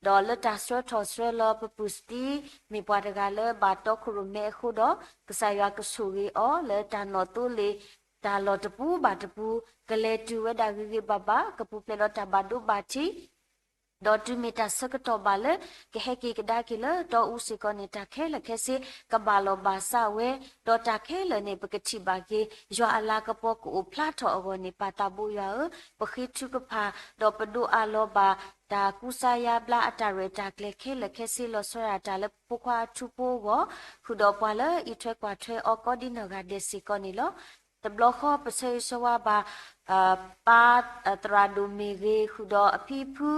ဒီးလၢတၢ်ဆှၢထီၣ်ဆှၢလီၤပပုၢ်စတံ မ့ၢ်ပှၤတဂၤလၢဘၣ်တီခိၣ်ရိၣ်မဲအဃိဒီး ကစၢ်ယွၤကဆိၣ်ဂ့ၤအီၤလၢတၢ်နီၣ်သိလ့ၣ် တၢ်လီၢ်တပူၤဘၣ်တပူၤ ကလဲၤတုၤဝဲဒၣ်ဂ့ၤဂ့ၤဘၣ်ဘၣ် ကပူၤဖျဲးဒီးတၢ်ဘၣ်ဒိဘၣ်ထံး ဒီးတုၤမ့ၢ်တၢ်ဆၢကတီၢ်ဘၣ်လၢ ကဟဲက့ၤကဒါက့ၤလၢတီအူစ့ၢ်ကီးန့ၣ် တၢ်ခဲလၢာ်ခဲဆ့ ကဘၣ်လီၤဘၣ်စးဝဲ, ဒီးတၢ်ခဲလၢာ်န့ၣ် ပကထံၣ်ဘၣ်က့ၤ ယွၤအလၤကပီၤကအိၣ်ဖျါထီၣ်အဂီၢ်န့ၣ် ပၢ်သးဘိယွၤဧၢ, ပဃ့ထုကဖၣ် ဒီးပဒိးအးလီၤဘၣ် တၢ်ကူစါယါဘျါအတၢ်ရဲၣ်တၢ်ကျဲၤခဲလၢာ်ခဲဆ့လီၤဆီဒၣ်တၢ်လၢပဖိခွါအထူဖိအဂီၢ်, ဃုာ်ဒီးပှၤလၢအံးထွဲကွၢ်ထွဲအီၤကိးဒ်နီၢ်ဂၤဒဲးစ့ၢ်ကီးန့ၣ်လီၤ. တဘျီဃီပဆၢဂ့ၤဆၢဝါဘၣ် ပၢ်သရၣ်ဒိၣ်မ့ၢ်ဂ့ၤ, ဃုာ်ဒီးအဖံအဖု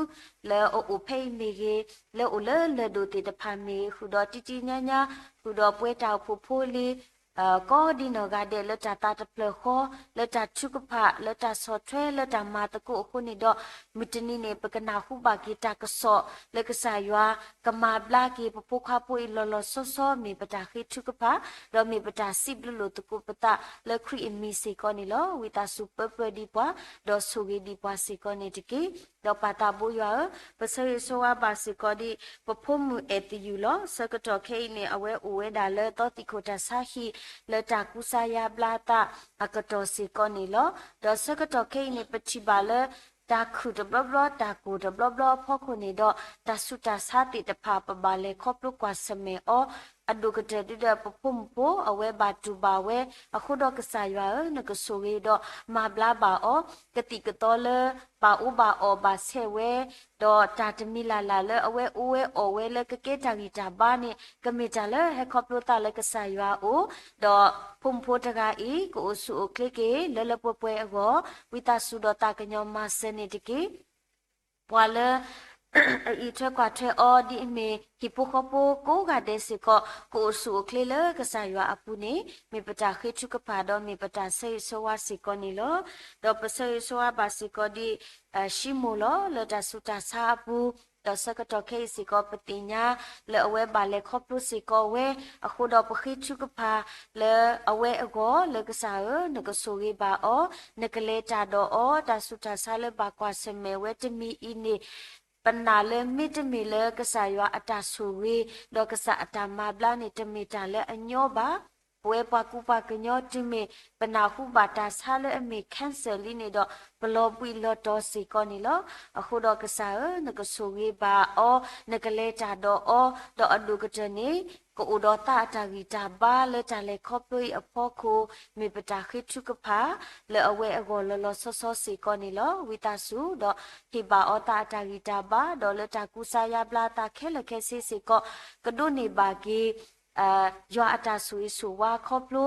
လၢအအိၣ်ဖဲအံၤမ့ၢ်ဂ့ၤ, လၢအိၣ်လၢလၢၢ်ဒိၣ်သ့ၣ်တဖၣ်မ့ၢ်ဂ့ၤ, ဃုာ်ဒီးတံတံညါညါ, ဃုာ်ဒီးပှဲၤတၢ်အိၣ်ဖှိၣ်ဖိလံၤ ကိးဒ်နီၢ်ဂၤဒဲးလၢတၢ်သးတဖျၢၣ်ဃီ, လၢတၢ်ထုကဖၣ်, လၢတၢ်ဆီၣ်ထွဲ, လၢတၢ်မၤသကိးအဃိန့ၣ်ဒီး, မုၢ်တနံၤန့ၣ် ပကနၢ်ဟူဘၣ်က့ၤတၢ်ကစီၣ် လၢကစၢ်ယွၤ ကမၤဘျါက့ၤပဖိခွါဖိအံၤလီၤလီၤဆီဆီ မ့ၢ်ပတၢ်ဃ့ထုကဖၣ်, ဒီးမ့ၢ်ပတၢ်စံးဘျုးလိာ်သကိးပသးလၢခရံာ်အမံၤစ့ၢ်ကီးန့ၣ်လီၤ. ဝံသးစူၤပၢပၢဒံးပှၤ, ဒီးဆိၣ်ဂ့ၤဒံးပှၤစ့ၢ်ကီးန့ၣ်တက့ၢ်. ဒီးပၢ်သးဘိယွၤဧၢ, ပဆၢဂ့ၤဆၢဝါဘၣ်စ့ၢ်ကီးဒံး ပဖိမုၣ်အဲၣ်သယုၢ်လီၤ. ဆၢကတီၢ်ခဲအံၤန့ၣ် အဝဲအိၣ်ဝဲဒၣ်လၢသီသံၣ်ခိၣ်တၢ်ဆါဟံၣ် လၢတၢ်ကူစါယါဘျါသးအကတီၢ်စ့ၢ်ကီးန့ၣ်လီၤ. ဒီးဆၢကတီၢ်ခဲအံၤန့ၣ် ပထံၣ်ဘၣ်လၢ တၢ်ခုၣ်တဘျီဘျီ တၢ်ကိၢ်တဘျီဘျီအဖီခိၣ်န့ၣ်ဒီး တၢ်ဆူးတၢ်ဆါသ့ၣ်တဖၣ် ပဘၣ်လဲၤခီဖျိကွၢ်ဆၢၣ်မဲာ်အီၤ အဒိၣ်ကတၢၢ်ဒုဒီးပဖိမုၣ်ဖိ အဝဲဘၣ်တူၢ်ဘၣ်ဝဲ, အဃိဒီးကစၢ်ယွၤဧၢ, နကဆိၣ်ဂ့ၤဒီးမၤဘျါဘၣ်အီၤ, ကသံၣ်ကသီလၢ ဘၣ်အူဘၣ်အီၣ်ဘၣ်ဆဲးဝဲ, ဒီးတၢ်တမံၤလၢ်လၢ်လၢအဝဲအူဝဲအီၣ်ဝဲလၢကကဲတၢ်ဂံၢ်တၢ်ဘါန့ၣ် ကမ့ၢ်တၢ်လၢဟဲခီဖျိသးလၢကစၢ်ယွၤအအိၣ်, ဒီးဖိမုၣ်ဖိတဂၤအံၤ ကအိၣ်ဆူၣ်အိၣ်ချ့က့ၤ လၢလၢပှဲၤပှဲၤအဂီၢ်, ဝံသးစူၤဒီးသးကညီၤမၤစၢၤန့ၣ်တက့ၢ်. ပှၤလၢ အအံးထွဲကွၢ်ထွဲအီၤဒ်အမ့ၢ် ဟံၣ်ဖိဃီဖိကိးဂၤဒဲးစ့ၢ်ကီး ကအိၣ်ဆူၣ်အိၣ်ချ့လၢကစၢ်ယွၤအပူၤန့ၣ် မ့ၢ်ပတၢ်ဃ့ထုကဖၣ်ဒီးမ့ၢ်ပတၢ်ဆၢဂ့ၤဆၢဝါစ့ၢ်ကီးန့ၣ်လီၤ. ဒီးပဆၢဂ့ၤဆၢဝါဘၣ်စ့ၢ်ကီးဒ် ရှံမိၢ်လီၤ လၢတၢ်ဆူးတၢ်ဆါအပူၤ, ဒီးဆၢကတီၢ်ခဲအံၤစ့ၢ်ကီး ပသ့ၣ်ညါလၢအဝဲဘၣ်လဲၤခီဖျိစ့ၢ်ကီးဝဲ, အဃိဒီးပဃ့ထုကဖၣ်လၢအဝဲအဂီၢ် လၢကစၢ်ဧၢ, နကဆိၣ်ဂ့ၤဘၣ်အီၤ, နကလဲၤတၢ်ဒီးအီၤ, တၢ်ဆူးတၢ်ဆါလၢဘၣ်ကွၢ်ဆၢၣ်မဲာ်ဝဲတမံၤအံၤန့ၣ် ပနာ်လၢမ့တမ့ၢ်လၢကစၢ်ယွၤအတၢ်ဆိၣ်ဂ့ၤ ဒီးကစၢ်အတၢ်မၤဘျါန့ၣ် တမ့ၢ်တၢ်လၢအညီဘၣ်. ပဝဲပှၤကူပှၤကညီတုၤမ့ၢ် ပနၢ်ဟူဘၣ်တၢ်ဆါလၢအမ့ၢ် cancer လံန့ၣ်ဒီး ပလီၤဘှံးလီၤတီၤစ့ၢ်ကီးန့ၣ်လီၤ. အဃိဒီးကစၢ်ဧၢ, နကဆိၣ်ဂ့ၤဘၣ်အီၤ, နကလဲၤတၢ်ဒီးအီၤ, ဒီးအဒိၣ်ကတၢၢ်န့ၣ် ကအိၣ်ဒီးသးအတၢ်ဂံၢ်တၢ်ဘါလၢတၢ်လဲၤခီဖျိအံၤအဖီခိၣ် မ့ၢ်ပတၢ်ဃ့ထုကဖၣ် လၢအဝဲအဂီၢ်လီၤလီၤဆီဆီစ့ၢ်ကီးန့ၣ်လီၤ. ဝံသးစူၤဒီးဟ့ၣ်ဘၣ်အီၤသးအတၢ်ဂံၢ်တၢ်ဘါ ဒီးလၢတၢ်ကူစါယါဘျါသးခဲလၢာ်ခဲဆ့စ့ၢ်ကီး ကဒိးန့ၢ်ဘၣ်က့ၤ ယွၤအတၢ်ဆိၣ်ဂ့ၤဆိၣ်ဝါခီဖျိ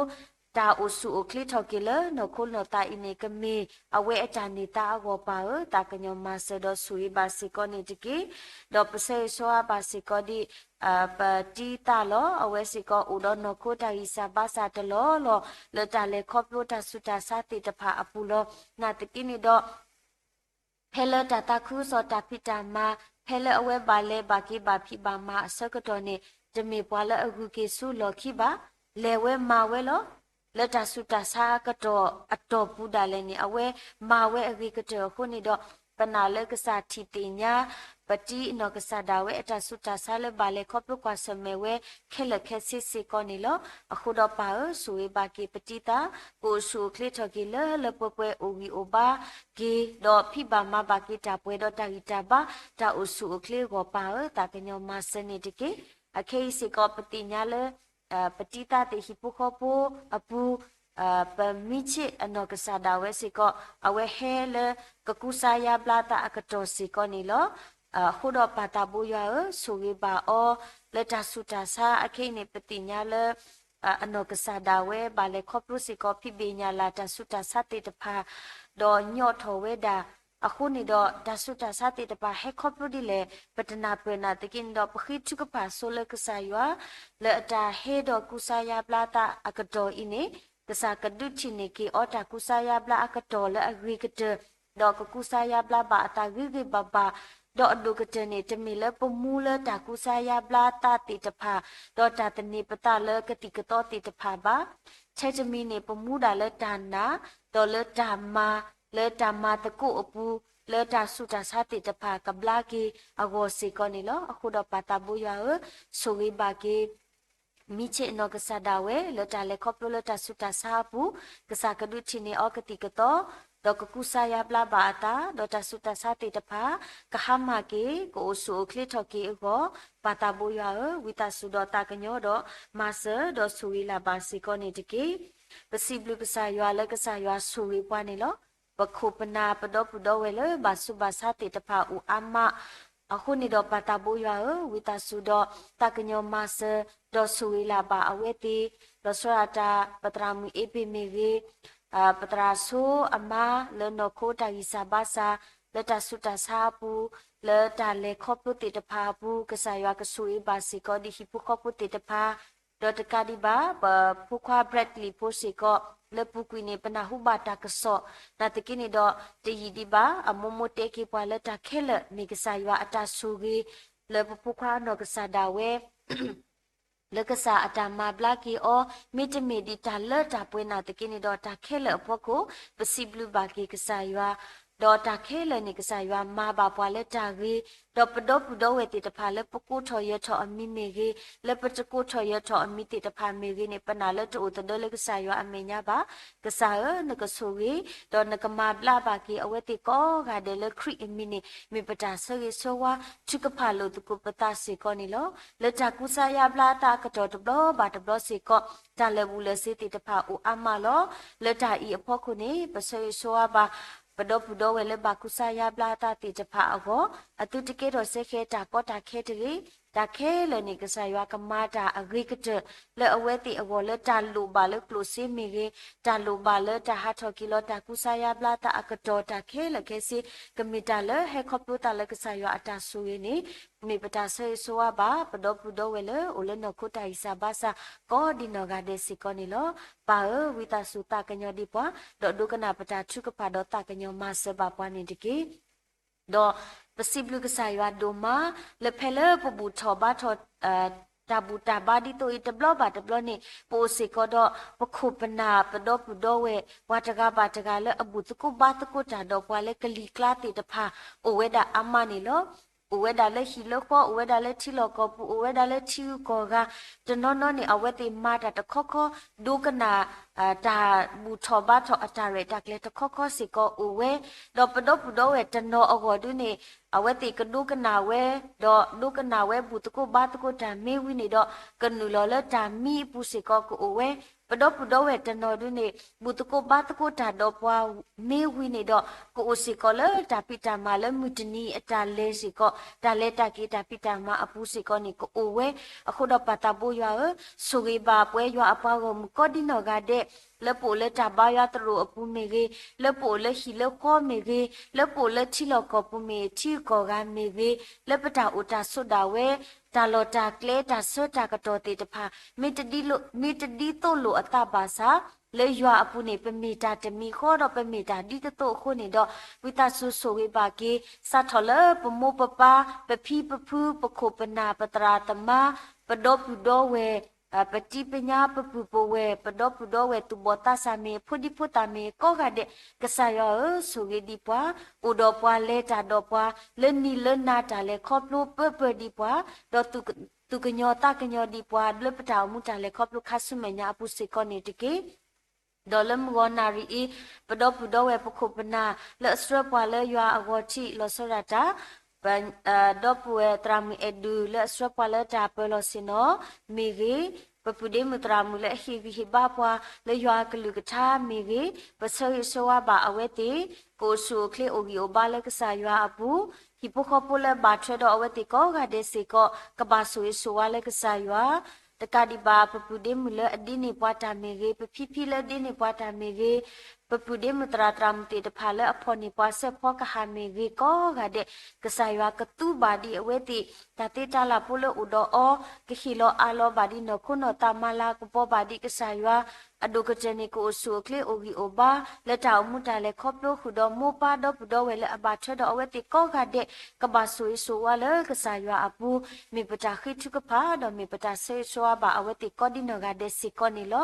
တၢ်အိၣ်ဆူၣ်အိၣ်ချ့ထီၣ်က့ၤလၢနီၢ်ခိနီၢ်သးအံၤန့ၣ် ကမ့ၢ်အဝဲအတၢ်န့ၢ်သါအဂီၢ်ပၢ်ဧၢ, သးကညီၤမၤစၢၤဒီးဆိၣ်ဂ့ၤဘၣ်စ့ၢ်ကီးန့ၣ်တက့ၢ်. ဒီးပဆၢဂ့ၤဆၢဝါဘၣ်စ့ၢ်ကီးဒ် ပတံသၣ်လီၤ. အဝဲစ့ၢ်ကီးအိၣ်ဒီးနီၢ်ခိတၢ်ဂံၢ်စၢ်ဘါစၢ်တလီၢ်လီၢ် လၢတၢ်လဲၤခီဖျိတၢ်ဆူးတၢ်ဆါသ့ၣ်တဖၣ်အပူၤလီၤ. နာ်သက့န့ၣ်ဒီး ဖဲလၢတၢ်သးခုကစီၣ်တၢ်ဖံးတၢ်မၤ ဖဲလၢအဝဲဘၣ်လဲၤဘၣ်က့ၤဘၣ်ဖံးဘၣ်မၤအဆၢကတီၢ်န့ၣ် တမ့ၢ်ပှၤလၢအဂုၤက့ၤဆူလီၢ်ခံဘၣ်. လဲၤဝဲမၤဝဲလီၤ. လၢတၢ်ဆူးတၢ်ဆါအကတီၢ်အတီၢ်ပူၤဒၣ်လဲာ်န့ၣ် အဝဲမၤဝဲအဂ့ၤကတၢၢ်အဃိန့ၣ်ဒီး ပနာ်လၢကစၢ်ထံၣ်သ့ၣ်ညါ ပတံအနီၢ်ကစၢ်ဒၣ်ဝဲအတၢ်ဆူးတၢ်ဆါလၢဘၣ်လဲၤခီဖျိကွၢ်ဆၢၣ်မဲာ်ဝဲခဲလၢာ်ခဲဆ့စ့ၢ်ကီးန့ၣ်လီၤ. အဃိဒီးပၢ်ဧၢ, ဆိၣ်ဂ့ၤဘၣ်က့ၤပတံသၣ် ကအိၣ်ဆူၣ်အိၣ်ချ့ထီၣ်က့ၤလၢလၢပှဲၤပှဲၤအိၣ်ဂံၢ်အိၣ်ဘါက့ၤ ဒီးဖံးဘၣ်မၤဘၣ်က့ၤတၢ်ပှဲၤဒီးတၢ်ဂံၢ်တၢ်ဘါ တၢ်အိၣ်ဆူၣ်အိၣ်ချ့အဂီၢ်ပၢ်ဧၢ, သးကညီၤမၤစၢၤန့ၣ်တက့ၢ်. အခဲအံၤစ့ၢ်ကီးပသ့ၣ်ညါလၢ ပတံသၣ်သ့ၣ်ဟံၣ်ဖိဃီဖိအပူၤ ပမံဆ့ၣ်အနီၢ်ကစၢ်ဒၣ်ဝဲစ့ၢ်ကီး အဝဲဟဲလၢကကူစါယါဘျါသးအကတီၢ်စ့ၢ်ကီးန့ၣ်လီၤ. အဃိဒီးပၢ်သးဘိယွၤဧၢ, ဆိၣ်ဂ့ၤဘၣ်အီၤ လၢတၢ်ဆူးတၢ်ဆါအခဲအံၤန့ၣ် ပသ့ၣ်ညါလၢ အနီၢ်ကစၢ်ဒၣ်ဝဲဘၣ်လဲၤခီဖျိစ့ၢ်ကီး ဖံးဘ့ၣ်ညၣ်လၢ်တၢ်ဆူးတၢ်ဆါသ့ၣ်တဖၣ် ဒီးညီၣ်ထီၣ်ဝဲဒၣ် အဃိန့ၣ်ဒီး တၢ်ဆူးတၢ်ဆါသ့ၣ်တဖၣ်ဟဲခီဖျိဒ်လဲၣ် ပတနၢ်ပၢၢ်နၢ်သက့န့ၣ်ဒီး ပဃ့ထုကဖၣ်ဆိလၢကစၢ်ယွၤ လၢအတၢ်ဟဲဒီးကူစါယါဘျါသးအကတီၢ်အံၤန့ၣ် ကစၢ်ကဒုးထံၣ်န့ၢ်က့ၤအီၤတၢ်ကူစါယါဘျါအကတီၢ်လၢအဂ့ၤကတၢၢ် ဒီးကကူစါယါဘျါဘၣ်အသးဂ့ၤဂ့ၤဘၣ်ဘၣ်, ဒီးအဒိၣ်ကတၢၢ်န့ၣ် တမ့ၢ်လၢပမူလၢတၢ်ကူစါယါဘျါသးသ့ၣ်တဖၣ်, ဒီးတၢ်သန့ၤပသးလၢကသံၣ်ကသီသ့ၣ်တဖၣ်ဘၣ်. ထဲတမံၤန့ၣ် ပမူဒၣ်လၢတၢ်နာ်, ဒီးလၢတၢ်မၤ, လၢတၢ်မၤသကိးအပူၤ, လၢတၢ်ဆူးတၢ်ဆါသ့ၣ်တဖၣ်ကဘျါက့ၤအဂီၢ်စ့ၢ်ကီးန့ၣ်လီၤ. အဃိဒီးပၢ်သးဘိယွၤဧၢ, ဆိၣ်ဂ့ၤဘၣ်က့ၤ မံၤဆ့ၣ်နီၢ်ကစၢ်ဒၣ်ဝဲ လၢတၢ်လဲၤခီဖျိလၢတၢ်ဆူးတၢ်ဆါအပူၤ, ကစၢ်ကဒုးထံၣ်န့ၢ်အီၤကသံၣ်ကသီ, ဒီးကကူစါယါဘျါဘၣ်အသး, ဒီးတၢ်ဆူးတၢ်ဆါသ့ၣ်တဖၣ် ကဟါမၢ်က့ၤ ကအိၣ်ဆူၣ်အိၣ်ချ့ထီၣ်က့ၤအဂီၢ်, ပၢ်သးဘိယွၤဧၢ, ဝံသးစူၤဒီးသးကညီၤဒီးမၤစၢၤ ဒီးဆိၣ်ဂ့ၤလၢ်ဘၣ်စ့ၢ်ကီးန့ၣ်တက့ၢ်. ပစံးဘျုးကစၢ်ယွၤလၢကစၢ်ယွၤဆိၣ်ဂ့ၤပှၤန့ၣ်လီၤ. ပခိၣ်ပနၢ်ပဒီပုၢ်ဒီဝဲၢ်လၢဘၣ်ဆူးဘၣ်ဆါသ့ၣ်တဖၣ်အိၣ်အါမး, အဃိန့ၣ်ဒီးပၢ်သးဘိယွၤဧၢ, ဝံသးစူၤဒီးသးကညီၤမၤစၢၤ, ဒီးဆိၣ်ဂ့ၤလၢ်ဘၣ်အဝဲသ့ၣ်, လီၤဆီဒၣ်တၢ် ပသရၣ်မုၣ်အ့ဘ့ၣ်မ့ၢ်ဂ့ၤ, ပသရၣ်ဆိအမါလၢနီၢ်ခိတၢ်ဂံၢ်စၢ်ဘါစၢ်, လၢတၢ်ဆူးတၢ်ဆါအပူၤ, လၢတၢ်လဲၤခီဖျိသ့ၣ်တဖၣ်အပူၤ, ကစၢ်ယွၤကဆိၣ်ဂ့ၤဘၣ်စ့ၢ်ကီးဒ်ဟံၣ်ဖိဃီဖိသ့ၣ်တဖၣ်, ဒီးတကးဒံးဘၣ် ပဖိခွါ Bradley ဖိစ့ၢ်ကီး, လၢပူၤကွံာ်န့ၣ် ပနၢ်ဟူဘၣ်တၢ်ကစီၣ်, နာ်သက့န့ၣ်ဒီး တယံာ်ဒံးဘၣ် အမိၢ်မိၢ်တဲက့ၤပှၤလၢတၢ်ခဲလၢာ်မ့ၢ်ကစၢ်ယွၤအတၢ်ဆိၣ်ဂ့ၤ, လၢပဖိခွါအနီၢ်ကစၢ်ဒၣ်ဝဲ လၢကစၢ်အတၢ်မၤဘျါက့ၤအီၤ, မ့တမ့ၢ်ဒ်တၢ်လၢတၢ်ပှဲၤနာ်သက့န့ၣ်ဒီး တၢ်ခဲလၢာ်အဖီခိၣ် ပစံးဘျုးဘၣ်က့ၤကစၢ်ယွၤ, ဒီးတၢ်ခဲလၢာ်န့ၣ် ကစၢ်ယွၤမၤဘၣ်ပှၤလၢတၢ်ဂ့ၤ, ဒီးပဒီပုၢ်ဒီဝဲၢ်သ့ၣ်တဖၣ်လၢပကိးထီၣ်ယၢၤထီၣ်အမံၤမ့ၢ်ဂ့ၤ, လၢပတကိးထီၣ်ယၢၤထီၣ်အမံၤသ့ၣ်တဖၣ်မ့ၢ်ဂ့ၤန့ၣ် ပနာ်လၢတအိၣ်သဒၢလၢကစၢ်ယွၤအမဲာ်ညါဘၣ်. ကစၢ်ဧၢ, နကဆိၣ်ဂ့ၤ, ဒီးနကမၤဘျါဘၣ်က့ၤအဝဲသ့ၣ်ကိးဂၤဒဲးလၢခရံာ်အမံၤန့ၣ် မ့ၢ်ပတၢ်ဆၢဂ့ၤဆၢဝါ ထုကဖၣ်လိာ်သကိးပသးစ့ၢ်ကီးန့ၣ်လီၤ. လၢတၢ်ကူစါယါဘျါအသးအကတီၢ်တဘျီဘၣ်တဘျီစ့ၢ်ကီး တၢ်လၢာ်ဘူၣ်လၢာ်စ့သ့ၣ်တဖၣ်အိၣ်အါမးလီၤ. လၢတၢ်အံၤအဖီခိၣ်န့ၣ် ပဆၢဂ့ၤဆၢဝါဘၣ် ပဒီပုၢ်ဒီဝဲၢ်လၢဘၣ်ကူစါယါဘျါအသးသ့ၣ်တဖၣ်အဂီၢ်, အသုတကဲထီၣ်စဲဃဲၤတၢ်ကီတၢ်ခဲတဂ့ၤ, တၢ်ခဲလၢာ်န့ၣ် ကစၢ်ယွၤကမၤတၢ်အဂ့ၤကတၢၢ် လၢအဝဲသ့ၣ်အဂီၢ် လၢတၢ်လိၣ်ဘၣ်လၢကျိၣ်စ့မ့ၢ်ဂ့ၤ, တၢ်လိၣ်ဘၣ်လၢတၢ်ဟးထီၣ်က့ၤလီၤတၢ်ကူစါယါဘျါသးအကတီၢ် တၢ်ခဲလၢာ်ခဲဆ့ ကမ့ၢ်တၢ်လၢဟဲခီဖျိသးလၢကစၢ်ယွၤအတၢ်ဆိၣ်ဂ့ၤန့ၣ် မ့ၢ်ပတၢ်ဆၢဂ့ၤဆၢဝါဘၣ် ပဒီပုၢ်ဒီဝဲၢ်လၢအိၣ်လၢနီၢ်ခိတၢ်ဂံၢ်စၢ်ဘါစၢ် ကိးဒံနီၢ်ဂၤဒဲးစ့ၢ်ကီးန့ၣ်လီၤ. ပၢ်ဧၢ, ဝံသးစူၤသးကညီၤဒံးပှၤ, ဒီးဒိကနၣ်ပတၢ်ထုကဖၣ်ဒီးသးကညီၤမၤစၢၤဘၣ်ပှၤန့ၣ်တက့ၢ်. ဒီးပစံးဘျုးကစၢ်ယွၤဒိၣ်မး လၢဖဲလၢပဘူၣ်ထီၣ်ဘါထီၣ် တၢ်ဘူၣ်တၢ်ဘါဒ်သိးအံၤတဘျီဘၣ်တဘျီန့ၣ် ပအိၣ်စ့ၢ်ကီးဒီး ပခိၣ်ပနၢ်ပဒီပုၢ်ဒီဝဲၢ် ပှၤတဂၤဘၣ်တဂၤလၢအဘူၣ်သကိးဘါသကိးတၢ်ဒီးပှၤလၢကလံၤကျါသ့ၣ်တဖၣ် အိၣ်ဝဲဒၣ်အါမးန့ၣ်လီၤ. အိၣ်ဝဲဒၣ်လၢဟံၣ်လၢဃီ, အိၣ်ဝဲဒၣ်လၢထံလီၢ်ကီၢ်ပူၤ, အိၣ်ဝဲဒၣ်လၢထံဂုၤကီၢ်ဂၤ, တနီၤနီၤန့ၣ် အဝဲသ့ၣ်မၤတၢ်တခီခီ ဒိကနၣ် တၢ်ဘူၣ်ထီၣ်ဘါထီၣ်အတၢ်ရဲၣ်တၢ်ကျဲၤတခီခီစ့ၢ်ကီးအိၣ်ဝဲ, ဒီးပဒီပုၢ်ဒီဝဲၢ်တနီၤအဂီၢ်ဒုန့ၣ် အဝဲသ့ၣ်ကဒိကနၣ်ဝဲ, ဒီးဒိကနၣ်ဝဲဘူၣ်သကိးဘါသကိးတၢ်မ့ၢ်ဝံၤန့ၣ်ဒီး ကနုာ်လီၤလၢတၢ်မံအပူၤစ့ၢ်ကီးကအိၣ်ဝဲ, ပဒီပုၢ်ဒီဝဲၢ်တနီၤဒုန့ၣ် ဘူၣ်သကိးဘါသကိးတၢ်ဒီးပှၤမ့ၢ်ဝံၤန့ၣ်ဒီး ကအိၣ်စ့ၢ်ကီးလၢတၢ်ဖံးတၢ်မၤလၢမုၢ်တနံၤအတၢ်လဲၤစ့ၢ်ကီး တၢ်လဲၤတၢ်က့ၤတၢ်ဖံးတၢ်မၤအပူၤစ့ၢ်ကီးန့ၣ် ကအိၣ်ဝဲ, အဃိဒီးပၢ်သးဘိယွၤဧၢ, ဆိၣ်ဂ့ၤဘၣ်ပဝဲယွၤအပှၤဂီၢ်မုၢ်ကိးဒံနီၢ်ဂၤဒဲး, လၢပအိၣ်လၢတၢ်ဘါယွၤသရိာ်အပူၤမ့ၢ်ဂ့ၤ, လၢပအိၣ်လၢဟံၣ်လၢဃီမ့ၢ်ဂ့ၤ, လၢပအိၣ်လၢထံလီၢ်ကီၢ်ပူၤမ့ၢ်ထံဂုၤကီၢ်ဂၤမ့ၢ်ဂ့ၤ, လၢပတၢ်အိၣ်တၢ်ဆိးဒၣ်ဝဲ, တၢ်လီၢ်တၢ်ကျဲတၢ်ဆၢတၢ်ကတီၢ်သ့ၣ်တဖၣ် မ့ၢ်တဒ်သိးလိာ်အသးဘၣ်ဆၣ်, လၢယွၤအပူၤန့ၣ် ပမ့ၢ်တၢ်တမံၤဃီဒီးပမ့ၢ်တၢ်ဒ်သိးသိးအဃိန့ၣ်ဒီး ဝံသးစူၤဆိၣ်ဂ့ၤဘၣ်က့ၤ စးထီၣ်လၢပမိၢ်ပပၢ် ပဖံပဖု ပခိၣ်ပနၢ် ပသရၣ်သမါ ပဒီပုၢ်ဒီဝဲၢ် ပတံၤပညါ ပပုၢ်ပဝဲၢ် ပဒီပုၢ်ဒီဝဲၢ်သူၣ်ဘီၣ်သးစၢ်မ့ၢ် ဖိဒံဖိသၣ်မ့ၢ် ကိးဂၤဒဲး ကစၢ်ယွၤဧၢ ဆိၣ်ဂ့ၤဒံးပှၤ, အိၣ်ဒီးပှၤလဲၤတၢ်ဒီးပှၤ လၢနံၤလၢနၤတၢ်လဲၤခီဖျိပၢပၢဒံးပှၤ, ဒီးသူၣ်ကညီၤသးကညီၤဒံးပှၤ လၢပတၢ်အိၣ်မူတၢ်လဲၤခီဖျိခါဆူမဲာ်ညါအပူၤစ့ၢ်ကီးန့ၣ်တက့ၢ်. ဒီးလၢမုၢ်ဂီၤနၣ်ရံၣ်အံၤ ပဒီပုၢ်ဒီဝဲၢ်ပခိၣ်ပနၢ် လၢအဆှၢပှၤလၢယွၤအဂီၢ်ထံးလီၤဆီဒၣ်တၢ် ပဒီပုၢ်ဝဲၢ်သရၣ်မုၣ်အဲၣ်ဒူး လၢအဆှၢပှၤလၢတၢ်ပၢၤလီၢ်ဆ့ၣ်နီၤမ့ၢ်ဂ့ၤ, ပပုၢ်ဒ့မုၣ်သရၣ်မုၣ်လၢအဟ့ၣ်ဂံၢ်ဟ့ၣ်ဘါပှၤ လၢယွၤအကလုၢ်ကထါမ့ၢ်ဂ့ၤ, ပဆၢဂ့ၤဆၢဝါဘၣ်အဝဲသ့ၣ် ကအိၣ်ဆူၣ်အိၣ်ချ့အိၣ်ဂံၢ်အိၣ်ဘါလၢကစၢ်ယွၤအပူၤ, ဟံၣ်ဖိဃီဖိလၢဘၣ်ထွဲဒီးအဝဲသ့ၣ်ကိးဂၤဒဲးစ့ၢ်ကီး ကဘၣ်ဆိၣ်ဂ့ၤဆိၣ်ဝါလၢကစၢ်ယွၤ, တကးဒံးဘၣ် ပပုၢ်ဒ့မုၣ်လၢအဒ့န့ၢ်ပှၤတၢ်မ့ၢ်ဂ့ၤ, ပဖံဖံလၢအဒ့န့ၢ်ပှၤတၢ်မ့ၢ်ဂ့ၤ, ပပုၢ်ဒ့မုၣ်သရၣ်သရၣ်မုၣ်သ့ၣ်တဖၣ်လၢအဖီၣ်န့ၢ်ပှၤစဲးဖီကဟၣ်မ့ၢ်ဂ့ၤကိးဂၤဒဲး, ကစၢ်ယွၤကသူဘၣ်ဒံးအဝဲသ့ၣ် တၢ်သ့တၢ်လၢ်ဖိလၢအိၣ်ဒီးအီၤ, ကဟ့ၣ်လီၤအးလီၤဘၣ်ဒံးနီၢ်ခိနီၢ်သး မၤလၤကပီၤဘၣ်ဒံးကစၢ်ယွၤ အဒိၣ်ကတၢၢ်န့ၣ် ကအိၣ်ဆူၣ်အိၣ်ချ့အိၣ်ဂံၢ်အိၣ်ဘါ လၢတၢ်အိၣ်မူတၢ်လဲၤခီဖျိဃုာ်ဒီးမိၢ်ပၢ်ဒီပုၢ်ဒီဝဲၢ်လၢအဘၣ်ထွဲဒီးအဝဲသ့ၣ်ကိးဂၤဒဲး ကဘၣ်ဆိၣ်ဂ့ၤဆိၣ်ဝါလၢကစၢ်ယွၤအပူၤ, မ့ၢ်ပတၢ်ဃ့ထုကဖၣ် ဒီးမ့ၢ်ပတၢ်ဆၢဂ့ၤဆၢဝါဘၣ်အဝဲသ့ၣ်ကိးဒံနီၢ်ဂၤဒဲးစ့ၢ်ကီးန့ၣ်လီၤ.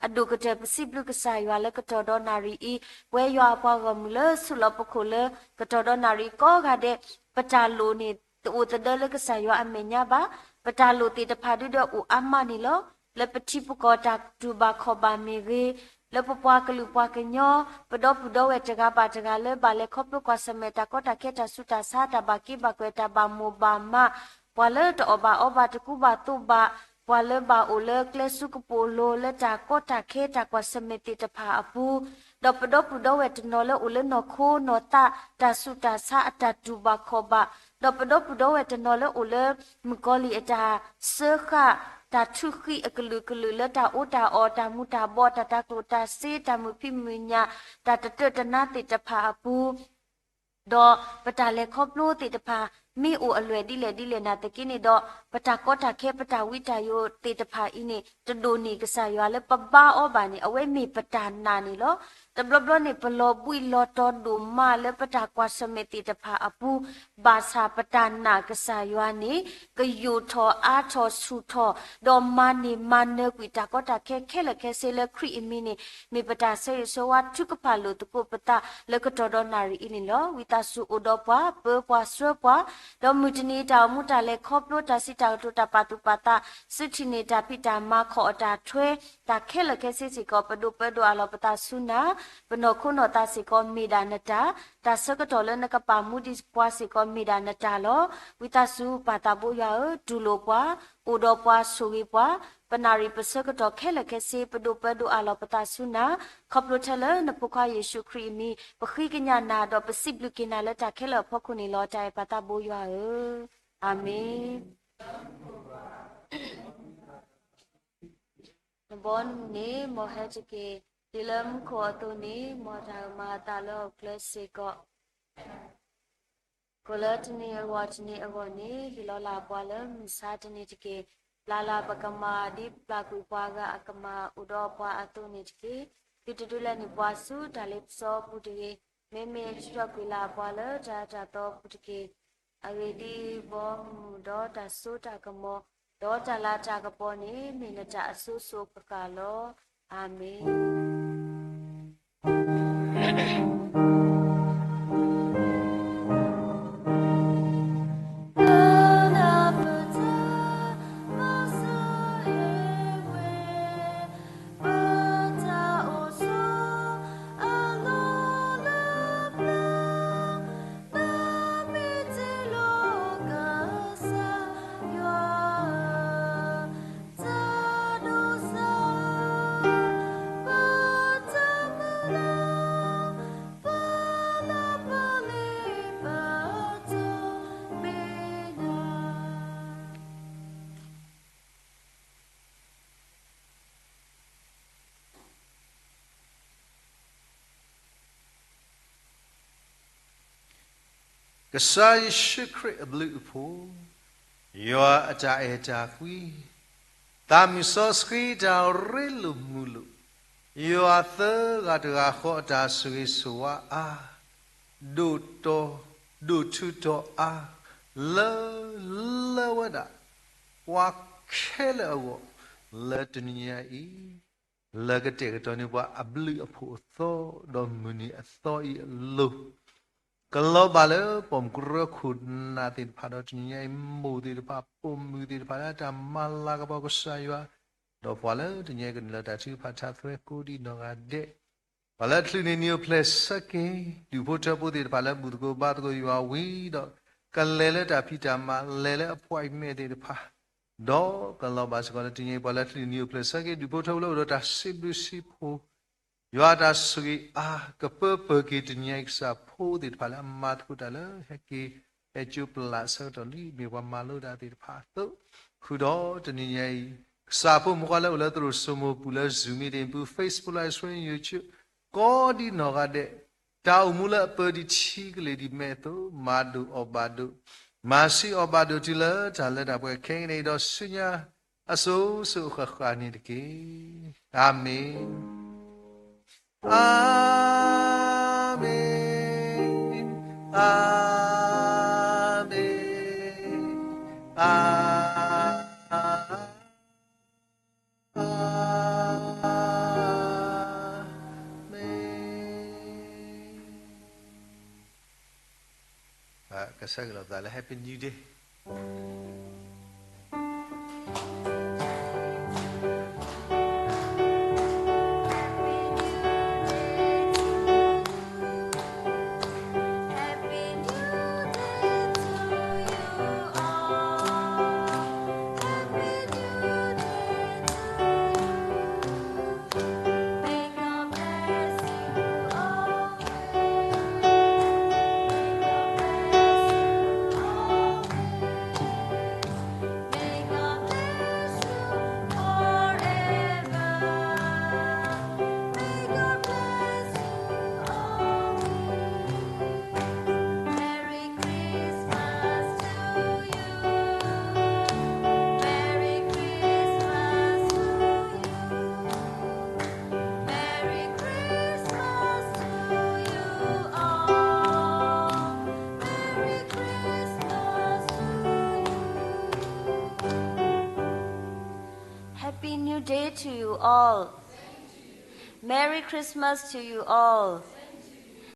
အဒိၣ်ကတၢၢ်ပစံးဘျုးကစၢ်ယွၤလၢကတီၢ်ဒီးနၣ်ရံၣ်အံၤ, ပဝဲယွၤအပှၤဂီၢ်မုၢ်လၢဆူးလီၤပခိၣ်လၢ ကတီၢ်ဒီးနၣ်ရံၣ်ကိးဂၤဒဲး, ပတၢ်လိၣ်န့ၣ် တအိၣ်သဒၢလၢကစၢ်ယွၤအမဲာ်ညါဘၣ်. ပတၢ်လိၣ်သ့ၣ်တဖၣ်ဒုဒီးအိၣ်အါမးန့ၣ်လီၤ. လၢပထံပကီၢ်တၢ်တူၢ်ဘၣ်ခီၣ်ဘၣ်မ့ၢ်ဂ့ၤ, လၢပပှၤကလုာ်ပှၤကညီ, ပဒီပုၢ်ဒီဝဲၢ်တဂၤဘၣ်တဂၤလၢဘၣ်လဲၤခီဖျိကွၢ်ဆၢၣ်မဲာ်တၢ်ကီတၢ်ခဲတၢ်ဆူးတၢ်ဆါ တၢ်ဘၣ်က့ဘၣ်ကွဲၢ် တၢ်ဘၣ်မိၢ်ဘၣ်မး, ပှၤလၢတအီၣ်ဘၣ်အီဘၣ်တကူဘၣ်သိးဘၣ်, ပှၤလၢဘၣ်အိၣ်လၢကျဲစူကပိာ်လိၤ လၢတၢ်ကီတၢ်ခဲတၢ်ကွၢ်ဆၢၣ်မဲာ်သ့ၣ်တဖၣ်အပူၤ, ဒီးပဒီပုၢ်ဒီဝဲၢ်တနီၤလၢအိၣ်လၢနီၢ်ခိနီၢ်သး တၢ်ဆူးတၢ်ဆါအတၢ်တူၢ်ဘၣ်ခီၣ်ဘၣ်, ဒီးပဒီပုၢ်ဒီဝဲၢ်တနီၤလၢအိၣ်လၢ မုၣ်ကီၤလံၢ်အတၢ်စၢဃာ် တၢ်ထုးဃံးအကလုာ်ကလုာ်လၢတၢ်အီၣ်တၢ်အီ တၢ်မူၤတၢ်ဘှီး တၢ်တၤကျိၣ်တၤစ့ တၢ်မုာ်ဖံးမုာ်ညၣ် တၢ်တတၢၢ်တနါသ့ၣ်တဖၣ်အပူၤ ဒီးပတၢ်လဲၤခီဖျိသ့ၣ်တဖၣ် မ့ၢ်အိၣ်အလွဲၢ်ဒ်လဲၣ်ဒ်လဲၣ်နာ်သက့န့ၣ်ဒီး ပတၢ်ကီတၢ်ခဲ ပတၢ်ဝံတၢ်ယိးသ့ၣ်တဖၣ်အံၤန့ၣ် တဒိၣ်န့ၢ်ကစၢ်ယွၤလၢပဘါအီၤဘၣ်န့ၣ် အဝဲမ့ၢ်ပတၢ်နာ်န့ၣ်လီၤ. တဘျီဘျီန့ၣ် ပလီၤဘှံးလီၤတီၤဒိၣ်မးလၢပတၢ်ကွၢ်ဆၢၣ်မဲာ်သ့ၣ်တဖၣ်အပူၤ, ဘၣ်ဆၣ်ပတၢ်နာ်ကစၢ်ယွၤန့ၣ် ကယိာ်ထီၣ်အါထီၣ်ဆူၣ်ထီၣ် ဒီးမၤန့ၢ်မၤနၢၤကွံာ်တၢ်ကီတၢ်ခဲခဲလၢာ်ခဲဆ့လၢခရံာ်အမံၤန့ၣ် မ့ၢ်ပတၢ်ဆၢဂ့ၤဆၢဝါထုကဖၣ်လိာ်သကိးပသးလၢကတီၢ်ဒီးနၣ်ရံၣ်အံၤန့ၣ်လီၤ. ဝံသးစူၤအိၣ်ဒီးပှၤ ပၢပှၤဆှၢပှၤ, ဒီးမုၢ်တနံၤတၢ်အိၣ်မူတၢ်လဲၤခီဖျိ တၢ်စံးတၢ်ကတိၤ တၢ်ပာ်သူၣ်ပာ်သး စုထံၣ်န့ၢ်တၢ်ဖံးတၢ်မၤ ခီၣ်အတၢ်ထွဲ တၢ်ခဲလၢာ်ခဲဆ့စ့ၢ်ကီး ပဒိးပၢဒိးအးလီၤပသးဆူနၤ, ပနီၢ်ခိနီၢ်သးစ့ၢ်ကီးမ့ၢ်ဒၣ်နတၢ်, တၢ်ဆၢကတီၢ်လၢနကပာ်မူဒံးပှၤစ့ၢ်ကီးမ့ၢ်ဒၣ်နတၢ်လီၤ. ဝံသးစူၤပၢ်သးဘိယွၤဧၢ, တူၢ်လိာ်ပှၤ, အိၣ်ဒီးပှၤ ဆိၣ်ဂ့ၤပှၤ, ပနၣ်ရံၣ်ပဆၢကတီၢ်ခဲလၢာ်ခဲဆ့ ပဒိးပၢဒိးအးလီၤပသးဆူနၤ, ခီဖျိထဲလၢနဖိခွါယ့ၣ်ၡူးခရံာ်အမံၤ ပဃ့ကညးနၤဒီးပစံးဘျုးက့ၤနၤလၢတၢ်ခဲလၢာ်အဖီခိၣ်န့ၣ်လီၤ. တၢ်အဲၣ်ပၢ်သးဘိယွၤဧၢ, အၤမ့ၣ်. နဘီန့ၣ် မ်ဟဲတက့ၢ်. ဒ်လၢမူခိၣ်အသိးန့ၣ် မ်တၢ်ကမၤအသးလၢဟီၣ်ခိၣ်ချၢစ့ၢ်ကီး, ကိၣ်လၢတနံၤအဂီၢ်တနံၤအဂီၢ်န့ၣ် ဟ့ၣ်လီၤလၢပှၤလၢမုၢ်ဆါတနံၤတက့ၢ်. ပျၢ်လၢပကမၤဒ်ပျၢ်ကွံာ်ပှၤဂၤအကမၤ အိၣ်ဒီးပှၤအသိးန့ၣ်တက့ၢ်. သုတဒုးလဲန့ၢ်ပှၤဆူတၢ်လ့ပစီအပူၤတဂ့ၤ. မ့မ့ၢ်ထုးထီၣ်ကွံာ်လၢပှၤလၢတၢ်အၢတၢ်သီအပူၤတက့ၢ်. အဂ့ၢ်ဒ်အံၤ, ဘီမုၢ်ဒီးတၢ်စိတၢ်ကမီၤ, ဒီးတၢ်လၤတၢ်ကပီၤန့ၣ် မ့ၢ်နတၢ်အစိၤစိၤဃၣ်ဃၣ်လီၤ. အၤမ့ၣ်. ကစၢ်ယ့ၣ်ၡူးခရံာ်အဘျုးအဖှိၣ်, ယွၤအတၢ်အဲၣ်တၢ်ကွံ, သးမုၢ်စီဆှံတၢ်ရ့လိာ်မုာ်လိာ်, ယွၤသၢဂၤတဂၤဃီအတၢ်ဆိၣ်ဂ့ၤဆိၣ်ဝါအါ, ဒိၣ်တီၤ, ဒိၣ်ထူးတီၤအါ, လၢ, လၢဝဲဒၣ်, ပှၤခဲလၢာ်အဂီၢ်, လၢတနံၤညါအံၤ, လၢကတဲာ်ကတီၤန့ၢ်ပှၤအဘျုးအဖှိၣ်အသီ, ဒီးမုၢ်နံၤအသီအံၤအလိၤ ကလီၤဘၣ်လၢပိာ်မုၣ်ကရၢခိၣ်နၢ်သ့ၣ်တဖၣ်ဒီးတနံၤညါအံၤ မိၢ်သ့ၣ်တဖၣ် ပိာ်မုၣ်သ့ၣ်တဖၣ်လၢတၢ်မၤလၤကပီၤကစၢ်ယွၤ, ဒီးပှၤလၢတနံၤညါအံၤကနုာ်လီၤတၢ်ထုကဖၣ်ထါသွဲကိးဒံးနီၢ်ဂၤဒဲး, ပှၤလၢအချုးန့ၢ်နံၤအိၣ်ဖျဲၣ်ဆၢက့ၤ ဒူၣ်ဖိထၢဖိသ့ၣ်တဖၣ်လၢဘူၣ်သကိးဘါသကိးယွၤဝံၤဒီး ကလဲၤလၢတၢ်ဖံးတၢ်မၤ လဲၤလၢအဖှီၣ်အံၤမဲာ်သ့ၣ်တဖၣ်, ဒီးကလီၤဘၣ်စ့ၢ်ကီးလၢတနံၤညါအံၤ ပှၤလၢချုးန့ၢ်နံၤအိၣ်ဖျဲၣ်ဆၢက့ၤ ဒူၣ်ဖိထၢဖိလၢအိၣ်ဒီးတၢ်စံးဘျုးစံးဖှိၣ် ယွၤအတၢ်ဆိၣ်ဂ့ၤအါ ကပၢပၢၢ်က့ၤတနံၤညါအံၤကစၢ်ဖိသ့ၣ်တဖၣ်လၢအမၤသကိးတၢ်လၢဟဲက့ၤ ဟဲကၠိပလၢ်အဆၢကတီၢ်လံ မ့ၢ်ပှၤမၤလိတၢ်သ့ၣ်တဖၣ်အသိး, ဃုာ်ဒီးတနံၤညါအံၤ ကစၢ်ဖိမုၣ်ခွါလၢအိၣ်လၢသရိာ်စိမိၤပူၤလၢ Zoom meeting ပူၤ Facebook Live Stream YouTube ကိးဒံနီၢ်ဂၤဒဲး, တၢ်အိၣ်မူလၢအပၢဒံးဆံးကလ့ၤဒံးမဲာ်အသိး, မၤဒိၣ်အီၣ်ဘၣ်ဒိၣ်, မၤဆံးအီၣ်ဘၣ်ဒိၣ်တုၤလၢတၢ်လၢတၢ်ပှဲၤခဲကနံၣ်အံၤ, ဒီးဆူညါအစိၤစိၤအဃၣ်ဃၣ်န့ၣ်တက့ၢ်. အၤမ့ၣ်, အၤမ့ၣ်, အၤမ့ၣ်, အၤ မ့ၢ် ကစၢ်ကလီၤသးလၢ Happy New Day. Happy New Day to you all. Merry Christmas to you all.